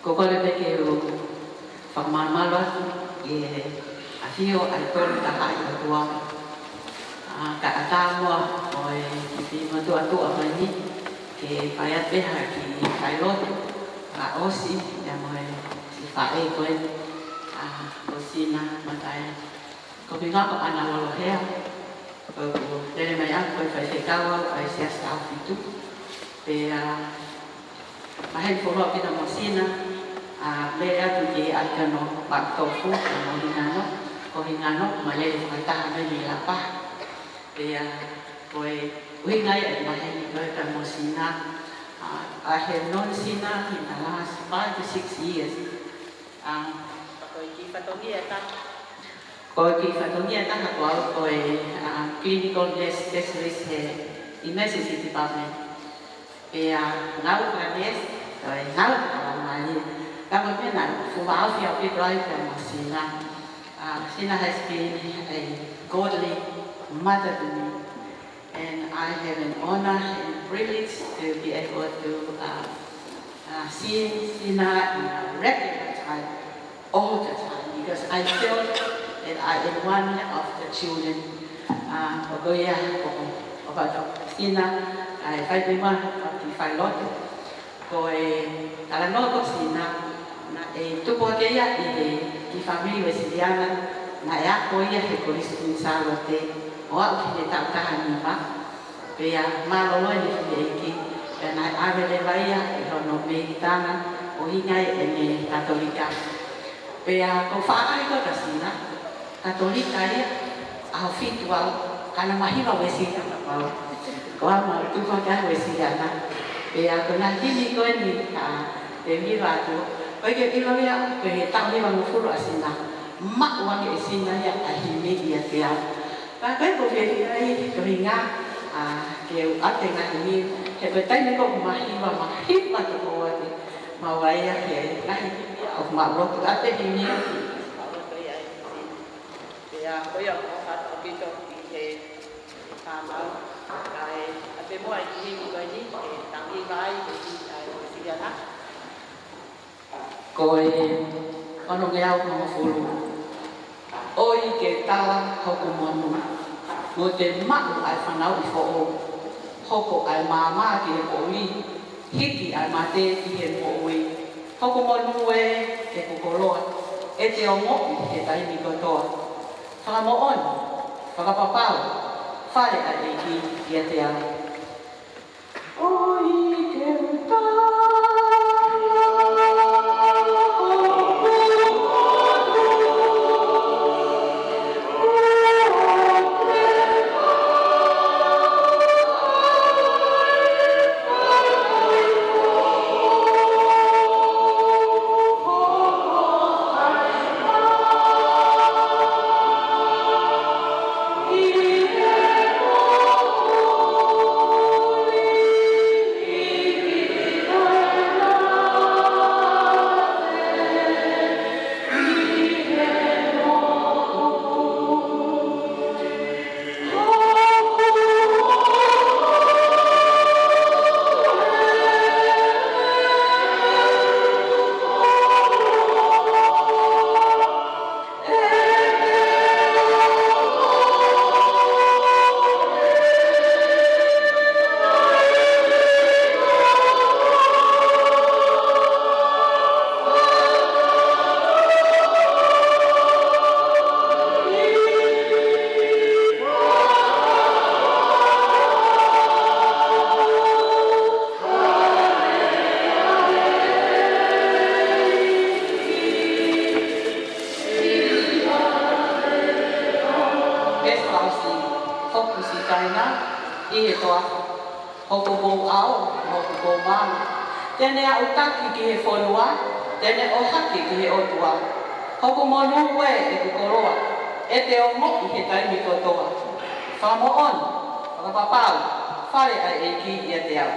Ko e kole pē ke u fakamalumalu atu ʻi he ʻafio ʻa e Tolu Tahaʻi ʻOtua. ʻA, kae ʻatā muʻa ʻo e kiʻi motuʻa tuʻa mai ni, ke fai atu pē ha kiʻi failotu, fakaʻosi, ia mo e siʻi faʻē ko eni, ʻa, ko Sina Mataea. Ko hoku hingoa ko ʻAna Lolohea, ʻoku ou lele mai au ko e faifekau au ʻa e Siasi ʻAhofitu. Pea, ʻa, maheni fuoloa ʻaupito mo Sina, ʻa, lele atu ki he ʻapi ʻo Maʻutofu, ʻa, mo Hingano, ko Hingano, ʻoku ma lele fakataha mai mei Lapaha. Pea, ko e ʻuhinga ia ʻeku maheni ko ē pea mo Sina, ʻa, I have known Sina in the last five to six years. ʻA, ko e kiʻi fatongia ʻe taha. Ko e kiʻi fatongia ʻe taha ko au ko e, ʻa, clinical nurse specialist he emergency department. Pea ngāue faka-nurse, ko e ngāue fakalangi. Ka ko e meʻa naʻe fuʻu vāofi ʻaupito ai pea mo Sina. ʻA, Sina has been a godly mother to me. And I have an honor and privilege to be able to, uh, uh, see Sina in a regular time. all the time because I felt that I am one of the children. Uh, ko ia, ko, ko, ko Sina, ʻa e fai pē ma, ʻa e fai lotu. Ko e talanoa ko Sina, naʻe tupu hake ia ʻi he kiʻi fāmili Uēsiliana, naʻe ako ia he Kolisi Kuini Sālote, ʻo aʻu ki he taʻu taha nima. Pea mālōlō ʻene fili ʻeiki, pea naʻe ʻave leva ia ʻe hono melikitanga ʻo ʻuhinga ʻene Katolika. Pea ko e faʻahi ko ē ʻa Sina, Katolika ia, ʻaho fitu au, ka naʻe mahiva Uēsiliana pau. Ko au naʻe tupu hake au Uēsiliana. Pea ko e ngaahi himi ko eni, ʻa, te u hiva atu. Ko e ke ʻilo ia, ko e taʻu hivangofulu ʻa Sina, maʻu ange ʻe Sina ia ʻa e himi ʻiate au. Ka ko e ko fie ai, ko hinga, ʻa, ke u ʻoatu e ngaahi himi, he ko e taimi ko ē ʻoku mahiva, mahiva toko atu. Maʻu ai ia he ngaahi himi, ʻoku mau lotu ʻoatu e himi. Pea ko ia ʻoku ou fakaʻapaʻapa ʻaupito ki he fānau, kae ʻoatu muʻa e himi ko eni, ke tau hiva ai, he himi ʻa e Uēsiliana. Ko e ono ngeau hongofulu. ʻOi ke tala hoku monū, mo te maʻu ʻa e fanauʻi foʻou. Hoko ʻa e maama ki he poʻuli, hiki ʻa e mate ki he moʻui. Hoku monū ē, ʻeku koloa, ʻe te ongoʻi he taimi kotoa. Fakamoʻoni, fakapapau, fale ʻa e ʻEiki ʻiate au. Veesi fakaʻosi, hoku Sikaina ʻi he toafa, hoku pouʻau, hoku poumālie. Te ne aʻutaki ki he fonua, te ne ʻohake ki he ʻOtua. Hoku monū ē, ʻeku koloa, ʻe te ongoʻi he taimi kotoa. Fakamoʻoni, fakapapau, fale ʻa e ʻEiki ʻiate au.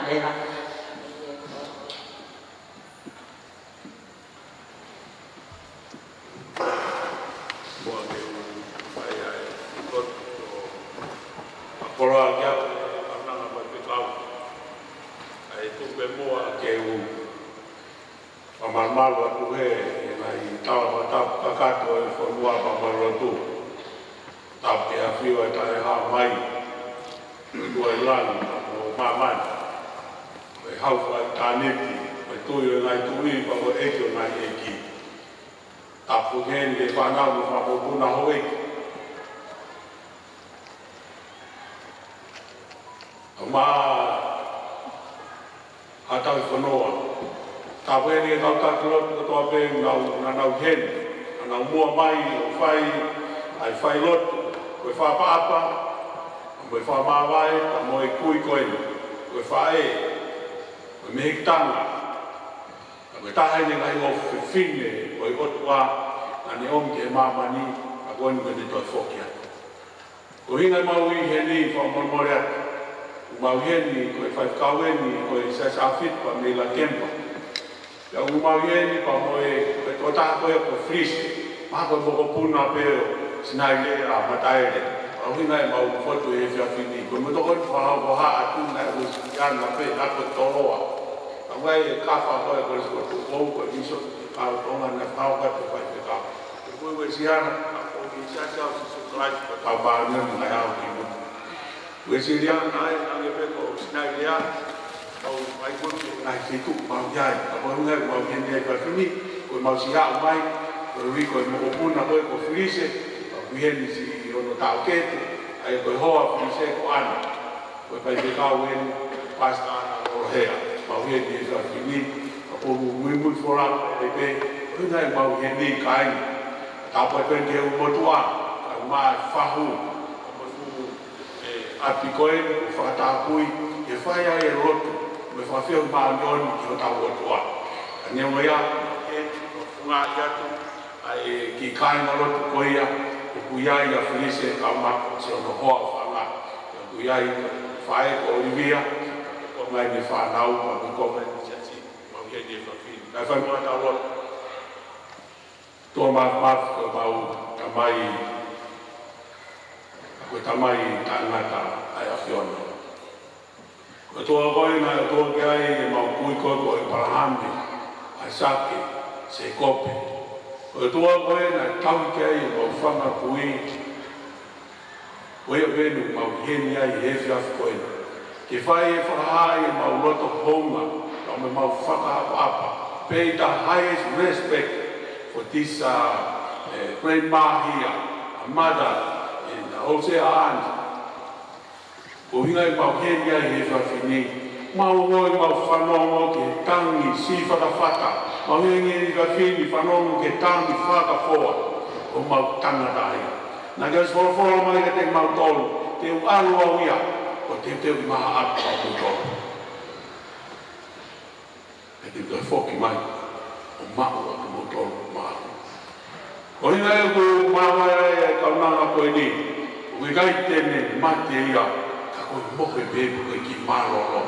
Hela. Muʻa ke u fai ai ʻa e lotu ʻo fakakoloa ki he ʻAfio ʻa e Faifekau. ʻAi tuku pē muʻa ke u fakamalumalu atu he ngaahi tala fakatapu kakato ʻo e fonua pea mo e lotu. Tapu ki he ʻAfio ʻa e Taʻehāmai, ʻOtua ʻi langi mo māmani, ko e Hau fakaʻitāniti, ko e Tuʻi ʻo e ngaahi tuʻi pea mo e ʻEiki ʻo e ngaahi ʻeiki. Tapu ki he fānau mo e fanga mokopuna houʻeiki. Kae ʻumaʻā ʻa e tauhi fonua. Tapu heni ki he kau taki lotu kotoa pē naʻa nau, naʻa nau ʻi heni, naʻa nau muʻa mai ʻo fai ʻa e failotu, ko e fakaʻapaʻapa, mo e fakamāvae, pea mo e kui ko eni, ko e faʻē, ko e mehikitanga, pea ko e taha eni e ngaahi ʻofefine ʻo e ʻOtua naʻa ne ʻomi ki he māmani, pea ko eni kuo ne toe foki atu. Ko e ʻuhinga ʻemau ʻi heni, fakamolemole atu. ʻOku mau ʻi heni, ko e faifekau eni, ko e Siasi ʻAhofitu pea mei Lakempa. Pea ʻoku mau ʻi heni pea mo e, ko e tokotaha ko ia ko Felise. Mahalo ko e mokopuna pē ʻo Sinailea, Mataele. Ko e ʻuhinga ʻemau fotu he efiafi ni. Ko e motoko ni fakahohaʻa atu naʻe ʻosi ana pē, naʻa ko e toloa. Ka ʻoku ʻi ai e kafa ko ē ko e Siasi ko Tupou, ko e Bishop, kau Tonga naʻe fakahohaʻa atu faifekau. Ko e Uēsiliana, ka ko e Siasi ʻo Sīsū Kalaisi ko e Kau Māʻoniʻoni ʻi he Ngaahi ʻAho Kimui. Uēsiliana ē, hangē pē ko Sinailea, mau fai ko e ngaahi feituʻu mau ʻi ai. Ka ko e ʻuhinga ʻemau ʻi heni he efiafi ni, ko ʻemau siʻi haʻu mai, koeʻuhi ko e mokopuna ko ē ko Felise, mau ʻi heni siʻi hono taʻokete, ʻa ia ko e hoa ʻo Felise ko ʻAna. Ko e faifekau eni, Pastor ʻAna Lolohea, mau ʻi heni he efiafi ni, ka ʻoku muimui fola pē, ko e ʻuhinga ʻemau ʻi heni kāinga. Tāpuaki pē ki he ʻū motuʻa, kae ʻumaʻā e fahu, mo e fuʻu, ē, ʻapi ko eni, ʻoku fakatapui, ke fai ai e lotu, mo e fakafeʻao māʻoniʻoni ki hotau ʻOtua. Ka neongo ia, ke fungani atu, ʻa e kiʻi kāingalotu ko ia, ʻoku ʻi ai ʻa Felise kae ʻumaʻā siʻono hoa ʻo fanga. ʻOku ʻi ai ko e faʻē ko ʻOlivia, ko e ngaahi fānau, ko e ngaahi siasi, mau ʻi heni he efiafi ni. Kae fai muʻa ʻetau lotu. ʻOtua Māfimafi, ko homau Tamai, ko e Tamai taʻengata ʻa e ʻAfiona. Ko e ʻOtua ko ē naʻe ʻOtua ki ai ʻemau kui ko ē ko ʻĒpalahame, ʻAisake, Sēkope. Ko e ʻOtua ko ē naʻe tauhi ki ai ʻemau fanga kui. Ko ia pē ʻoku mau ʻi heni ai he efiafi ko eni. Ke fai e fakahā ʻemau loto houngaʻia, pea mo ʻemau fakaʻapaʻapa. Pay the highest respect for this, uh, uh, grandma here, a mother, and also a aunt. Ko e ʻuhinga ʻemau ʻi heni ai he efiafi ni. Mau ō ʻo mau fanongo ki he tangi siʻi fatafata. Mau ʻi heni he efiafi ni fanongo ki he tangi fakafoa ʻo homau tangataʻeiki. Naʻa ke ʻosi folofola mai kiate kimautolu, te u ʻalu au ia, ʻo teuteu ʻi mahaʻapi ʻa kimoutolu. Pea te u toe foki mai ʻo maʻu ʻa kimoutolu maʻaku. Ko e ʻuhinga ia ʻoku māvae ai e kaunanga ko eni, ʻoku ʻikai te ne mate ia, ka ko e mohe pē, ko e kiʻi mālōlō.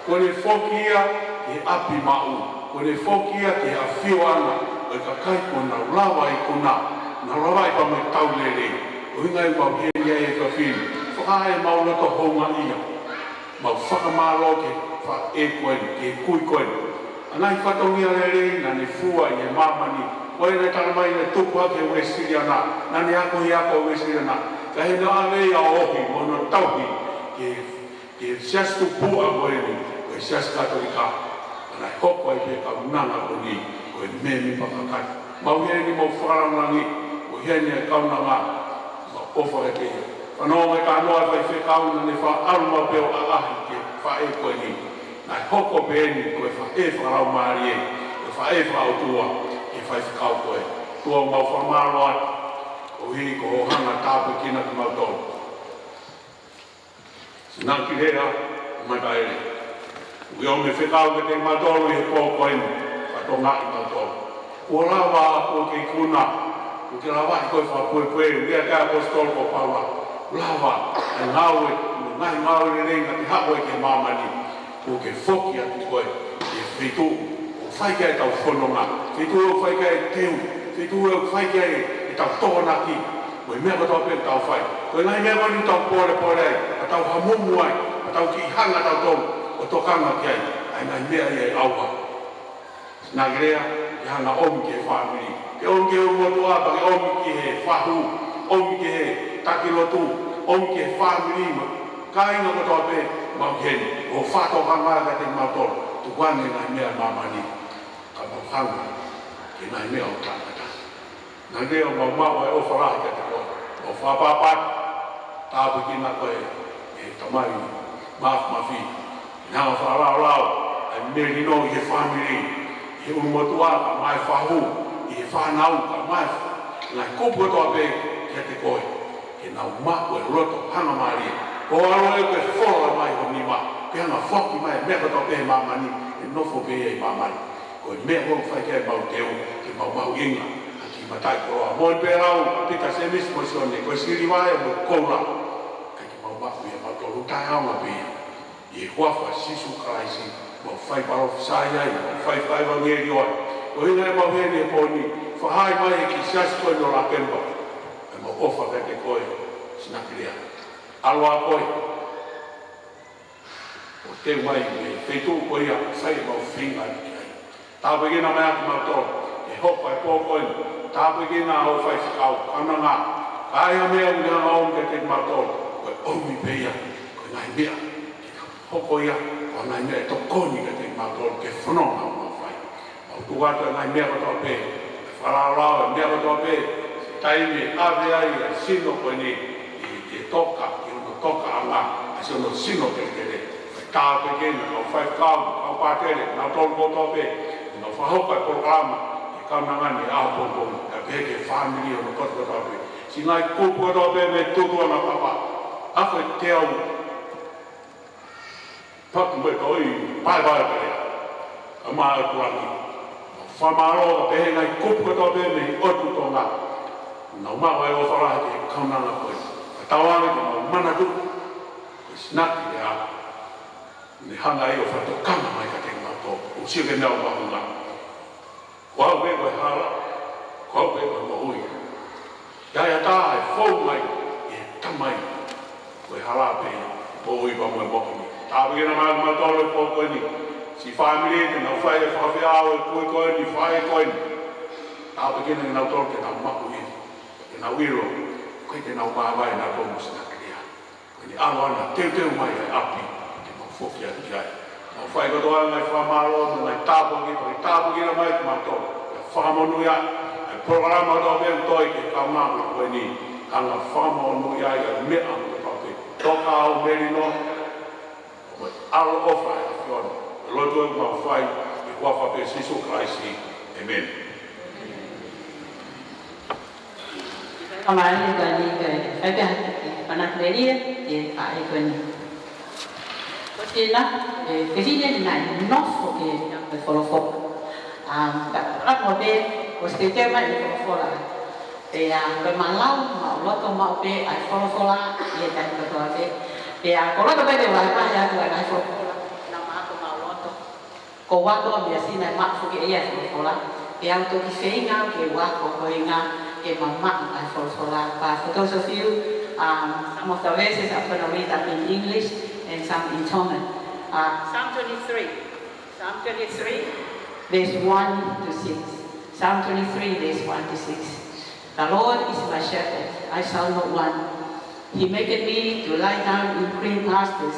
Kuo ne foki ia ki he ʻapi maʻu, kuo ne foki ia ki he ʻafioʻanga ʻo e kakai kuo nau lava ikuna, nau lava ʻi pea mo e tau lelei. Ko e ʻuhinga ia ʻoku mau ʻi heni ai he efiafi ni, fakahā ʻemau loto houngaʻia. Mau fakamālō ki he faʻē ko eni, ki he kui ko eni. ʻA e ngaahi fatongia lelei naʻa ne fua ʻi he māmani. Ko ia naʻe tala mai naʻe tupu hake he Uēsiliana, naʻa ne ako ʻi he ako ʻa e Uēsiliana. Ka ʻi heʻene ʻave ia ʻo ohi mo hono tauhi ki he, ki he siasi tupuʻa ko eni, ko e Siasi Katolika. Naʻe hoko ai pē kaunanga ko eni, ko e mēmipa kakato. Mau ʻi heni mau fakalāngilangi, ʻoku ʻi heni e kaunanga, mau ʻofa kiate ia. Fanongo e talanoa ʻa e faifekau naʻa ne faʻa ʻalu maʻu pē ʻo ʻaʻahi ki he faʻē ko eni. Naʻe hoko pē eni ko e faʻē fakalaumālie, ko e faʻē fakaʻotua, ki he faifekau ko ē. ʻOtua ʻoku mau fakamālō atu, koeʻuhi ko hoʻo hanga ʻo tāpuekina kimautolu. Sina ki lea, Mataele. ʻOku ʻi ai hoʻo fekau kiate kimautolu ʻi he pō ko eni, fakatokangaʻi kimautolu. Kuo lava ʻa e kau ikuna, kuo ke lavaʻi koe fakapuepue, lea ki ai ʻa e ʻaposetolo ko Paula. Lava, ʻa e ngāue, ngaahi ngāue lelei naʻa ke haʻu ai ki māmani. ʻOku ke foki atu koe ki he feituʻu ʻoku fai ki ai ʻetau fononga, feituʻu ʻoku fai ki ai e teu, feituʻu ʻoku fai ki ai ʻetau tokonaki, mo e meʻa kotoa pē ʻoku tau fai. Ko e ngaahi meʻa ko eni ʻoku tau pōlepole ai, ʻoku tau hamumu ai, ʻoku tau kiʻi hanga ʻe tautolu ʻo tokanga ki ai, ʻa e ngaahi meʻa ia ʻe ʻauha. Naʻa ke lea, ke hanga ʻomi ki he fāmili. Ke ʻomi ki he motuʻa, pea ke ʻomi ki he fahu, ʻomi ki he taki lotu, ʻomi ki he fāmili mo e kāinga kotoa pē ʻoku mau ʻi heni. Ko e fatongia kiate kimautolu, tukuange ngaahi meʻa ʻa māmani, ka mau hanga ki he ngaahi meʻa ʻo tangata. Naʻa ke lea ʻoku mau maʻu ʻa e ʻofa lahi kiate koe. Mau fakapapau, tāpuekina koe ʻe he Tamai Māfimafi. Naʻa ke fakalaulauloto ʻa e melino ʻi he fāmili, ʻi he ʻulumotuʻa, kae ʻumaʻā e fahu, ʻi he fānau, kae ʻumaʻā e ngaahi kupu kotoa pē kiate koe. Ke nau maʻu e loto hangamālie. Ko e ʻalu ē ke fola mai ho nima, ke hanga foki mai e meʻa kotoa pē ʻi māmani, ʻe nofo pē ia ʻi māmani. Ko e meʻa ʻoku fai ki ai ʻemau teu, ke mau mahuʻinga ʻaki e mataʻikoloa. Moʻoni pē lau ʻa Pita, Sēmisi mo Sione, ko e siliva ia mo e koula. Kae ke mau maʻu ia mautolu taʻeʻaonga pē ia. ʻI he huafa ʻo Sīsū Kalaisi, mau fai palōfisai ai, mau fai fakaʻevangeliō ai. Ko e ʻuhinga ʻemau ʻi heni he pō ni, fakahā mai ʻe he Siasi ko eni ʻo Lakemba ʻemau ʻofa kiate koe, Sinakilea. ʻAlu ā koe ʻo teu mai mei he feituʻu ko ia ʻoku fai ʻemau feinga ki ai. Tāpuekina mai ʻa kimautolu, ʻi he hoko ʻa e pō ko eni. Tāpuekina ʻa e faifekau, kaunanga. Ka ai ha meʻa ʻoku ne hanga ʻo ʻomi kiate kimautolu, ko e ʻomi pē ia, ko e ngaahi meʻa ke hoko ia ko e ngaahi meʻa ʻe tokoni kiate kimautolu ki he fononga ʻoku mau fai. Mau tuku atu ʻa e ngaahi meʻa kotoa pē, fakalaulauloto ʻa e meʻa kotoa pē, taimi ʻe ʻave ai ʻa e sino ko eni ʻi he toka, ʻi hono tokaʻanga ʻa siʻono sino kelekele. Tāpuekina e kau faifekau, kau pātele, nautolu kotoa pē ʻoku nau fakahoko e polokalama ʻi he kaunanga ni he ʻaho pongipongi, kae pehē ki he fāmili ʻo e potu kotoa pē. Siʻi ngaahi kupu kotoa pē mei he tutu ʻa Ngapapa, ako e teau, paku mo e toi, paepae pele, kae ʻumaʻā e ʻOtu Langi. Mau fakamālō, kae pehē ki he ngaahi kupu kotoa pē mei he ʻOtu Tonga, ʻoku nau maʻu ʻa e ʻofa lahi ki he kaunanga ko eni. Kae tauange ke mau manatu, ko e Sinakilea, ne hanga ʻo fakatokanga mai kiate kimautolu, ʻo sio ki heʻemau mahuʻinga. Ko au pē ko e hala, ko au pē ko e moʻui. ʻIkai ha taha ʻe fou mai ki he Tamai, ko e hala pē, moʻui pea mo e moʻoni. Tāpuekina mai ʻa kimautolu he pō ko eni. Siʻi fāmili, te nau fai e fakafeʻao ʻo e kui ko eni, faʻē ko eni. Tāpuekina kinautolu ke nau maʻu ia, ke nau ʻilo, ʻoku ʻikai te nau māvae nautolu mo Sinakilea. Ko eni ʻalu ʻa e teuteu mai ʻa e ʻapi, ke mau foki atu ki ai. Mau fai kotoa e ngaahi fakamālō mo e ngaahi tāpuaki, pea ke tāpuekina mai kimautolu. Ke fakamonūʻia ʻa e polokalama kotoa pē ʻoku toe ki he kaungāmeʻa ko eni, hanga ʻo fakamonūʻia ʻa e meʻa kotoa pē. Toka ʻo melino, mo e ʻaloʻofa ʻa e ʻAfiona. Ko e lotu ʻoku mau fai ʻi he huafa pē ʻo Sīsū Kalaisi. ʻĒmeni. Fakamālō atu ʻa e kakai, kae fai pē ha kiʻi fakamolemole ki he faʻē ko eni. Ko e sina, ʻe, ko e sina naʻe nofo ki he folofola. Um, ka, ka mo pē, ʻosi teuteu mai e folofola. Pea, pea maʻu maʻuloto maʻu pē ʻa e folofola, ʻi he taimi kotoa pē. Pea, ko loto pē te u vahevahe atu ʻa e ngaahi folofola, naʻa mau ako maʻuloto. Ko au ko e meʻa sina ʻe maʻu foki ʻe ia e folofola, pea u toki feinga ke u ako ko e ʻuhinga ke mamaʻo ʻa e folofola. But for those of you, um, some of the verses I'm gonna read up in English and some in Tongan. Uh, Psalm twenty-three. Psalm twenty-three, verse one to six. Psalm twenty-three, verse one to six. The Lord is my shepherd, I shall not want. He maketh me to lie down in green pastures.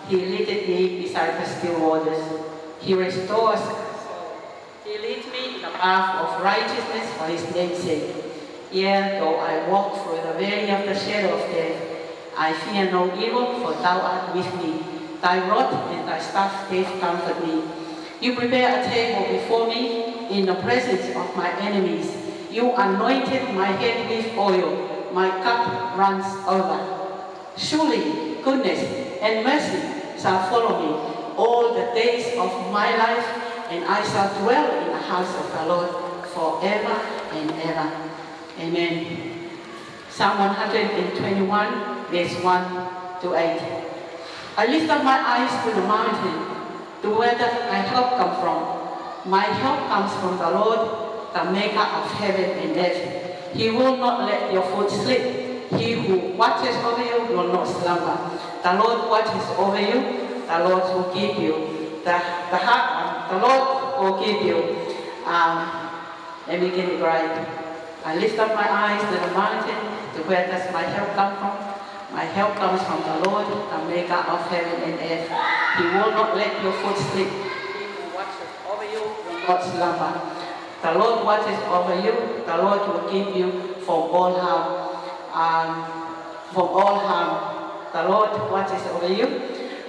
He leadeth me beside the still waters. He restores my soul. He leads me in the path of righteousness for his name's sake. Yea, though I walk through the valley of the shadow of death, I fear no evil, for thou art with me. Thy rod and thy staff, they comfort me. You prepare a table before me in the presence of my enemies. You anointed my head with oil. My cup runs over. Surely goodness and mercy shall follow me all the days of my life, and I shall dwell in the house of the Lord forever and ever. Amen. Psalm one hundred and twenty-one, verse one to eight. I lift up my eyes to the mountain. To where does my help come from? My help comes from the Lord, the maker of heaven and earth. He will not let your foot slip. He who watches over you will not slumber. The Lord watches over you. The Lord will keep you. The, the heart, um, the Lord will keep you. Um, let me get it right. I lift up my eyes to the mountain. To where does my help come from? My help comes from the Lord, the maker of heaven and earth. He will not let your foot slip. He who watches over you will not slumber. The Lord watches over you. The Lord will keep you from all harm. Um, from all harm. The Lord watches over you.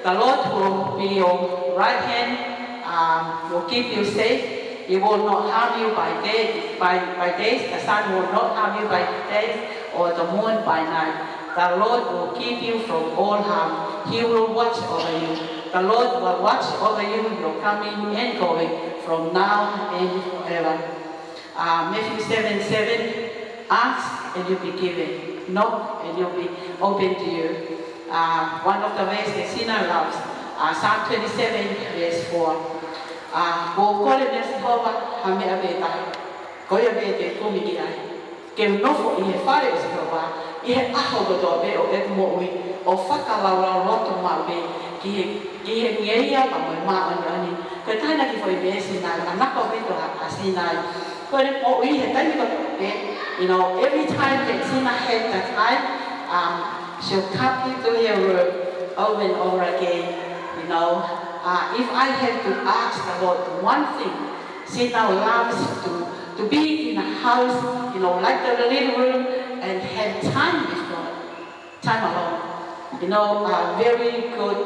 The Lord will be your right hand, um, will keep you safe. He will not harm you by day, by, by days. The sun will not harm you by days, or the moon by night. The Lord will keep you from all harm. He will watch over you. The Lord will watch over you, your coming and going, from now and forever. Uh, Matthew seven seven, ask and you'll be given. Knock and you'll be open to you. Uh, one of the ways that Sina loves, uh, Psalm twenty-seven, verse four. Uh, ko e kole meia Sihova ha meʻa pē taha. Ko ia pē te u kumi ki ai. Ke u nofo ʻi he fale ʻo Sihova ʻi he ʻaho kotoa pē ʻo ʻeku moʻui, ʻo fakalaulauloto maʻu pē ki he, ki he ngeia pea mo e māʻoniʻoni. Ko e taha ena e kiʻi foʻi veesi naʻe manako ʻaupito ʻa, ʻa Sina ai. Ko ʻene moʻui he taimi kotoa pē, you know, every time that Sina had the time, um, she'll come into her room over and over again, you know. Uh, if I have to ask the Lord one thing, Sina loves to, to be in a house, you know, like the little room and have time with God, time alone. You know, a very good,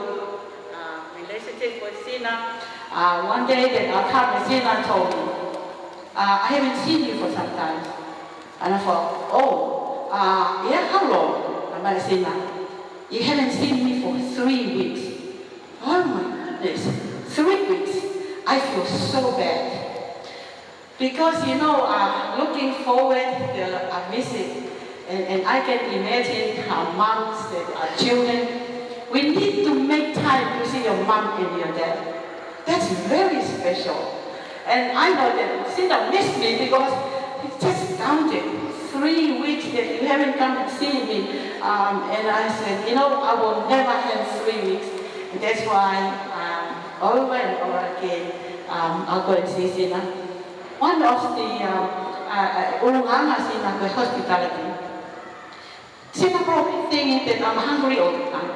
uh, relationship with Sina. Uh, one day that our cousin Sina told me, uh, "I haven't seen you for some time." And I thought, "Oh, uh, yeah, how long?" And I said, "Sina, you haven't seen me for three weeks." Oh my goodness, three weeks. I feel so bad. Because, you know, uh, looking forward to a visit, and, and I can imagine how moms and our children, we need to make time to see your mom and your dad. That's very special. And I know that Sina missed me because it's just counted three weeks that you haven't come and seen me. Um, and I said, "You know, I will never have three weeks." And that's why, um, over and over again, um, I'll go and see Sina. One of the, um, uh, uh, ʻulungaanga ʻa Sina ko e hospitality. Sina probably thinking that I'm hungry all the time.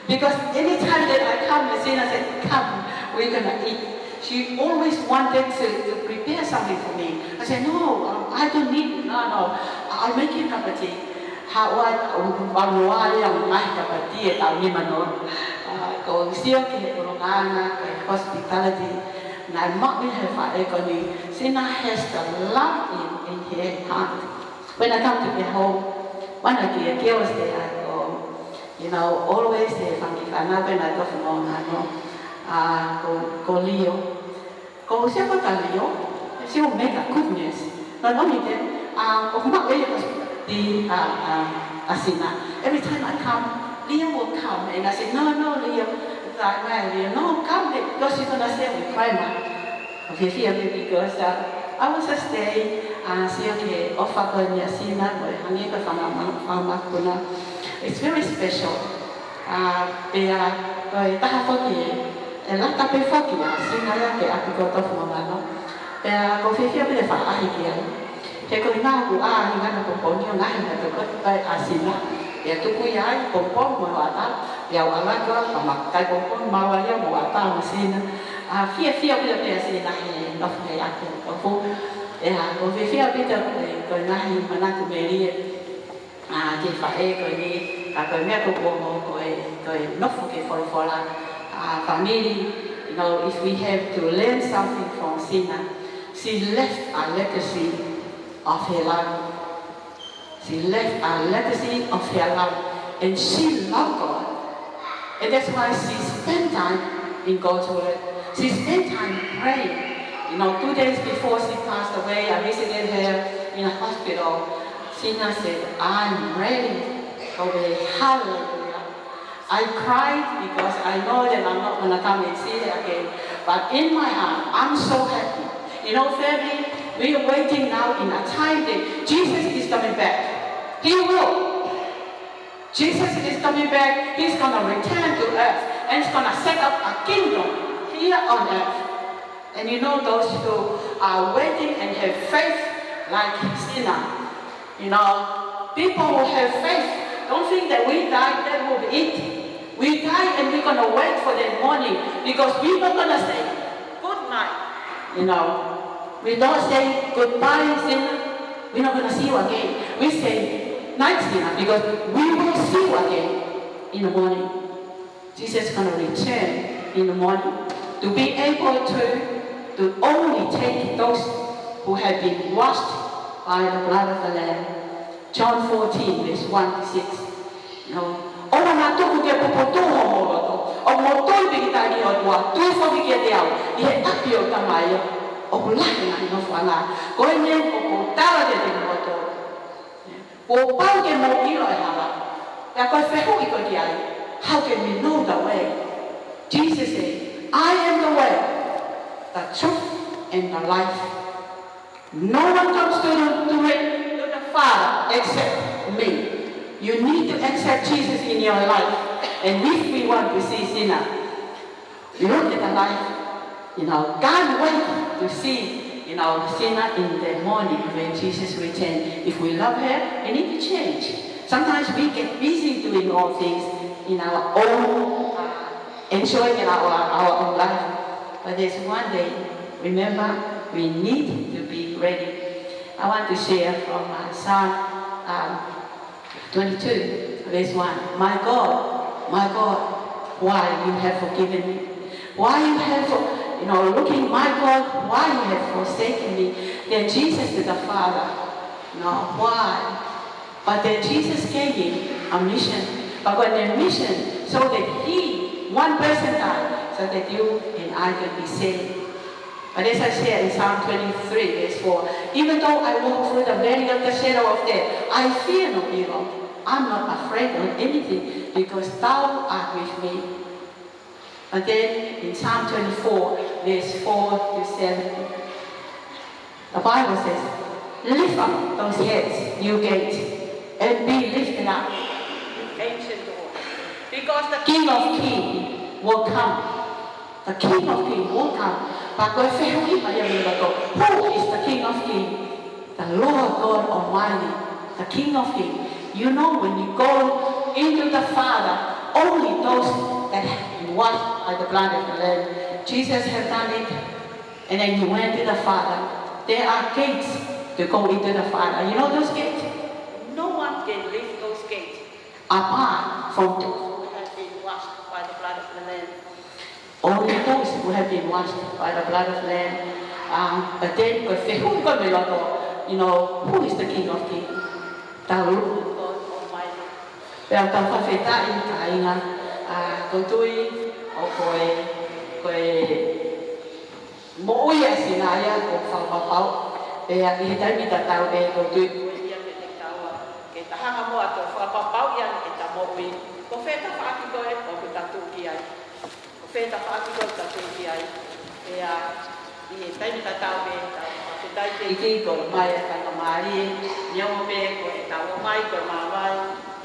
Because anytime that I come, Sina said, "Come, we're gonna eat." She always wanted to, to prepare something for me. I said, "No, um, I don't need it. No, no. I'll make you a cup of tea." Haʻu ai, um, ʻalu ai ʻo ʻomai e cup of tea ʻe taha nima noa. Uh, ko e sio ki he ʻulungaanga, ko e hospitality. Naʻe maʻu ia he faʻē ko eni. Sina has the love in, in her heart. When I come to their home, one of the girls there, I go, you know, always the funky fana when I go for no, no, uh, ko, ko Leo. Ko Sina ko Leo, she will make a goodness. Not only that, uh, ʻoku maʻu ʻe ia ʻa e, uh, uh, ʻa Sina. Every time I come, Leo will come, and I say, "No, no, Leo." Like, "My Leo, no, come, because you're gonna stay with grandma." Okay, here, because, uh, I was a stay, uh, sio ki he ʻofa ko eni ʻa Sina, ko e hangē ko e fanga ma-, fanga mokopuna. It's very special. Uh, pea, ko e taha foki, ʻe lata pē foki ʻa Sina ia ke ʻapi ko Tofu Mamano. Pea, ʻoku ou fiefia pē ʻi he faʻahi ki ai. He ko e ʻuhinga ʻoku ʻi ai e ngaahi pongipongi ʻo ngaahi meʻa tokoni ʻa Sina. ʻE tuku ia ʻi he pongipongi mo e hoʻatā, ʻe au ʻalu atu ʻo maʻu e pongipongi mo au ia mo e hoʻatā mo Sina. ʻA, fiefia ʻaupito pē ʻa Sina he nofo he ʻapi ʻo Tofu. ʻE, ʻoku ou fiefia ʻaupito ko e, ko e ngaahi manatu melie, ʻa, ki he faʻē ko eni, ka ko e meʻa ʻoku ou ongo ko e, ko e nofo ki he folofola, ʻa, family, you know, if we have to learn something from Sina, she left a legacy of her love. She left a legacy of her love, and she loved God. And that's why she spent time in God's Word. She spent time praying. You know, two days before she passed away, I visited her in a hospital. Sina said, "I'm ready." Glory, hallelujah. I cried because I know that I'm not gonna come and see her again. But in my heart, I'm so happy. You know, family, we are waiting now in a time that Jesus is coming back. He will. Jesus is coming back. He's gonna return to earth and he's gonna set up a kingdom here on earth. And you know, those who are waiting and have faith like Sina, you know, people who have faith, don't think that we die, that will be it. We die and we're gonna wait for that morning because we're not gonna say, "Good night." You know, we don't say, "Goodbye, Sina. We're not gonna see you again." We say, "Night, Sina," because we will see you again in the morning. Jesus is gonna return in the morning to be able to, to only take those who have been washed by the blood of the Lamb. John fourteen, verse one to six. You know, ʻoua naʻa tuku ke puputuʻu homou loto, ʻoku mou tui pē ki he tali ʻo e ʻOtua, tui foki kiate au, ʻi he ʻapi ʻo e Tamai ʻoku lahi ngaahi nofoʻanga. Ko eni ʻoku ou tala kiate kimoutolu, kuo pau ke mou ʻilo e hala, pea ko e fehuʻi ko ē ki ai, "How can we know the way?" Jesus said, "I am the way, the truth, and the life. No one comes to the, to the, to the Father except me." You need to accept Jesus in your life. And if we want to see Sina, look at the life, you know, can't wait to see, you know, Sina in the morning when Jesus returns. If we love her, we need to change. Sometimes we get busy doing all things in our own, uh, enjoying our, our own life. But there's one day, remember, we need to be ready. I want to share from, uh, Psalm, um, twenty-two, verse one. "My God, my God, why you have forgiven me? Why you have, for-," you know, looking, "My God, why you have forsaken me?" Then Jesus to the Father, you know, "Why?" But then Jesus gave him a mission. But when the mission, so that he, one person died, so that you and I can be saved. But as I said in Psalm twenty-three, verse four, "Even though I walk through the valley of the shadow of death, I fear no evil. I'm not afraid of anything because thou art with me." But then in Psalm twenty-four, verse four to seven, the Bible says, "Lift up those heads, you gates, and be lifted up, you ancient doors, because the King of Kings will come." The King of Kings will come. Pea ko e fehuʻi mai ia mei loto, who is the King of Kings? The Lord God Almighty, the King of Kings. You know, when you go into the Father, only those that have been washed by the blood of the Lamb. Jesus have done it, and then he went to the Father. There are gates to go into the Father. You know those gates? No one can leave those gates apart from those who have been washed by the blood of the Lamb. Only those who have been washed by the blood of the Lamb. Um, but then, ko e fehuʻi ko ē mei loto, you know, who is the King of Kings? The Lord God Almighty. Pea tau fakafetaʻi kāinga, ʻa, ʻoku ou tui ʻoku ʻi ai, ʻoku ʻi ai e moʻui ʻa Sina ia ʻoku fakapapau. Pea ʻi he taimi tatau pē ʻoku ou tui ko ia pē te tau, ke ta hanga muʻa ʻo fakapapauʻi ʻa ʻeta moʻui. Ko fē tafaʻaki ko ē ʻoku ta tuʻu ki ai? Ko fē tafaʻaki ko ē ʻoku ta tuʻu ki ai? Pea ʻi he taimi tatau pē, tau fakafetaʻi ki he ʻEiki ko e ʻomai ʻa e faingamālie, neongo pē ko ʻetau ō mai, ko e maʻu mai,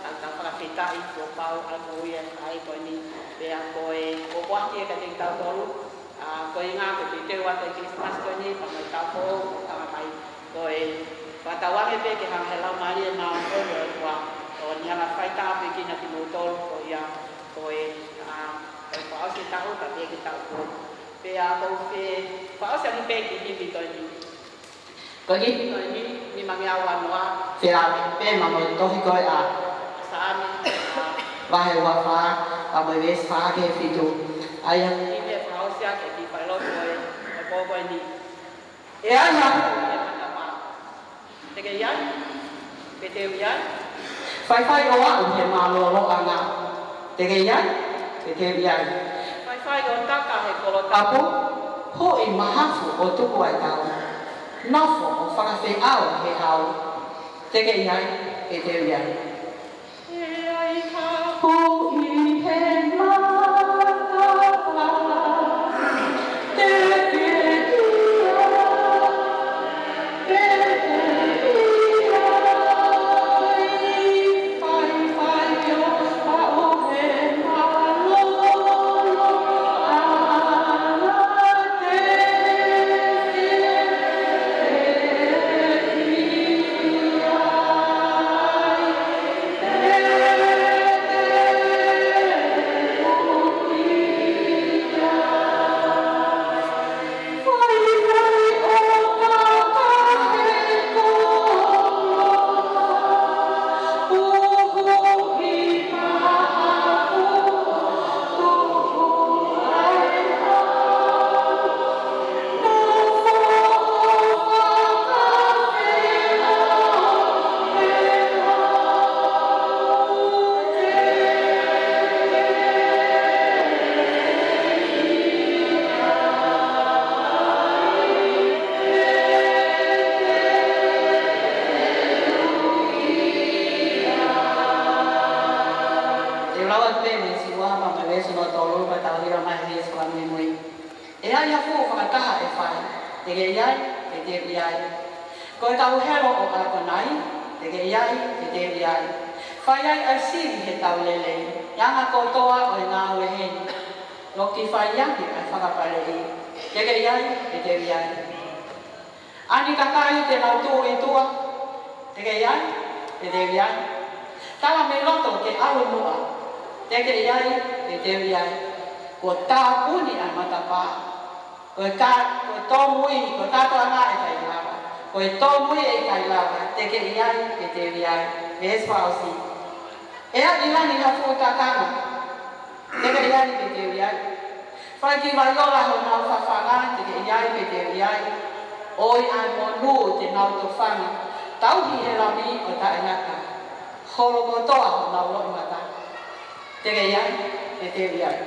tau, tau fakafetaʻi kuo pau ʻa e moʻui ʻa e ʻaho ko eni. Pea ko e, ko e ʻoatu ia kiate kitautolu, ʻa, ko e ʻuhinga ko e teuteu atu e Kilisimasi ko eni, pea mo e taʻu foʻou, ʻo hanga mai ko e fakatauange pē ke hanga he Laumālie Māʻoniʻoni ʻo e ʻOtua ʻo ne hanga ʻo fai tāpuekina kimoutolu ko ia, ko e, ʻa, ko e fakaʻosi e taʻu, kae pehē ki he taʻu foʻou. Pea ʻoku ou fie fakaʻosi atu pē ki he himi ko eni. Ko e himi ko eni, nimangeau uanoa, felāveʻi pē mo e tohi ko ē ʻa Saame, ʻa, vahe uafā, pea mo e veesi fā ki he fitu. ʻA ia, himi ʻe fakaʻosi ʻaki e kiʻi failotu ʻo e, ʻo e pō ko eni. ʻE ai ha hū ʻi he matapā, te ke ʻi ai? Pe te u ʻi ai? Faifai ʻo aʻu he mālōlōʻanga, te ke ʻi ai? Pe te u ʻi ai? Faifai ʻo taka he kolo tapu, huʻi mahafu ʻo tuku ai tau, nofo ʻo fakafeʻao he hau, te ke ʻi ai? Pe te u ʻi ai? ʻE ai ha hū ʻi he Taha ʻe fai, te ke ʻi ai, pe te u ʻi ai. Ko e tau helo ʻo ʻAtonai, te ke ʻi ai, pe te u ʻi ai. Fai ai ʻa e sivi he tau lelei, ʻi he anga kotoa ʻo e ngāue heni. Loki fai ange ʻa e fakapaleʻi, te ke ʻi ai, pe te u ʻi ai. ʻA e kakai te nau tuʻu ʻi tuʻa, te ke ʻi ai, pe te u ʻi ai. Tala mei loto ke ʻalu muʻa, te ke ʻi ai, pe te u ʻi ai. Kuo tāpuni ʻa e matapā. Ko e ka, ko e tōmui, ko e kātoanga ʻe ʻikai lava. Ko e tōmui ʻe ʻikai lava, te ke ʻi ai, pe te u ʻi ai. Veesi fakaʻosi. ʻE ʻi ai ʻi langi ha fuʻu takanga, te ke ʻi ai, pe te u ʻi ai. Fai ki vai ola honau fafanga, te ke ʻi ai, pe te u ʻi ai. ʻOi ʻa e monū te nau tofanga, tauhi he Lami ʻo taʻengata. Holo kotoa honau loʻimata, te ke ʻi ai, pe te u ʻi ai.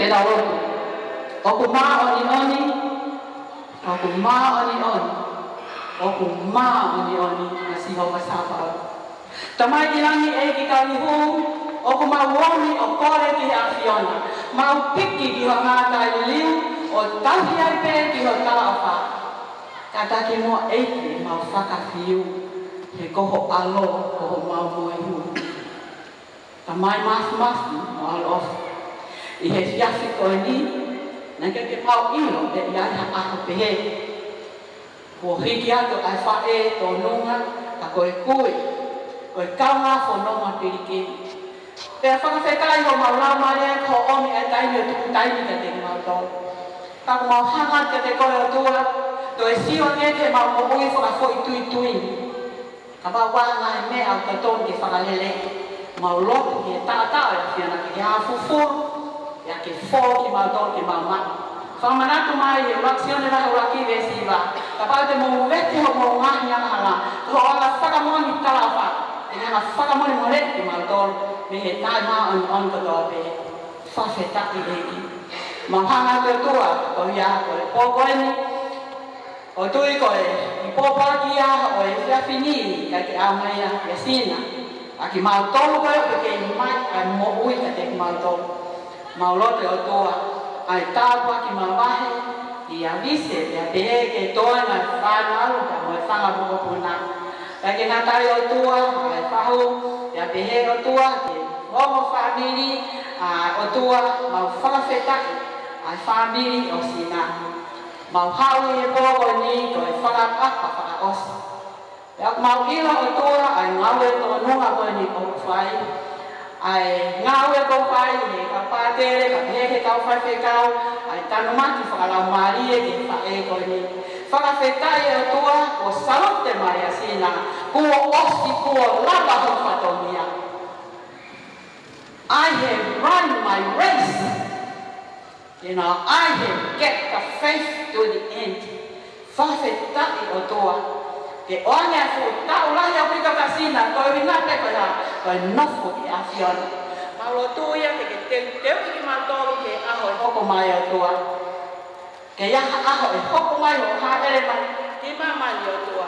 Ke tau lotu. ʻOku māʻoniʻoni, ʻoku māʻoniʻoni, ʻoku māʻoniʻoni ʻa Sihova Sāpaoti. Tamai ʻi langi, ʻEiki tauhi hū, ʻoku mau omi ʻo kole ki he ʻAfiona, mau piki ki ho ngaahi tailiu, ʻo tauhi ai pē ki ho talaʻofa. Kātaki muʻa ʻEiki ʻemau fakafiu, he ko ho ʻAlo, ko homau moihū. Tamai māfimafi mo ʻaloʻofa. ʻI he efiafi ko eni, naʻe ʻikai ke mau ʻilo ʻe ʻi ai ha ʻaho pehē. Kuo hiki atu ʻa e faʻē tōnunga, ka ko e kui, ko e kaungā fononga pilikimi. Pea fakafetaʻi homau laumālie ko hoʻo ʻomi ʻa e taimi ʻo tuku taimi kiate kimautolu. Ka ʻoku mau hanga kiate koe ʻOtua, toe sio ange ki heʻemau moʻui fakafoʻituitui. Kapau ʻoku ʻi ai ha ngaahi meʻa ʻoku totonu ke fakalele, mau lotu ki he taʻataʻa ʻo e ʻAfiona ke ke hā fufulu, pea ke fō kimautolu ke mau maʻu. Fakamanatu mai ʻi he ʻuluaki Sione vahe ʻuluaki veesi hiva. Kapau te mou vete hoʻomou ngaahi angahala, ko hoʻo anga fakamoʻoni talaʻofa, te ne hanga fakamolemoleʻi kimautolu mei he taʻemāʻoniʻoni kotoa pē. Fakafetaʻi ʻEiki. Mau hanga atu ʻOtua, ko ia, ko e pō ko eni, ʻOku ou tui ko e pōpoaki ia ʻo e efiafi ni, ʻikai ke ʻaonga ia kia Sina. ʻA kimautolu ko ē ʻoku kei ʻomai ʻa e moʻui kiate kimautolu. Mau lotu ʻOtua, ʻai tāpuaki maʻa e vahe, ʻi ʻAvise, pea pehē ki he toenga e fānau, pea mo e fanga mokopuna. ʻIkai ke ngata ai ʻOtua, ʻai fahu, pea pehē ʻOtua, ki he ongo fāmili, ʻa ʻOtua, mau fakafetaʻi, ʻa e fāmili ʻo Sina. Mau haʻu ʻi he pō ko eni ko e fakaʻapaʻapa fakaʻosi. Pea ʻoku mau ʻilo ʻOtua ʻa e ngāue tōnunga ko eni ʻoku fai. ʻA e ngāue ʻoku fai ʻe he kau pātele, kae pehē ki he kau faifekau, ʻa e tanumaki fakalaumālie ki he faʻē ko eni. Fakafetaʻi ʻOtua, kuo salute mai ʻa Sina, kuo ʻosi, kuo lava hoʻo fatongia. I have run my race. You know, I have kept the faith to the end. Fakafetaʻi ʻOtua. Ke ʻoange ʻa e fuʻu taʻu lahi ʻaupito kia Sina, ko e ʻuhinga pē ko ia, ko e nofo ki he ʻAfiona. Mau lotu ia ke ke teuteuʻi kimautolu ki he ʻaho ʻe hoko mai ʻOtua. Ke ʻi ai ha ʻaho ʻe hoko mai hoʻo hāʻele mai ki māmani ʻOtua.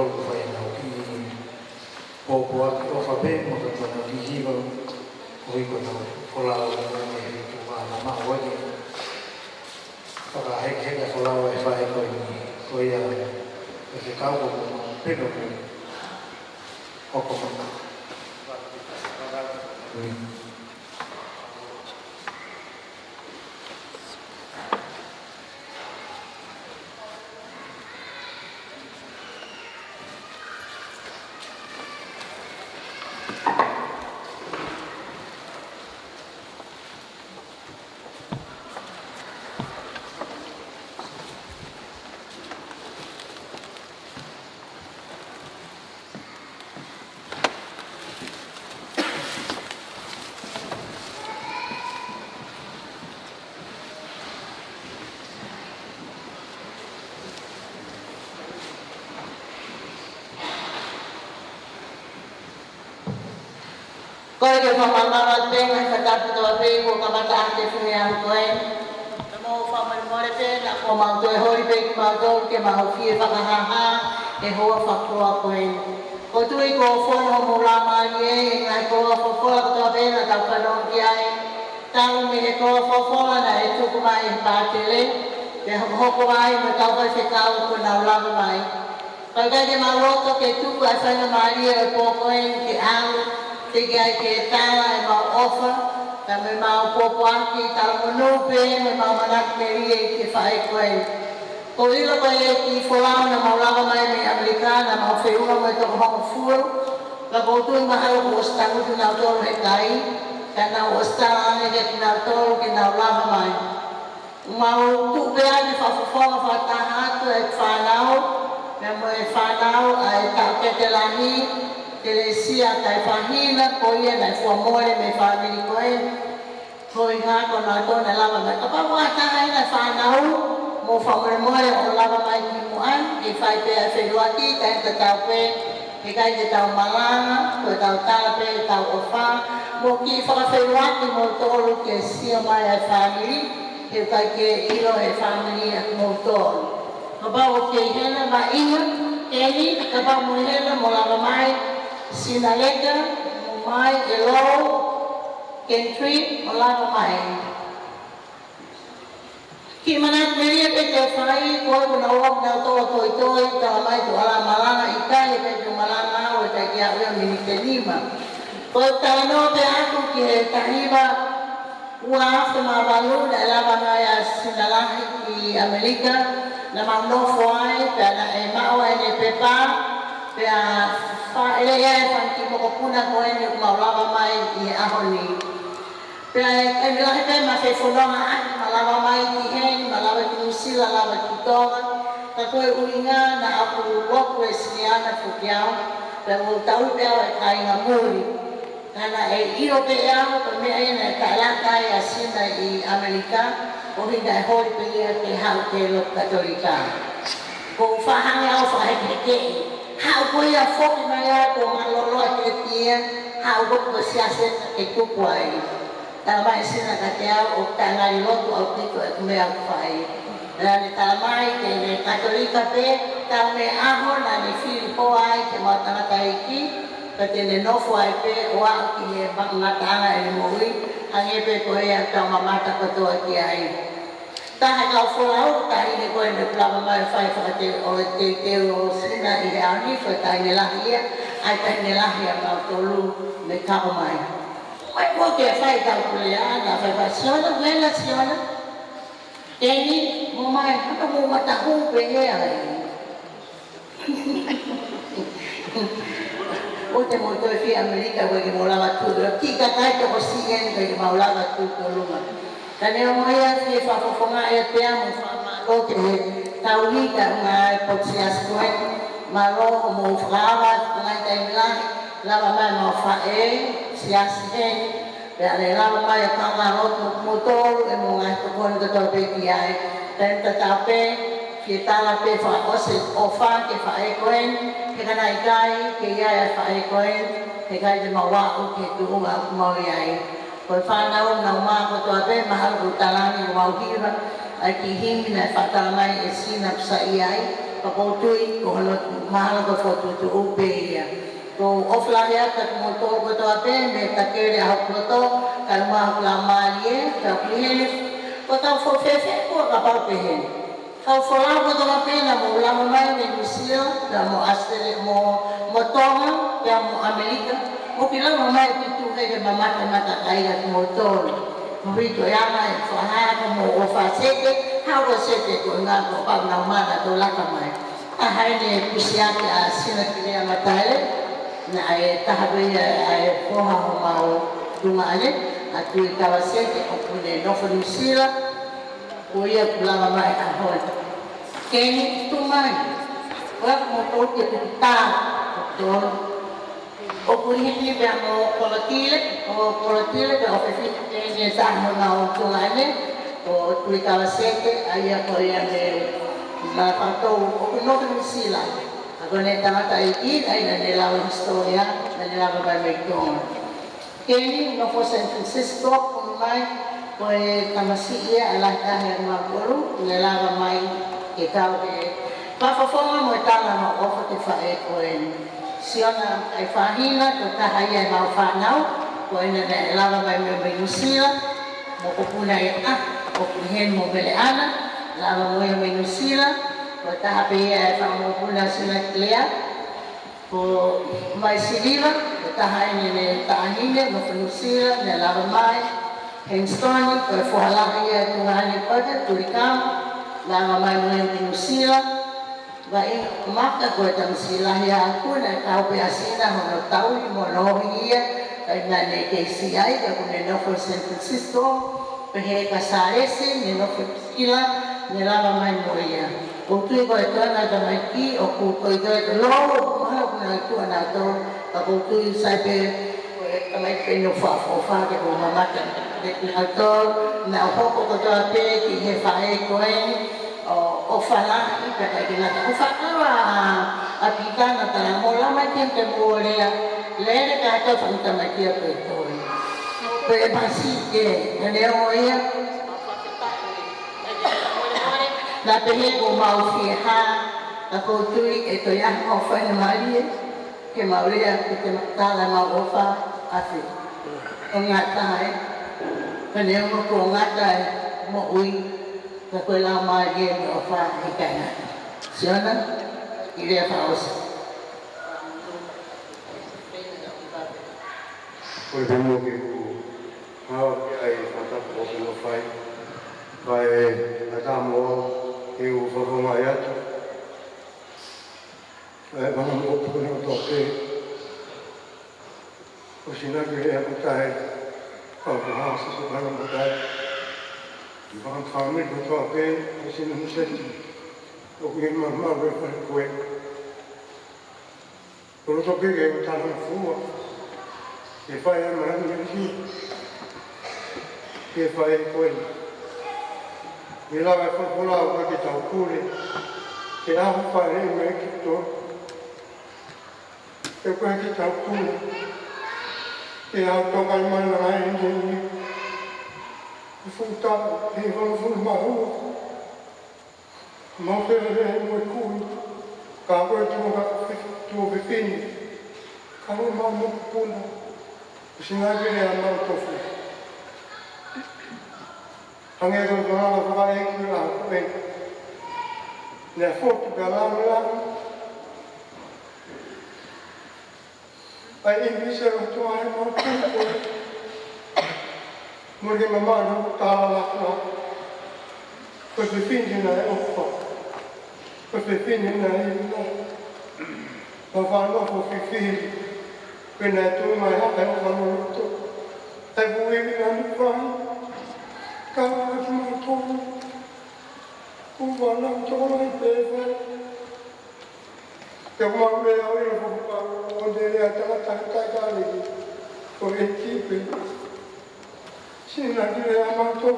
kinautolu ʻoku fai ʻenau kiʻi pōpoaki ʻofa pē mo kinautolu ʻoku nau kiʻi hiva, ʻo ʻikai ko ʻenau folau ʻo nau mei he tuʻunga naʻa nau ʻi ai. Fakahekeheka folau e fai ko eni, ko ia e fekau ko mo peno ko ʻoku maka. Ko e ke fakamāmā pē ngaahi fakatapu kotoa pē kuo kamata ʻaki e feohi ko ē. Ka mou faka- Pea ko mau toe holi pē kimautolu ke mau fie fakahāhā e hoa fakafola ko eni. ʻOku ou tui ko e fono homou laumālie ʻi he ngaahi koloa fakafola kotoa pē naʻa tau fanongo ki ai. Talu mei he koloa fakafola naʻe tuku mai ʻe he pātele, pea hokohoko ai mo e kau faifekau kuo nau lava mai. Ka ʻoku ʻikai ke mau loto ke tuku ʻa e faingamālie ʻo e pō ko eni ke ʻalu, teʻeki ai ke tala ʻemau ʻofa, ka mo ʻemau pōpoaki talamonū pē mo ʻemau manatu melie ki he faʻē ko eni. ʻOku ou ʻilo ko e kiʻi folau naʻa mau lava mai mei ʻAmelika, naʻa mau feʻunga mo e toko hongofulu, ka ʻoku ou tui mahalo kuo ʻosi tangutu kinautolu he kai, ka naʻa nau ʻosi tala ange kiate kinautolu ke nau lava mai. Mau tuʻu pē ʻa e fakafofonga fakataha atu e fānau, pea mo e fānau ʻa e taʻokete lahi, Telesia Kaifahina, ko ia naʻe fua mole mei he fāmili ko eni. Ko e hā ko nautolu naʻe lava mai. Kapau ʻoku ʻi ai ha taha ʻi he fānau, mou fakamolemole ʻo lava mai ki muʻa, ke fai pē ʻa e feʻiloaki, taimi tatau pē, heʻikai ke tau malanga, ko ʻetau tala pē ʻetau ʻofa, mo kiʻi fakafeʻiloaki kimoutolu ke sio mai ʻa e fāmili, heʻikai ke ʻilo ʻe he fāmili ʻa kimoutolu. Kapau ʻoku ke ʻi hena, Maʻinga, Keni, kapau mou ʻi hena, mou lava mai, Sinaleka, mou mai, ʻElo, Kentri, mou lava mai. Kiʻi manatu melie pē te u fai, ko e kona ua kinautolu toitoi, tala mai tuʻu ʻo malanga, ʻikai pē te u malanga au, ʻikai ke aʻu ia miniti ʻe nima. Ko e talanoa pē ʻaku ki he taha hiva ua afe mā valu naʻe lava ai ʻa Sinalahi ki ʻAmelika, naʻa mau nofo ai, pea naʻe maʻu ʻene pepa, pea faʻele ia e fanga kiʻi mokopuna ko eni ʻoku mau lava mai ʻi he ʻaho ni. Pea ʻe, ʻe lahi pē ʻema fefononga ai, ma lava mai ki heni, ma lava ki Nuʻusila, lava ki Tonga. Ka ko e ʻuhinga naʻa ku lotu Uēsiliana foki au, pea ʻoku ou tauhi pē au e kāinga muli. Ka naʻe ʻilo pē au, ko e meʻa ia naʻe taʻelata ai ʻa Sina ʻi ʻAmelika, ʻo hangē naʻe holi pē ia ke haʻu ki he lotu Katolika. ʻOku ou faʻa hanga au ʻo fakahekehekeʻi, haʻu ko ia foki mai au ko mālōlō ʻa e kia, haʻu ko e siasi ke tupu ai. Tala mai ʻe Sina kiate au ʻoku taʻengali lotu ʻaupito ʻeku meʻa ʻoku fai. Naʻa ne tala mai ke ne Katolika pē, talu mei he ʻaho naʻa ne fili hoa ai ke mau tangataʻeiki, pea te ne nofo ai pē ʻo aʻu ki he ngataʻanga ʻene moʻui, hangē pē ko ia ʻoku tau mamata kotoa ki ai. Taha e kau folau, taʻahine ko eni ʻoku lava mai fai fakateuteu ʻo Sina ʻi he ʻaho ni, ko e taʻahine lahi ia, ʻa e taʻahine lahi ʻa mautolu mei Kakomai. Mai ko ke fai kau kulea, naʻa fai fai Siona, ʻuena Siona. Keni, mou mai, haka mou matahū pē he ai. ʻOua te mou toe fie ʻAmelika, ʻoua ke mou lava tuʻu. Kiʻi kakai tokosiʻi eni, ʻoua ke mou lava tuʻu ki ʻolunga. Ka neongo ia, fie fakafofonga ʻiate au mo fakamālō ki he tauhi kae ʻumaʻā e potu siasi ko eni. Mālō hoʻomou fakaava, ngaahi taimi lahi, lava mai homau faʻē siasi heni. Pea ʻe lava mai ʻo kau ngāue ʻa kimoutolu ʻi he ngaahi tokoni kotoa pē ki ai. Taimi tatau pē, fie tala pē fakaʻosi ʻofa ki he faʻē ko eni, he ka naʻe ʻikai ke ʻi ai ʻa e faʻē ko eni, heʻikai te mau aʻu ki he tuʻunga ʻoku mau ʻi ai. Ko e fānau naʻa mau kotoa pē, mahalo ʻoku ou tala ange ʻoku mau hiva ʻa e kiʻi himi naʻe fakatala mai ʻe Sina ʻoku saiʻia ai, ka ʻoku ou tui ko hono mahalo ko e fokotuʻutuʻu pē ia. ʻOku ou ʻofa lahi atu kiate kimoutolu kotoa pē, mei Takele ʻa hoku loto, kae ʻumaʻā hoku laumālie, pea ʻoku ʻi heni, ko e kau fefefe kuo kapau pē heni. Kau folau kotoa pē naʻa mou lava mai mei Nuʻusila, pea mo ʻAositelē-, mo, mo Tonga, pea mo ʻAmelika, mou kiʻi lava mai tutuʻu he ke mamata mata kai atu kimoutolu. Mou hiki ʻo ʻai mai, fakahā ko hoʻomou ʻofa Sete, haʻu ko Sete ko e ngaahi ko pau naʻa mau laka mai. ʻA ia ʻe pusiaki ʻa Sina Kilea Mataele, naʻe taha pē ia ʻa e foha homau tuongaʻane, ʻa Tuʻi Kawaseke, ʻoku ne nofo Nuʻusila, ko ia ʻoku lava mai ʻaho ni. Keni, tuʻu mai, ʻoua mo tau ke tuku tā, ʻoku tonu. ʻOku ʻi heni pea mo Kolotile, ʻo Kolotile pea ʻo fefine pē ne taha mo nau tuongaʻane, ko Tuʻi Kawaseke, ʻa ia ko ia ne ma fatou, ʻoku nofo Nuʻusila. ʻA ko ʻene tangataʻeiki, ʻa ia naʻa ne lava hisitōlia, naʻa ne lava mai mei Tonga. Keni, nofo San Francisco, ʻoku mai, Ko e tamasiʻi ia ʻe lahi taha ʻe uangofulu, ne lava mai ke kau he fakafofonga mo e tala mo ʻofa ki he faʻē ko eni. Siona Kaifahina, ko e taha ia ʻemau fānau, ko ena naʻe lava mai mei, mei Nuʻusila, mokopuna ia ʻa, ʻoku ʻi heni mo Meleʻana, lava mo ia mei Nuʻusila, ko e taha pē ia ʻe fanga mokopuna Sina Lea, ko Mai Siliva, ko e taha eni ʻene taʻahine, nofo Nuʻusila, ne lava mai. Henstoni, ko e foha lahi ia ʻo e tuongaʻane ko ē, Tulikama, lava mai mo ia mei Nuʻusila. Vaʻinga Maka, ko e tamasiʻi lahi ia ʻaʻaku, naʻe kau pē ʻa Sina hono tauhi mo hono ohi ia, kae naʻe kei siʻi ai, ka kuo ne nofo San Francisco, pehē kia Sālesi, ne nofo Sila, ne lava mai mo ia. ʻOku ou tui ko e toenga tamaiki, ʻoku ou tui ko e lou, ʻoku mahalo kuo nau tuʻu ʻanautolu, ka ʻoku ou tui sai pē, ko e tamaiki pē ʻoku ou fakaʻofoʻofa ke u mamata kiate kinautolu, naʻa nau hoko kotoa pē ki he faʻē ko eni, ʻo, ʻofa lahi, ka ʻikai ke ngata. ʻOku ou fakakaukau ʻa Pita naʻa tala mo lama ke te mo lea, lele ka to fanga tamaiki ʻa ko e toi. Ko e masi ke, naʻa ne ʻomi ia, naʻa pehē ko mau fie hā, ka ʻoku ou tui ʻe toe ʻi ai haʻamau faingamālie, ke mau lea, ke te mau tala ʻemau ʻofa, ʻa fē. ʻO ngata ai, ka neongo kuo ngata e moʻui, ka ko e laumālie mo e ʻofa ʻe ʻikai ngata. Siona, ʻi he lea fakaʻosi. Ko e pē mo ke u hao ki ai fata ko e mo fai. Kae ʻatā mo au ke u fakaongo atu. Kae fanga mokopuna kotoa pē. Ko Sina ke lea kotoa e. Ka ko ha sisi fanga kotoa e. Fanga fāmili kotoa pē, ko Sina Museti. ʻOku ʻi ai ʻemau, mau e fai ko ē. Ko loto ke ke tana fua. Ke fai ʻa e malangi ʻa e ki. Ke fai ko ē. Ke lava e folofola ʻoku ʻikai ke tau pule. Ke ʻaho fale mai ki to. Ke ʻikai ke tau pule. Ke ʻaho toka ʻi mana ai ni. Ke futa, ke hongofulu mā ua. Mau feleveʻi mo e kui, ka ko e tuongaʻane, tuofefine, ka ko ʻemau mokopuna, ʻosi ngāue ʻemau tofu. Hangē ko e fakaʻeiki ʻa ko ē. Naʻe fotu ka lava lava. ʻAi ʻi he sela toa e mau kuko. Mo ke mamaʻo tālala. Ko e fefine naʻe ʻofa. Ko e fefine naʻe ʻilo. Ka fanongo fefine. Pea naʻe tuʻu mai ha ʻofa loloto. ʻAi fuʻu ivi naʻa ne fai. Ka ʻofa mo tō. Kuo fanongo tō lai pē fai. Te mau lea ʻo ʻilo ko e pau, ʻo ne lea tangata taʻetali, ko e kipe. Sina ki lea mau tō.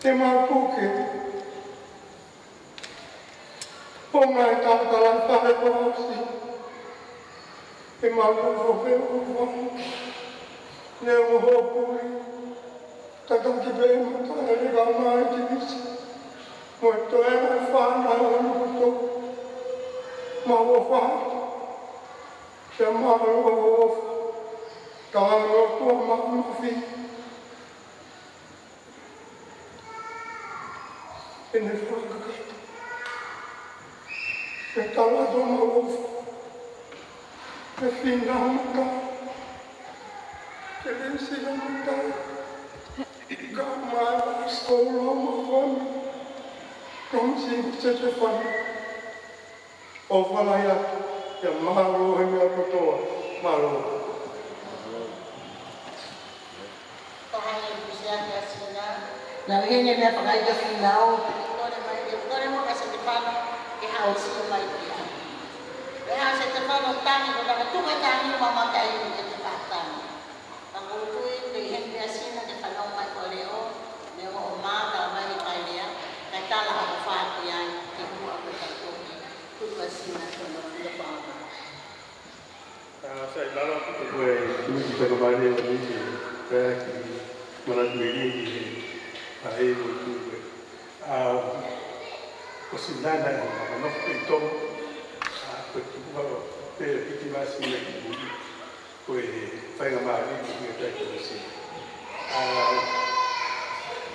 Te mau puke. Ponga e talatala fale ko ʻosi. Te mau tō fo pe o fo. Ne o ho pui. Tataki pē mo tala e ka mai ki visi. Mo e toe mo e fānau ʻo e motu. Mau ʻofa. Ke mau ʻofa. Tala mo tua mau mafi. ʻEne fakakakato. Ke tala atu mau ʻofa. Ke fina mata. Ke lesi mata. Ka mai solo mo fami. Ka misi se te fami. ʻOfa lahi atu. Ia mālō he meʻa kotoa. Mālō. Ko hai e pisiaki ʻa Sina. Naʻe ʻi ai e meʻa fakaʻikai fīnau. Kole mai, kole mo ka Setefano, ke haʻu ʻo sio mai ki ai. Ke haʻu Setefano tangi, ko taka tuka tangi, mamakai ni ke te fakatanga. Ka ʻoku ou tui, ke ʻi heni pē ʻa Sina, ke fanongo mai ko e leʻo, ne o o mā, ka mai ni kai lea, kae tala ʻa e fā ki ai, ke hua ko e kai toki, tuku ʻa Sina, tono, tuku ʻa e fā. ʻA, sai, mālō ʻaupito ko e tuʻi ki he faingamālie ʻo e ʻaho ni, pea ki Manatu melie ki he, ʻa e, ʻo e tuʻu ko ē. ʻA, ko Sina naʻe ʻi ai hano nofo pē ʻi Tonga. ʻA, ko e tuʻunga pē piti masi na ki muli. Ko e faingamālie ki he tai ko Sina. ʻA,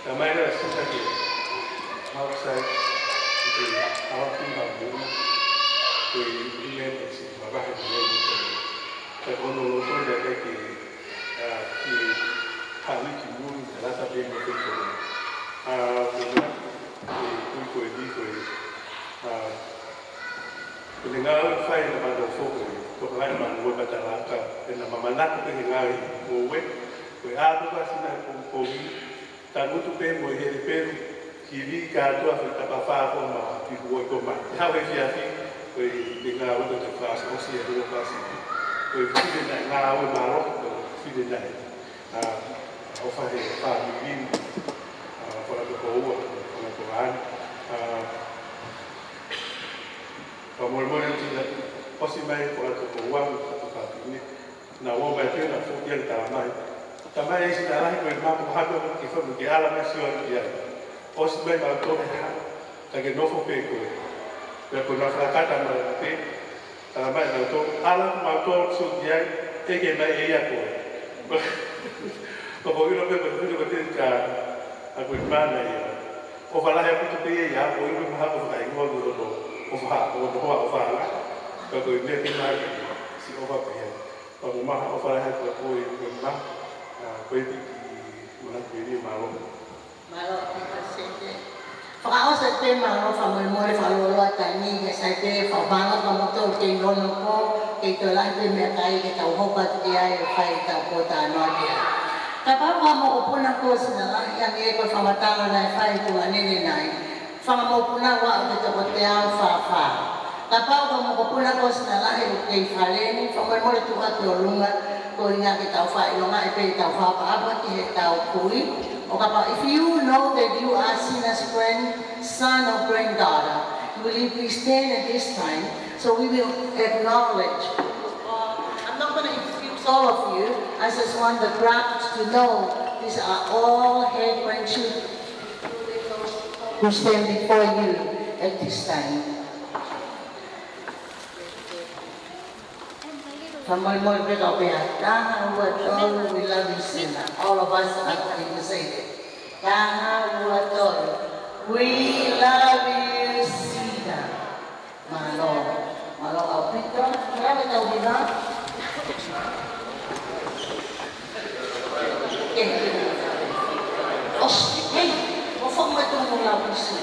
talamai ʻe Sina ke mau sai, ke ʻalu ki ha moʻui. Ko e ʻi meʻa pē si mavahe mo e moʻui. Ka ko hono loto ia ke, ke, ʻa, ke haʻu ki muli, ʻa, lata pē mo e feituʻu. ʻA, ko e, ko e, ko e, ko e, ʻa, ko e ngāue fai na mano foko, ko e ngāue mano ue patalaka, ʻe na mamana ko e ngāue ue, ko e ʻa ko ka Sina ko, ko i, Tangutu pē mo e hele pelu, ki vi kātoa fai tapafā ko ma ki huo ko ma. Te hau e fiafi, ko e te ngāue ko te fāsi, ʻosi e huo fāsi. Ko e fine naʻe ngāue mālohi, ko e fine naʻe. ʻA, ʻofa he fāmili, ʻa, fakatokoua, fakatokoua. ʻA, fakamolemole tina, ʻosi mai fakatokoua, fakatokoua. Naʻa ō mai pē naʻa fuʻu kiʻi talamai. Talamai ʻe Sina lahi ko e mapu hake ʻo ke fonu ke ala mai sio atu ki ai. ʻOsi mai mau tō he ha, ka ke nofo pē koe. Pea ko e nofo fakata mai pē. Talamai naʻa tō, ala mau tō sio ki ai, ʻeke mai ʻe ia koe. Ko ko ilo pē ko ilo ko te ka, ʻa ko e mana ia. ʻOfa lahi ʻaupito pē ia, ko ilo pē maha ko fakaingoa ko ʻofa, ʻofa, ʻofa. Ka ko e meʻa ke mai, siʻi ʻofa pē ia. Pea mo maha ʻofa lahi atu ko e, ko e ma, ʻa, ko e piki, mana ko e lia mālō. Mālō, ʻofa seke. Fakaʻosi pē mālō, fakamolemole, fakalōloa taimi, ke sai pē, fakamālō, ka mo tō ke nono ko, ke tō lahi pē meʻakai, ke tau hopa ki ai, ʻo fai tau pōtalanoa ki ai. Kapau ko ha mokopuna ko Sina lahi, ʻa e ko e fakamatala naʻe fai tuʻanenai. Fanga mokopuna ua ʻo e toko teau fā fā. Kapau ko ha mokopuna ko Sina lahi ʻoku kei fale ni, fakamolemole tuʻu atu ki ʻolunga, ko e ʻuhinga ke tau fai ʻilonga ʻe pē tau fakaʻapaʻapa ki he tau kui. ʻO kapau, if you know that you are Sina's grandson or granddaughter, will you please stand at this time so we will acknowledge. I'm not gonna introduce all of you. I just want the crowd to know these are all her grandchildren. Who stand before you at this time. Fakamolemole pē kau pehē, taha, ua, tolu, we love you, Sina. All of us are going to say that. Taha, ua, tolu, we love you, Sina. Mālō, mālō ʻaupito. Mālō ʻaupito. ʻOsi, hei, ʻo fakamolemole lau pusi.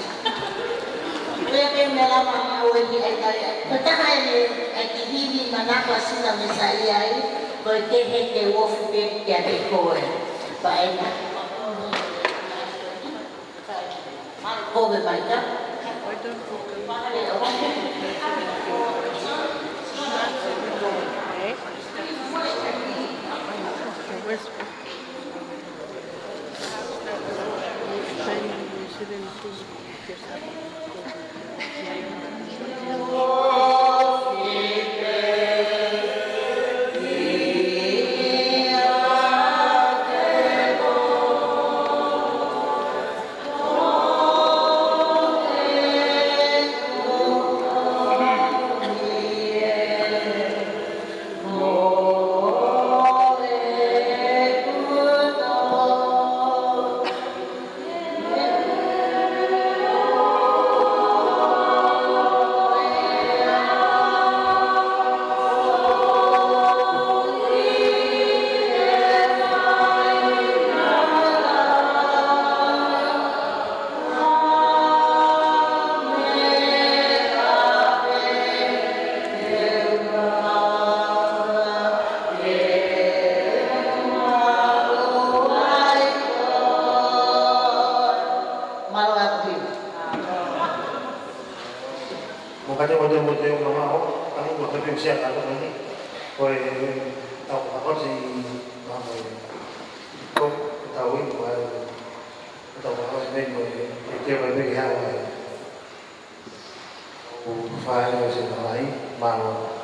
Ko ia ke mea lama mo e ni ai ai. Ko e taha e, e kihihi manako ʻa Sina mei sa i ai, ko e kehe ke uofi pē kiate koe. Paenga. Koe mai ka. Mālō ʻaupito. Mo ka te mo te mo te o mama o, ka ni mo te pem sia ka ko ni. Ko e tau ka ko si ma ko e. Ko tau i ko e. Tau ka ko si me ko e. Ke ke mai me ke ha ko e. Ko fai o se na mai, mālō.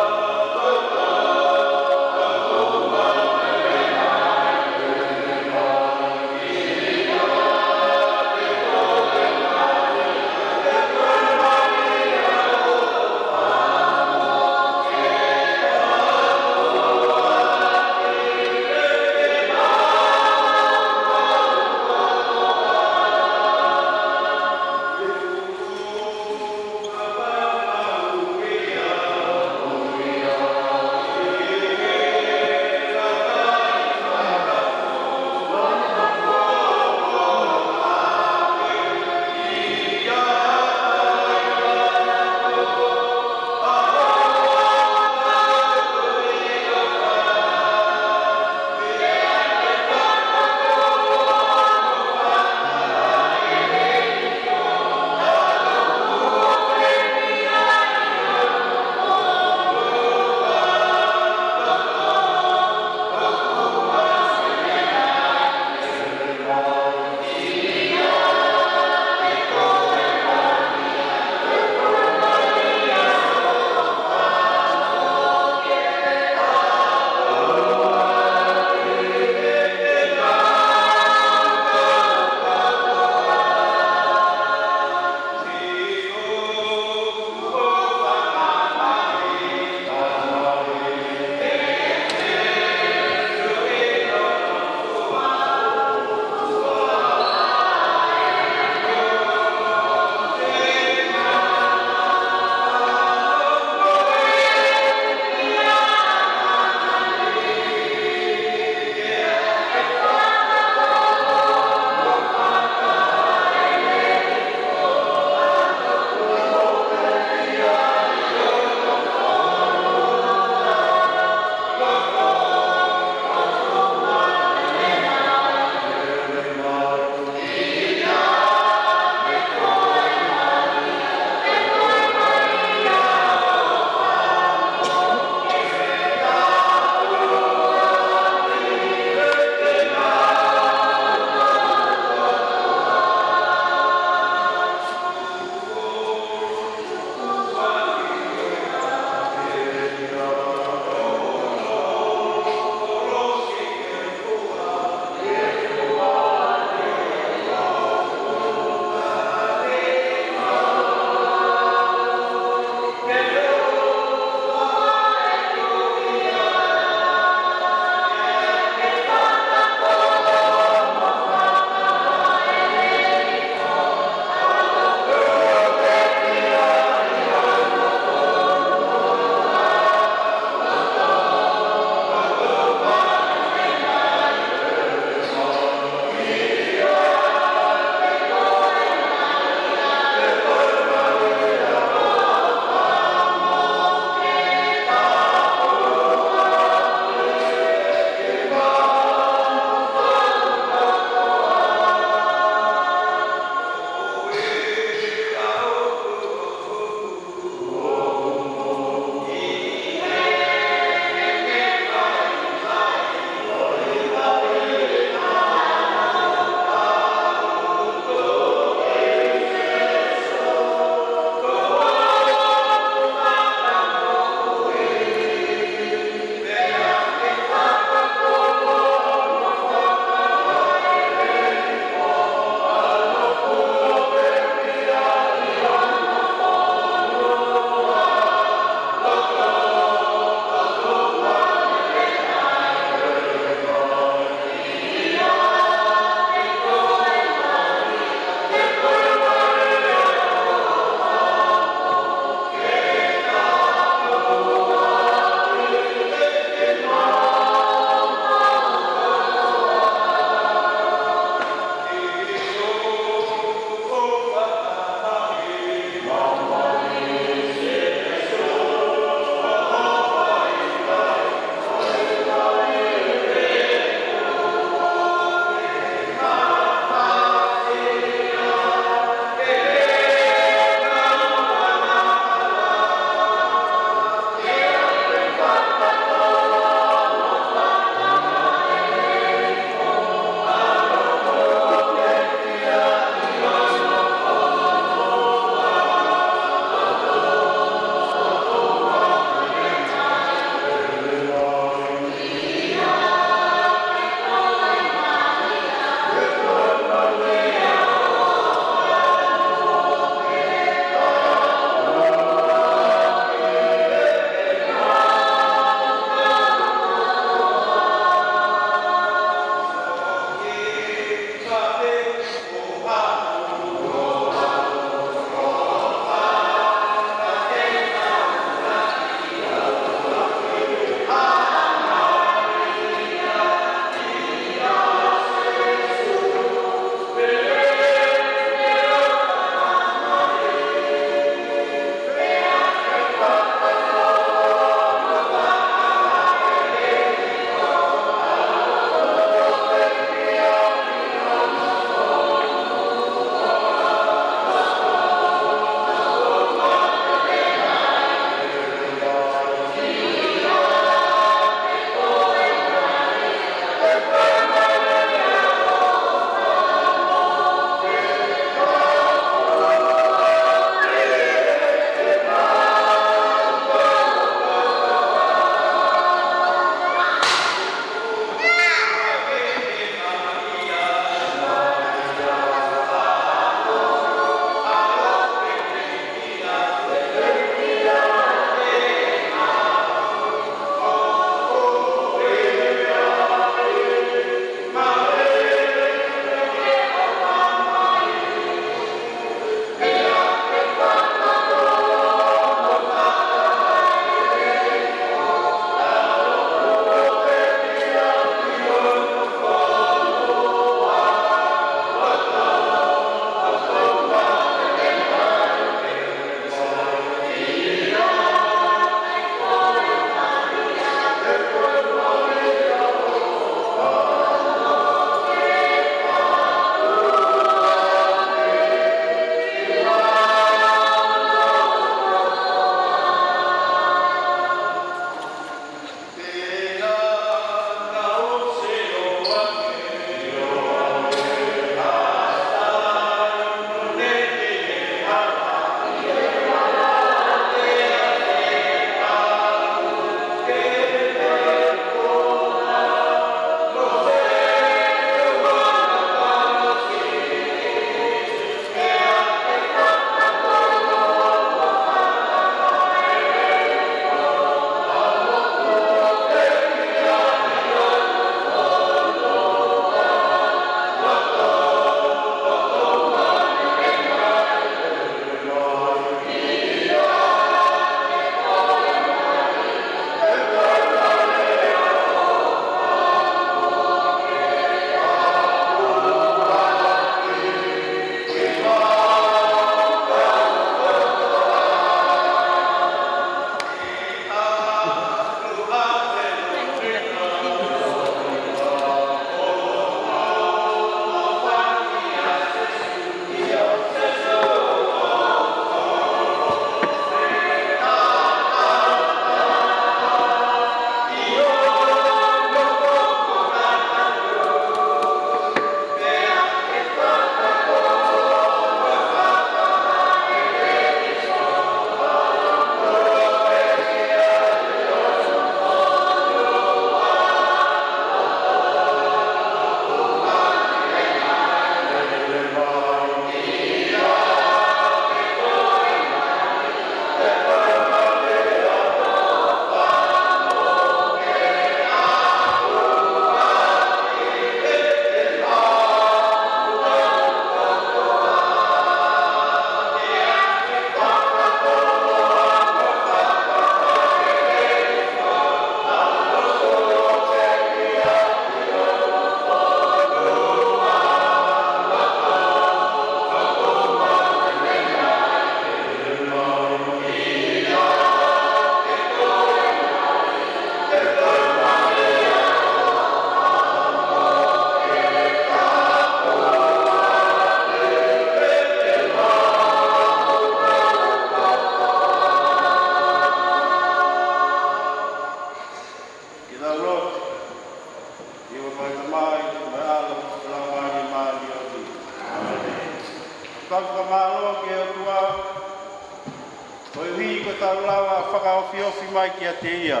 tau lava fakaofiofi mai kiate ia.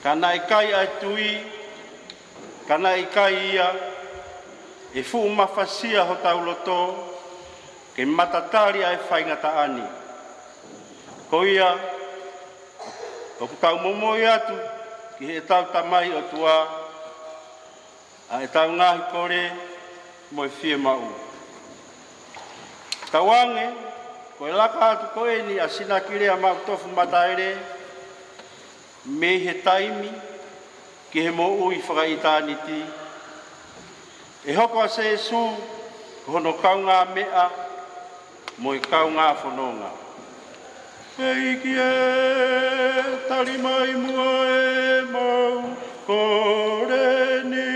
Ka naʻe ʻikai ʻa e tui, ka naʻe ʻikai ia, ʻe fuʻu mafasia hotau loto ke matatali ʻa e faingataʻa ni. Ko ia, ʻoku tau momoi atu ki heʻetau Tamai ʻOtua ʻa ʻetau ngaahi kole mo e fiemaʻu. Tauange, ko e laka atu ko eni ʻa Sinakilea Maʻutofu Mataele, mei he taimi ki he moʻui fakaʻitāniti, ʻe hoko ʻa Sēsū ko hono kaungāmeʻa mo e kaungāfononga. ʻEiki ē, tali mai muʻa ʻemau kole ni.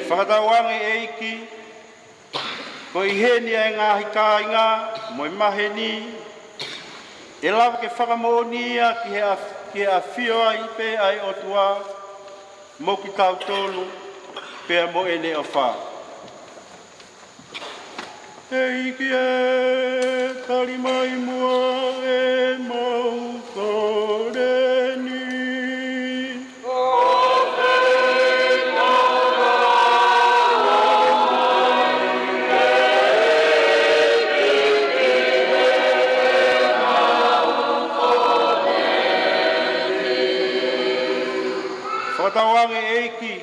Fakatauange ʻEiki, ko e ʻi heni ʻa e ngaahi kāinga mo e maheni, ʻe lava ke fakamoʻoni ia ki he ʻaf-, ki he ʻafio ai pē ʻa e ʻOtua mo kitautolu, pea mo ʻene ʻofa. ʻEiki ē, tali mai muʻa ʻemau kole ni. Fakatauange ʻEiki,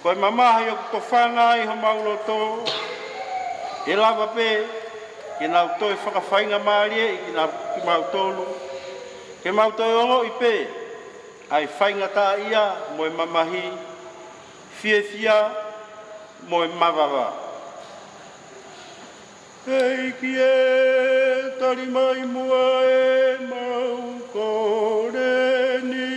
ko e mamahi ʻoku tofanga ai homau loto, ʻe lava pē ke nau toe fakafaingamālieʻi kina-, kimautolu, ke mau toe ongoʻi pē ʻa e faingataʻaʻia mo e mamahi, fiefia mo e mavava. ʻEiki ē, tali mai muʻa ʻemau kole ni.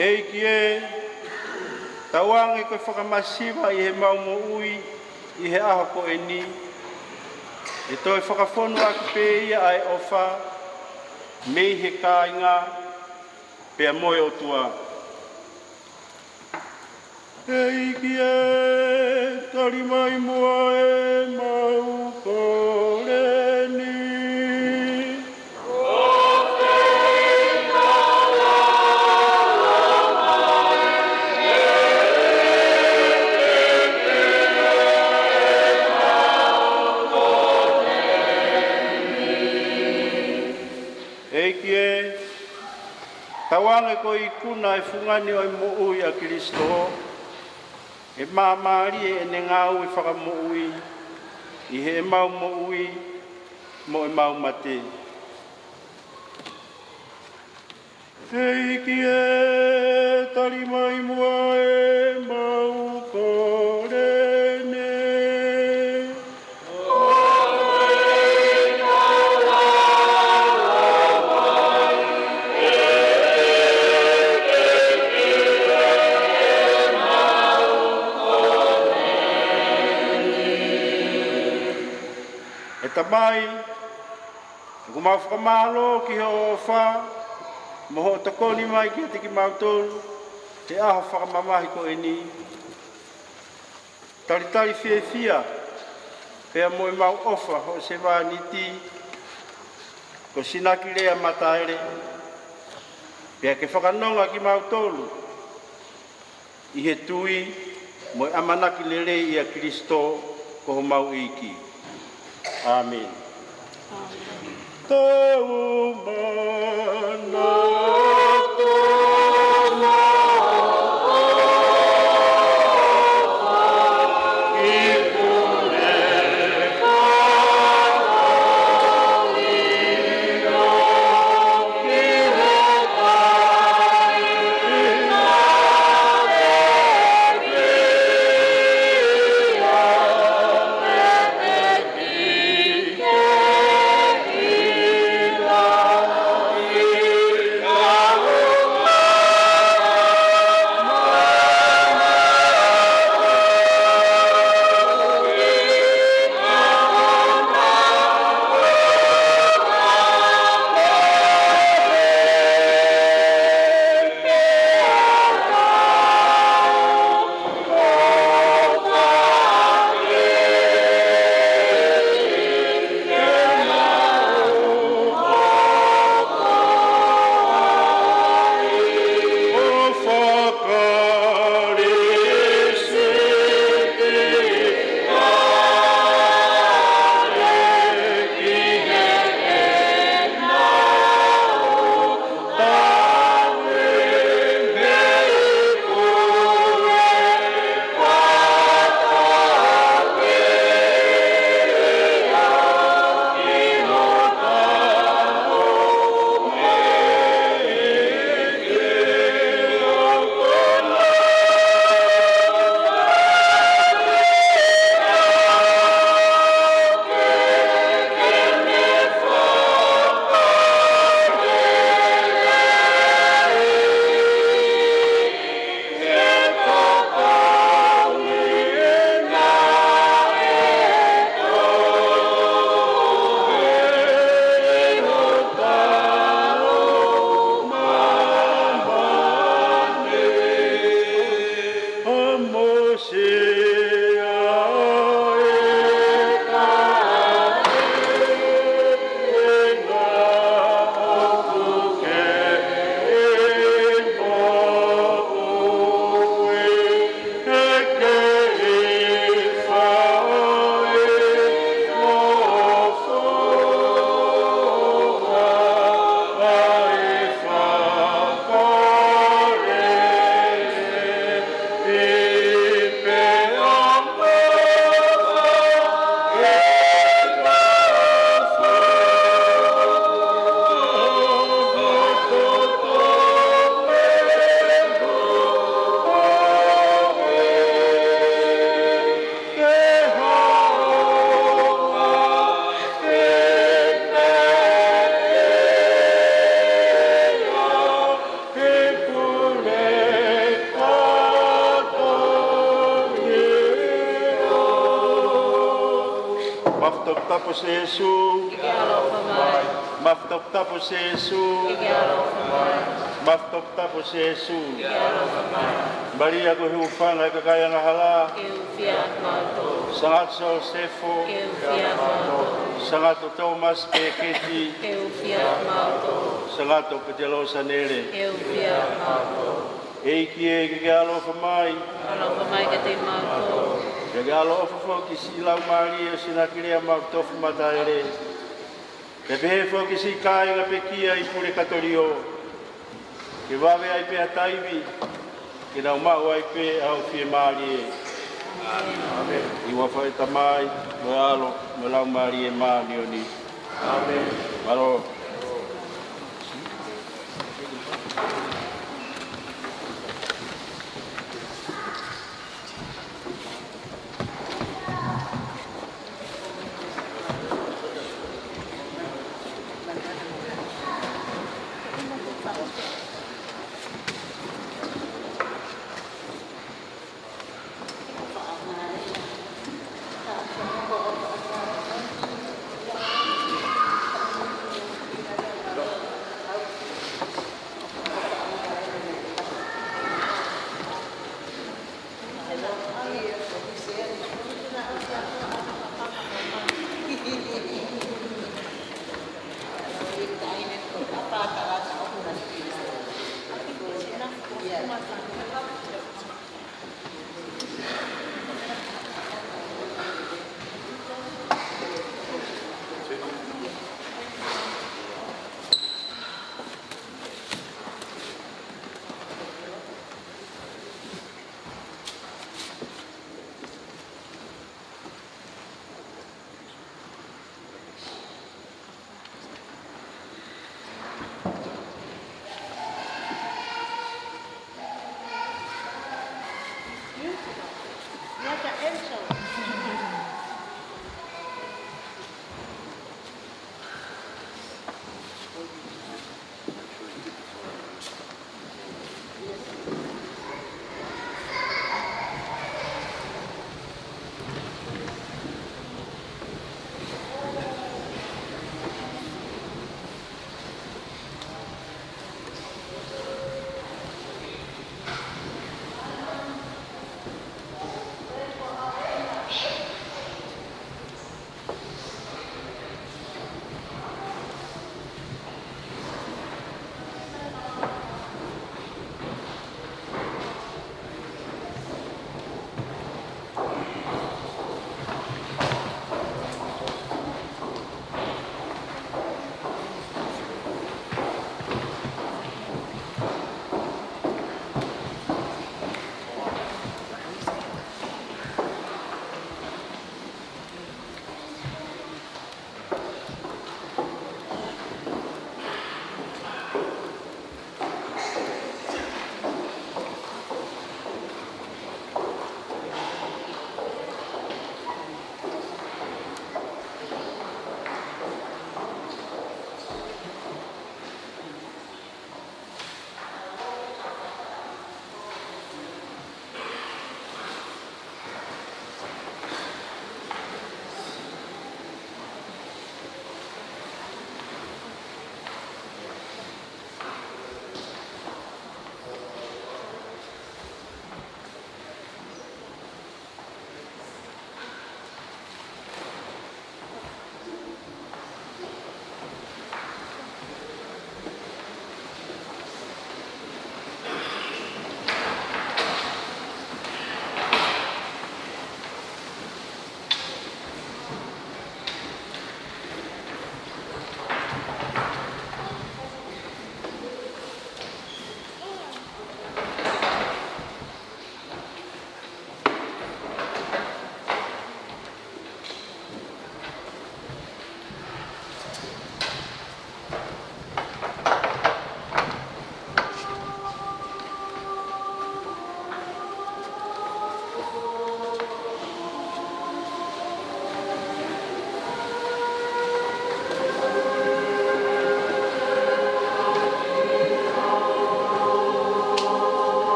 ʻEiki ē, tauange ko e fakamasiva ʻi heʻemau moʻui ʻi he ʻaho ko eni, ʻe toe fakafonu ʻaki pē ia ʻa e ʻofa mei he kāinga pea mo e ʻOtua. ʻEiki ē, tali mai muʻa ʻemau kole ni. ʻEiki ē, tauange ko e ikuna ʻo e fungani ʻo e moʻui ʻa Kilisitō, ʻe māmālie ʻene ngāue fakamoʻui ʻi heʻemau moʻui mo ʻemau mate. ʻEiki ē, tali mai muʻa ʻemau kole ni. ʻE Tamai, ʻoku mau fakamālō ki hoʻo ʻofa mo hoʻo tokoni mai kiate kimautolu he ʻaho fakamamahi ko eni. Talitali fiefia pea mo ʻemau ʻofa hoʻo sevāniti ko Sinakilea Mataele, pea ke fakanonga kimautolu ʻi he tui mo e ʻamanaki lelei ʻia Kilisitō ko homau ʻEiki. ʻĀmeni. Tau manako Mafi toputapu Sēsū. Ke ke ʻaloʻofa mai. Mafi toputapu Sēsū. Ke ke ʻaloʻofa mai. Mafi toputapu Sēsū. Ke ke ʻaloʻofa mai. Malia ko e hūfanga ʻo e kakai angahala. Ke hūfia ʻa mautolu. Sangato Siosefo. Ke hūfia ʻa mautolu. Sangato Tōmasi Pēketi. Ke hūfia ʻa mautolu. Sangato Petelo Sanele. Ke hūfia ʻa mautolu. ʻEiki ē, ke ke ʻaloʻofa mai. ʻAloʻofa mai kiate kimautolu. Ke ke ʻaloʻofa foki ki siʻi laumālie ʻo Sinakilea Maʻutofu Mataele. Pea pehē foki ki siʻi kāinga pekia ʻi Pulekatolio. Ke vave ai pē ha taimi, ke nau maʻu ai pē ʻa hoʻo fiemālie. ʻI he huafa ʻo e Tamai, mo e ʻAlo, mo e Laumālie Māʻoniʻoni. ʻĀmeni. Mālō.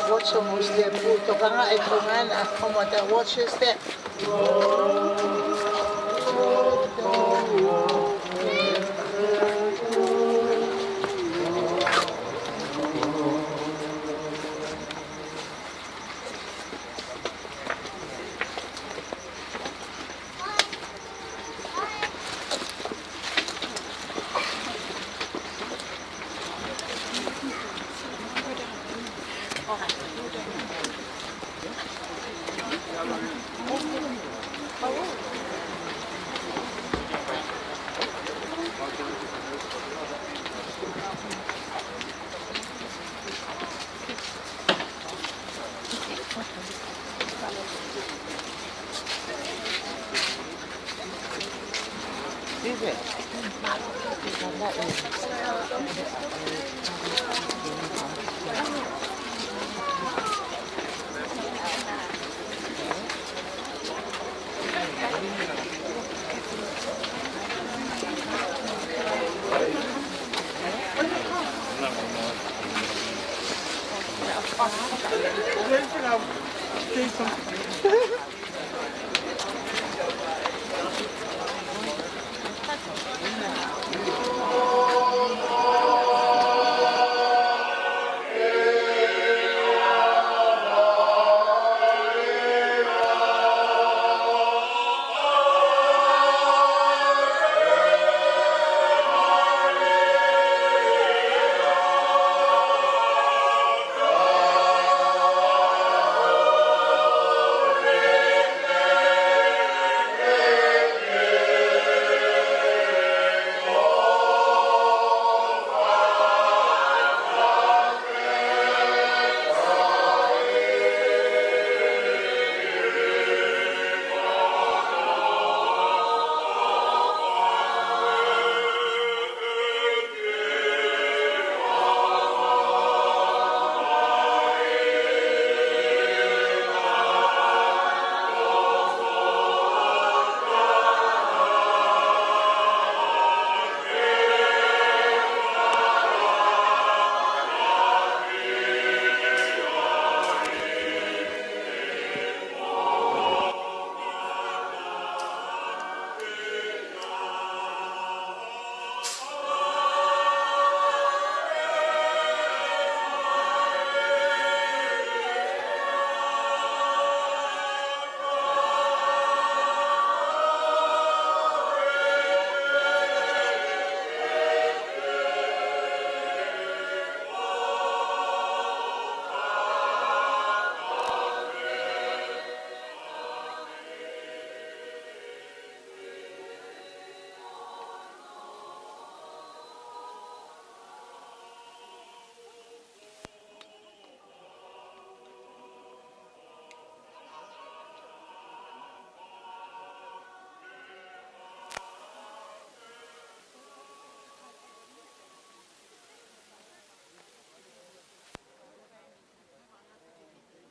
Watch almost there, put the hanga e kongana, come on, watch your step.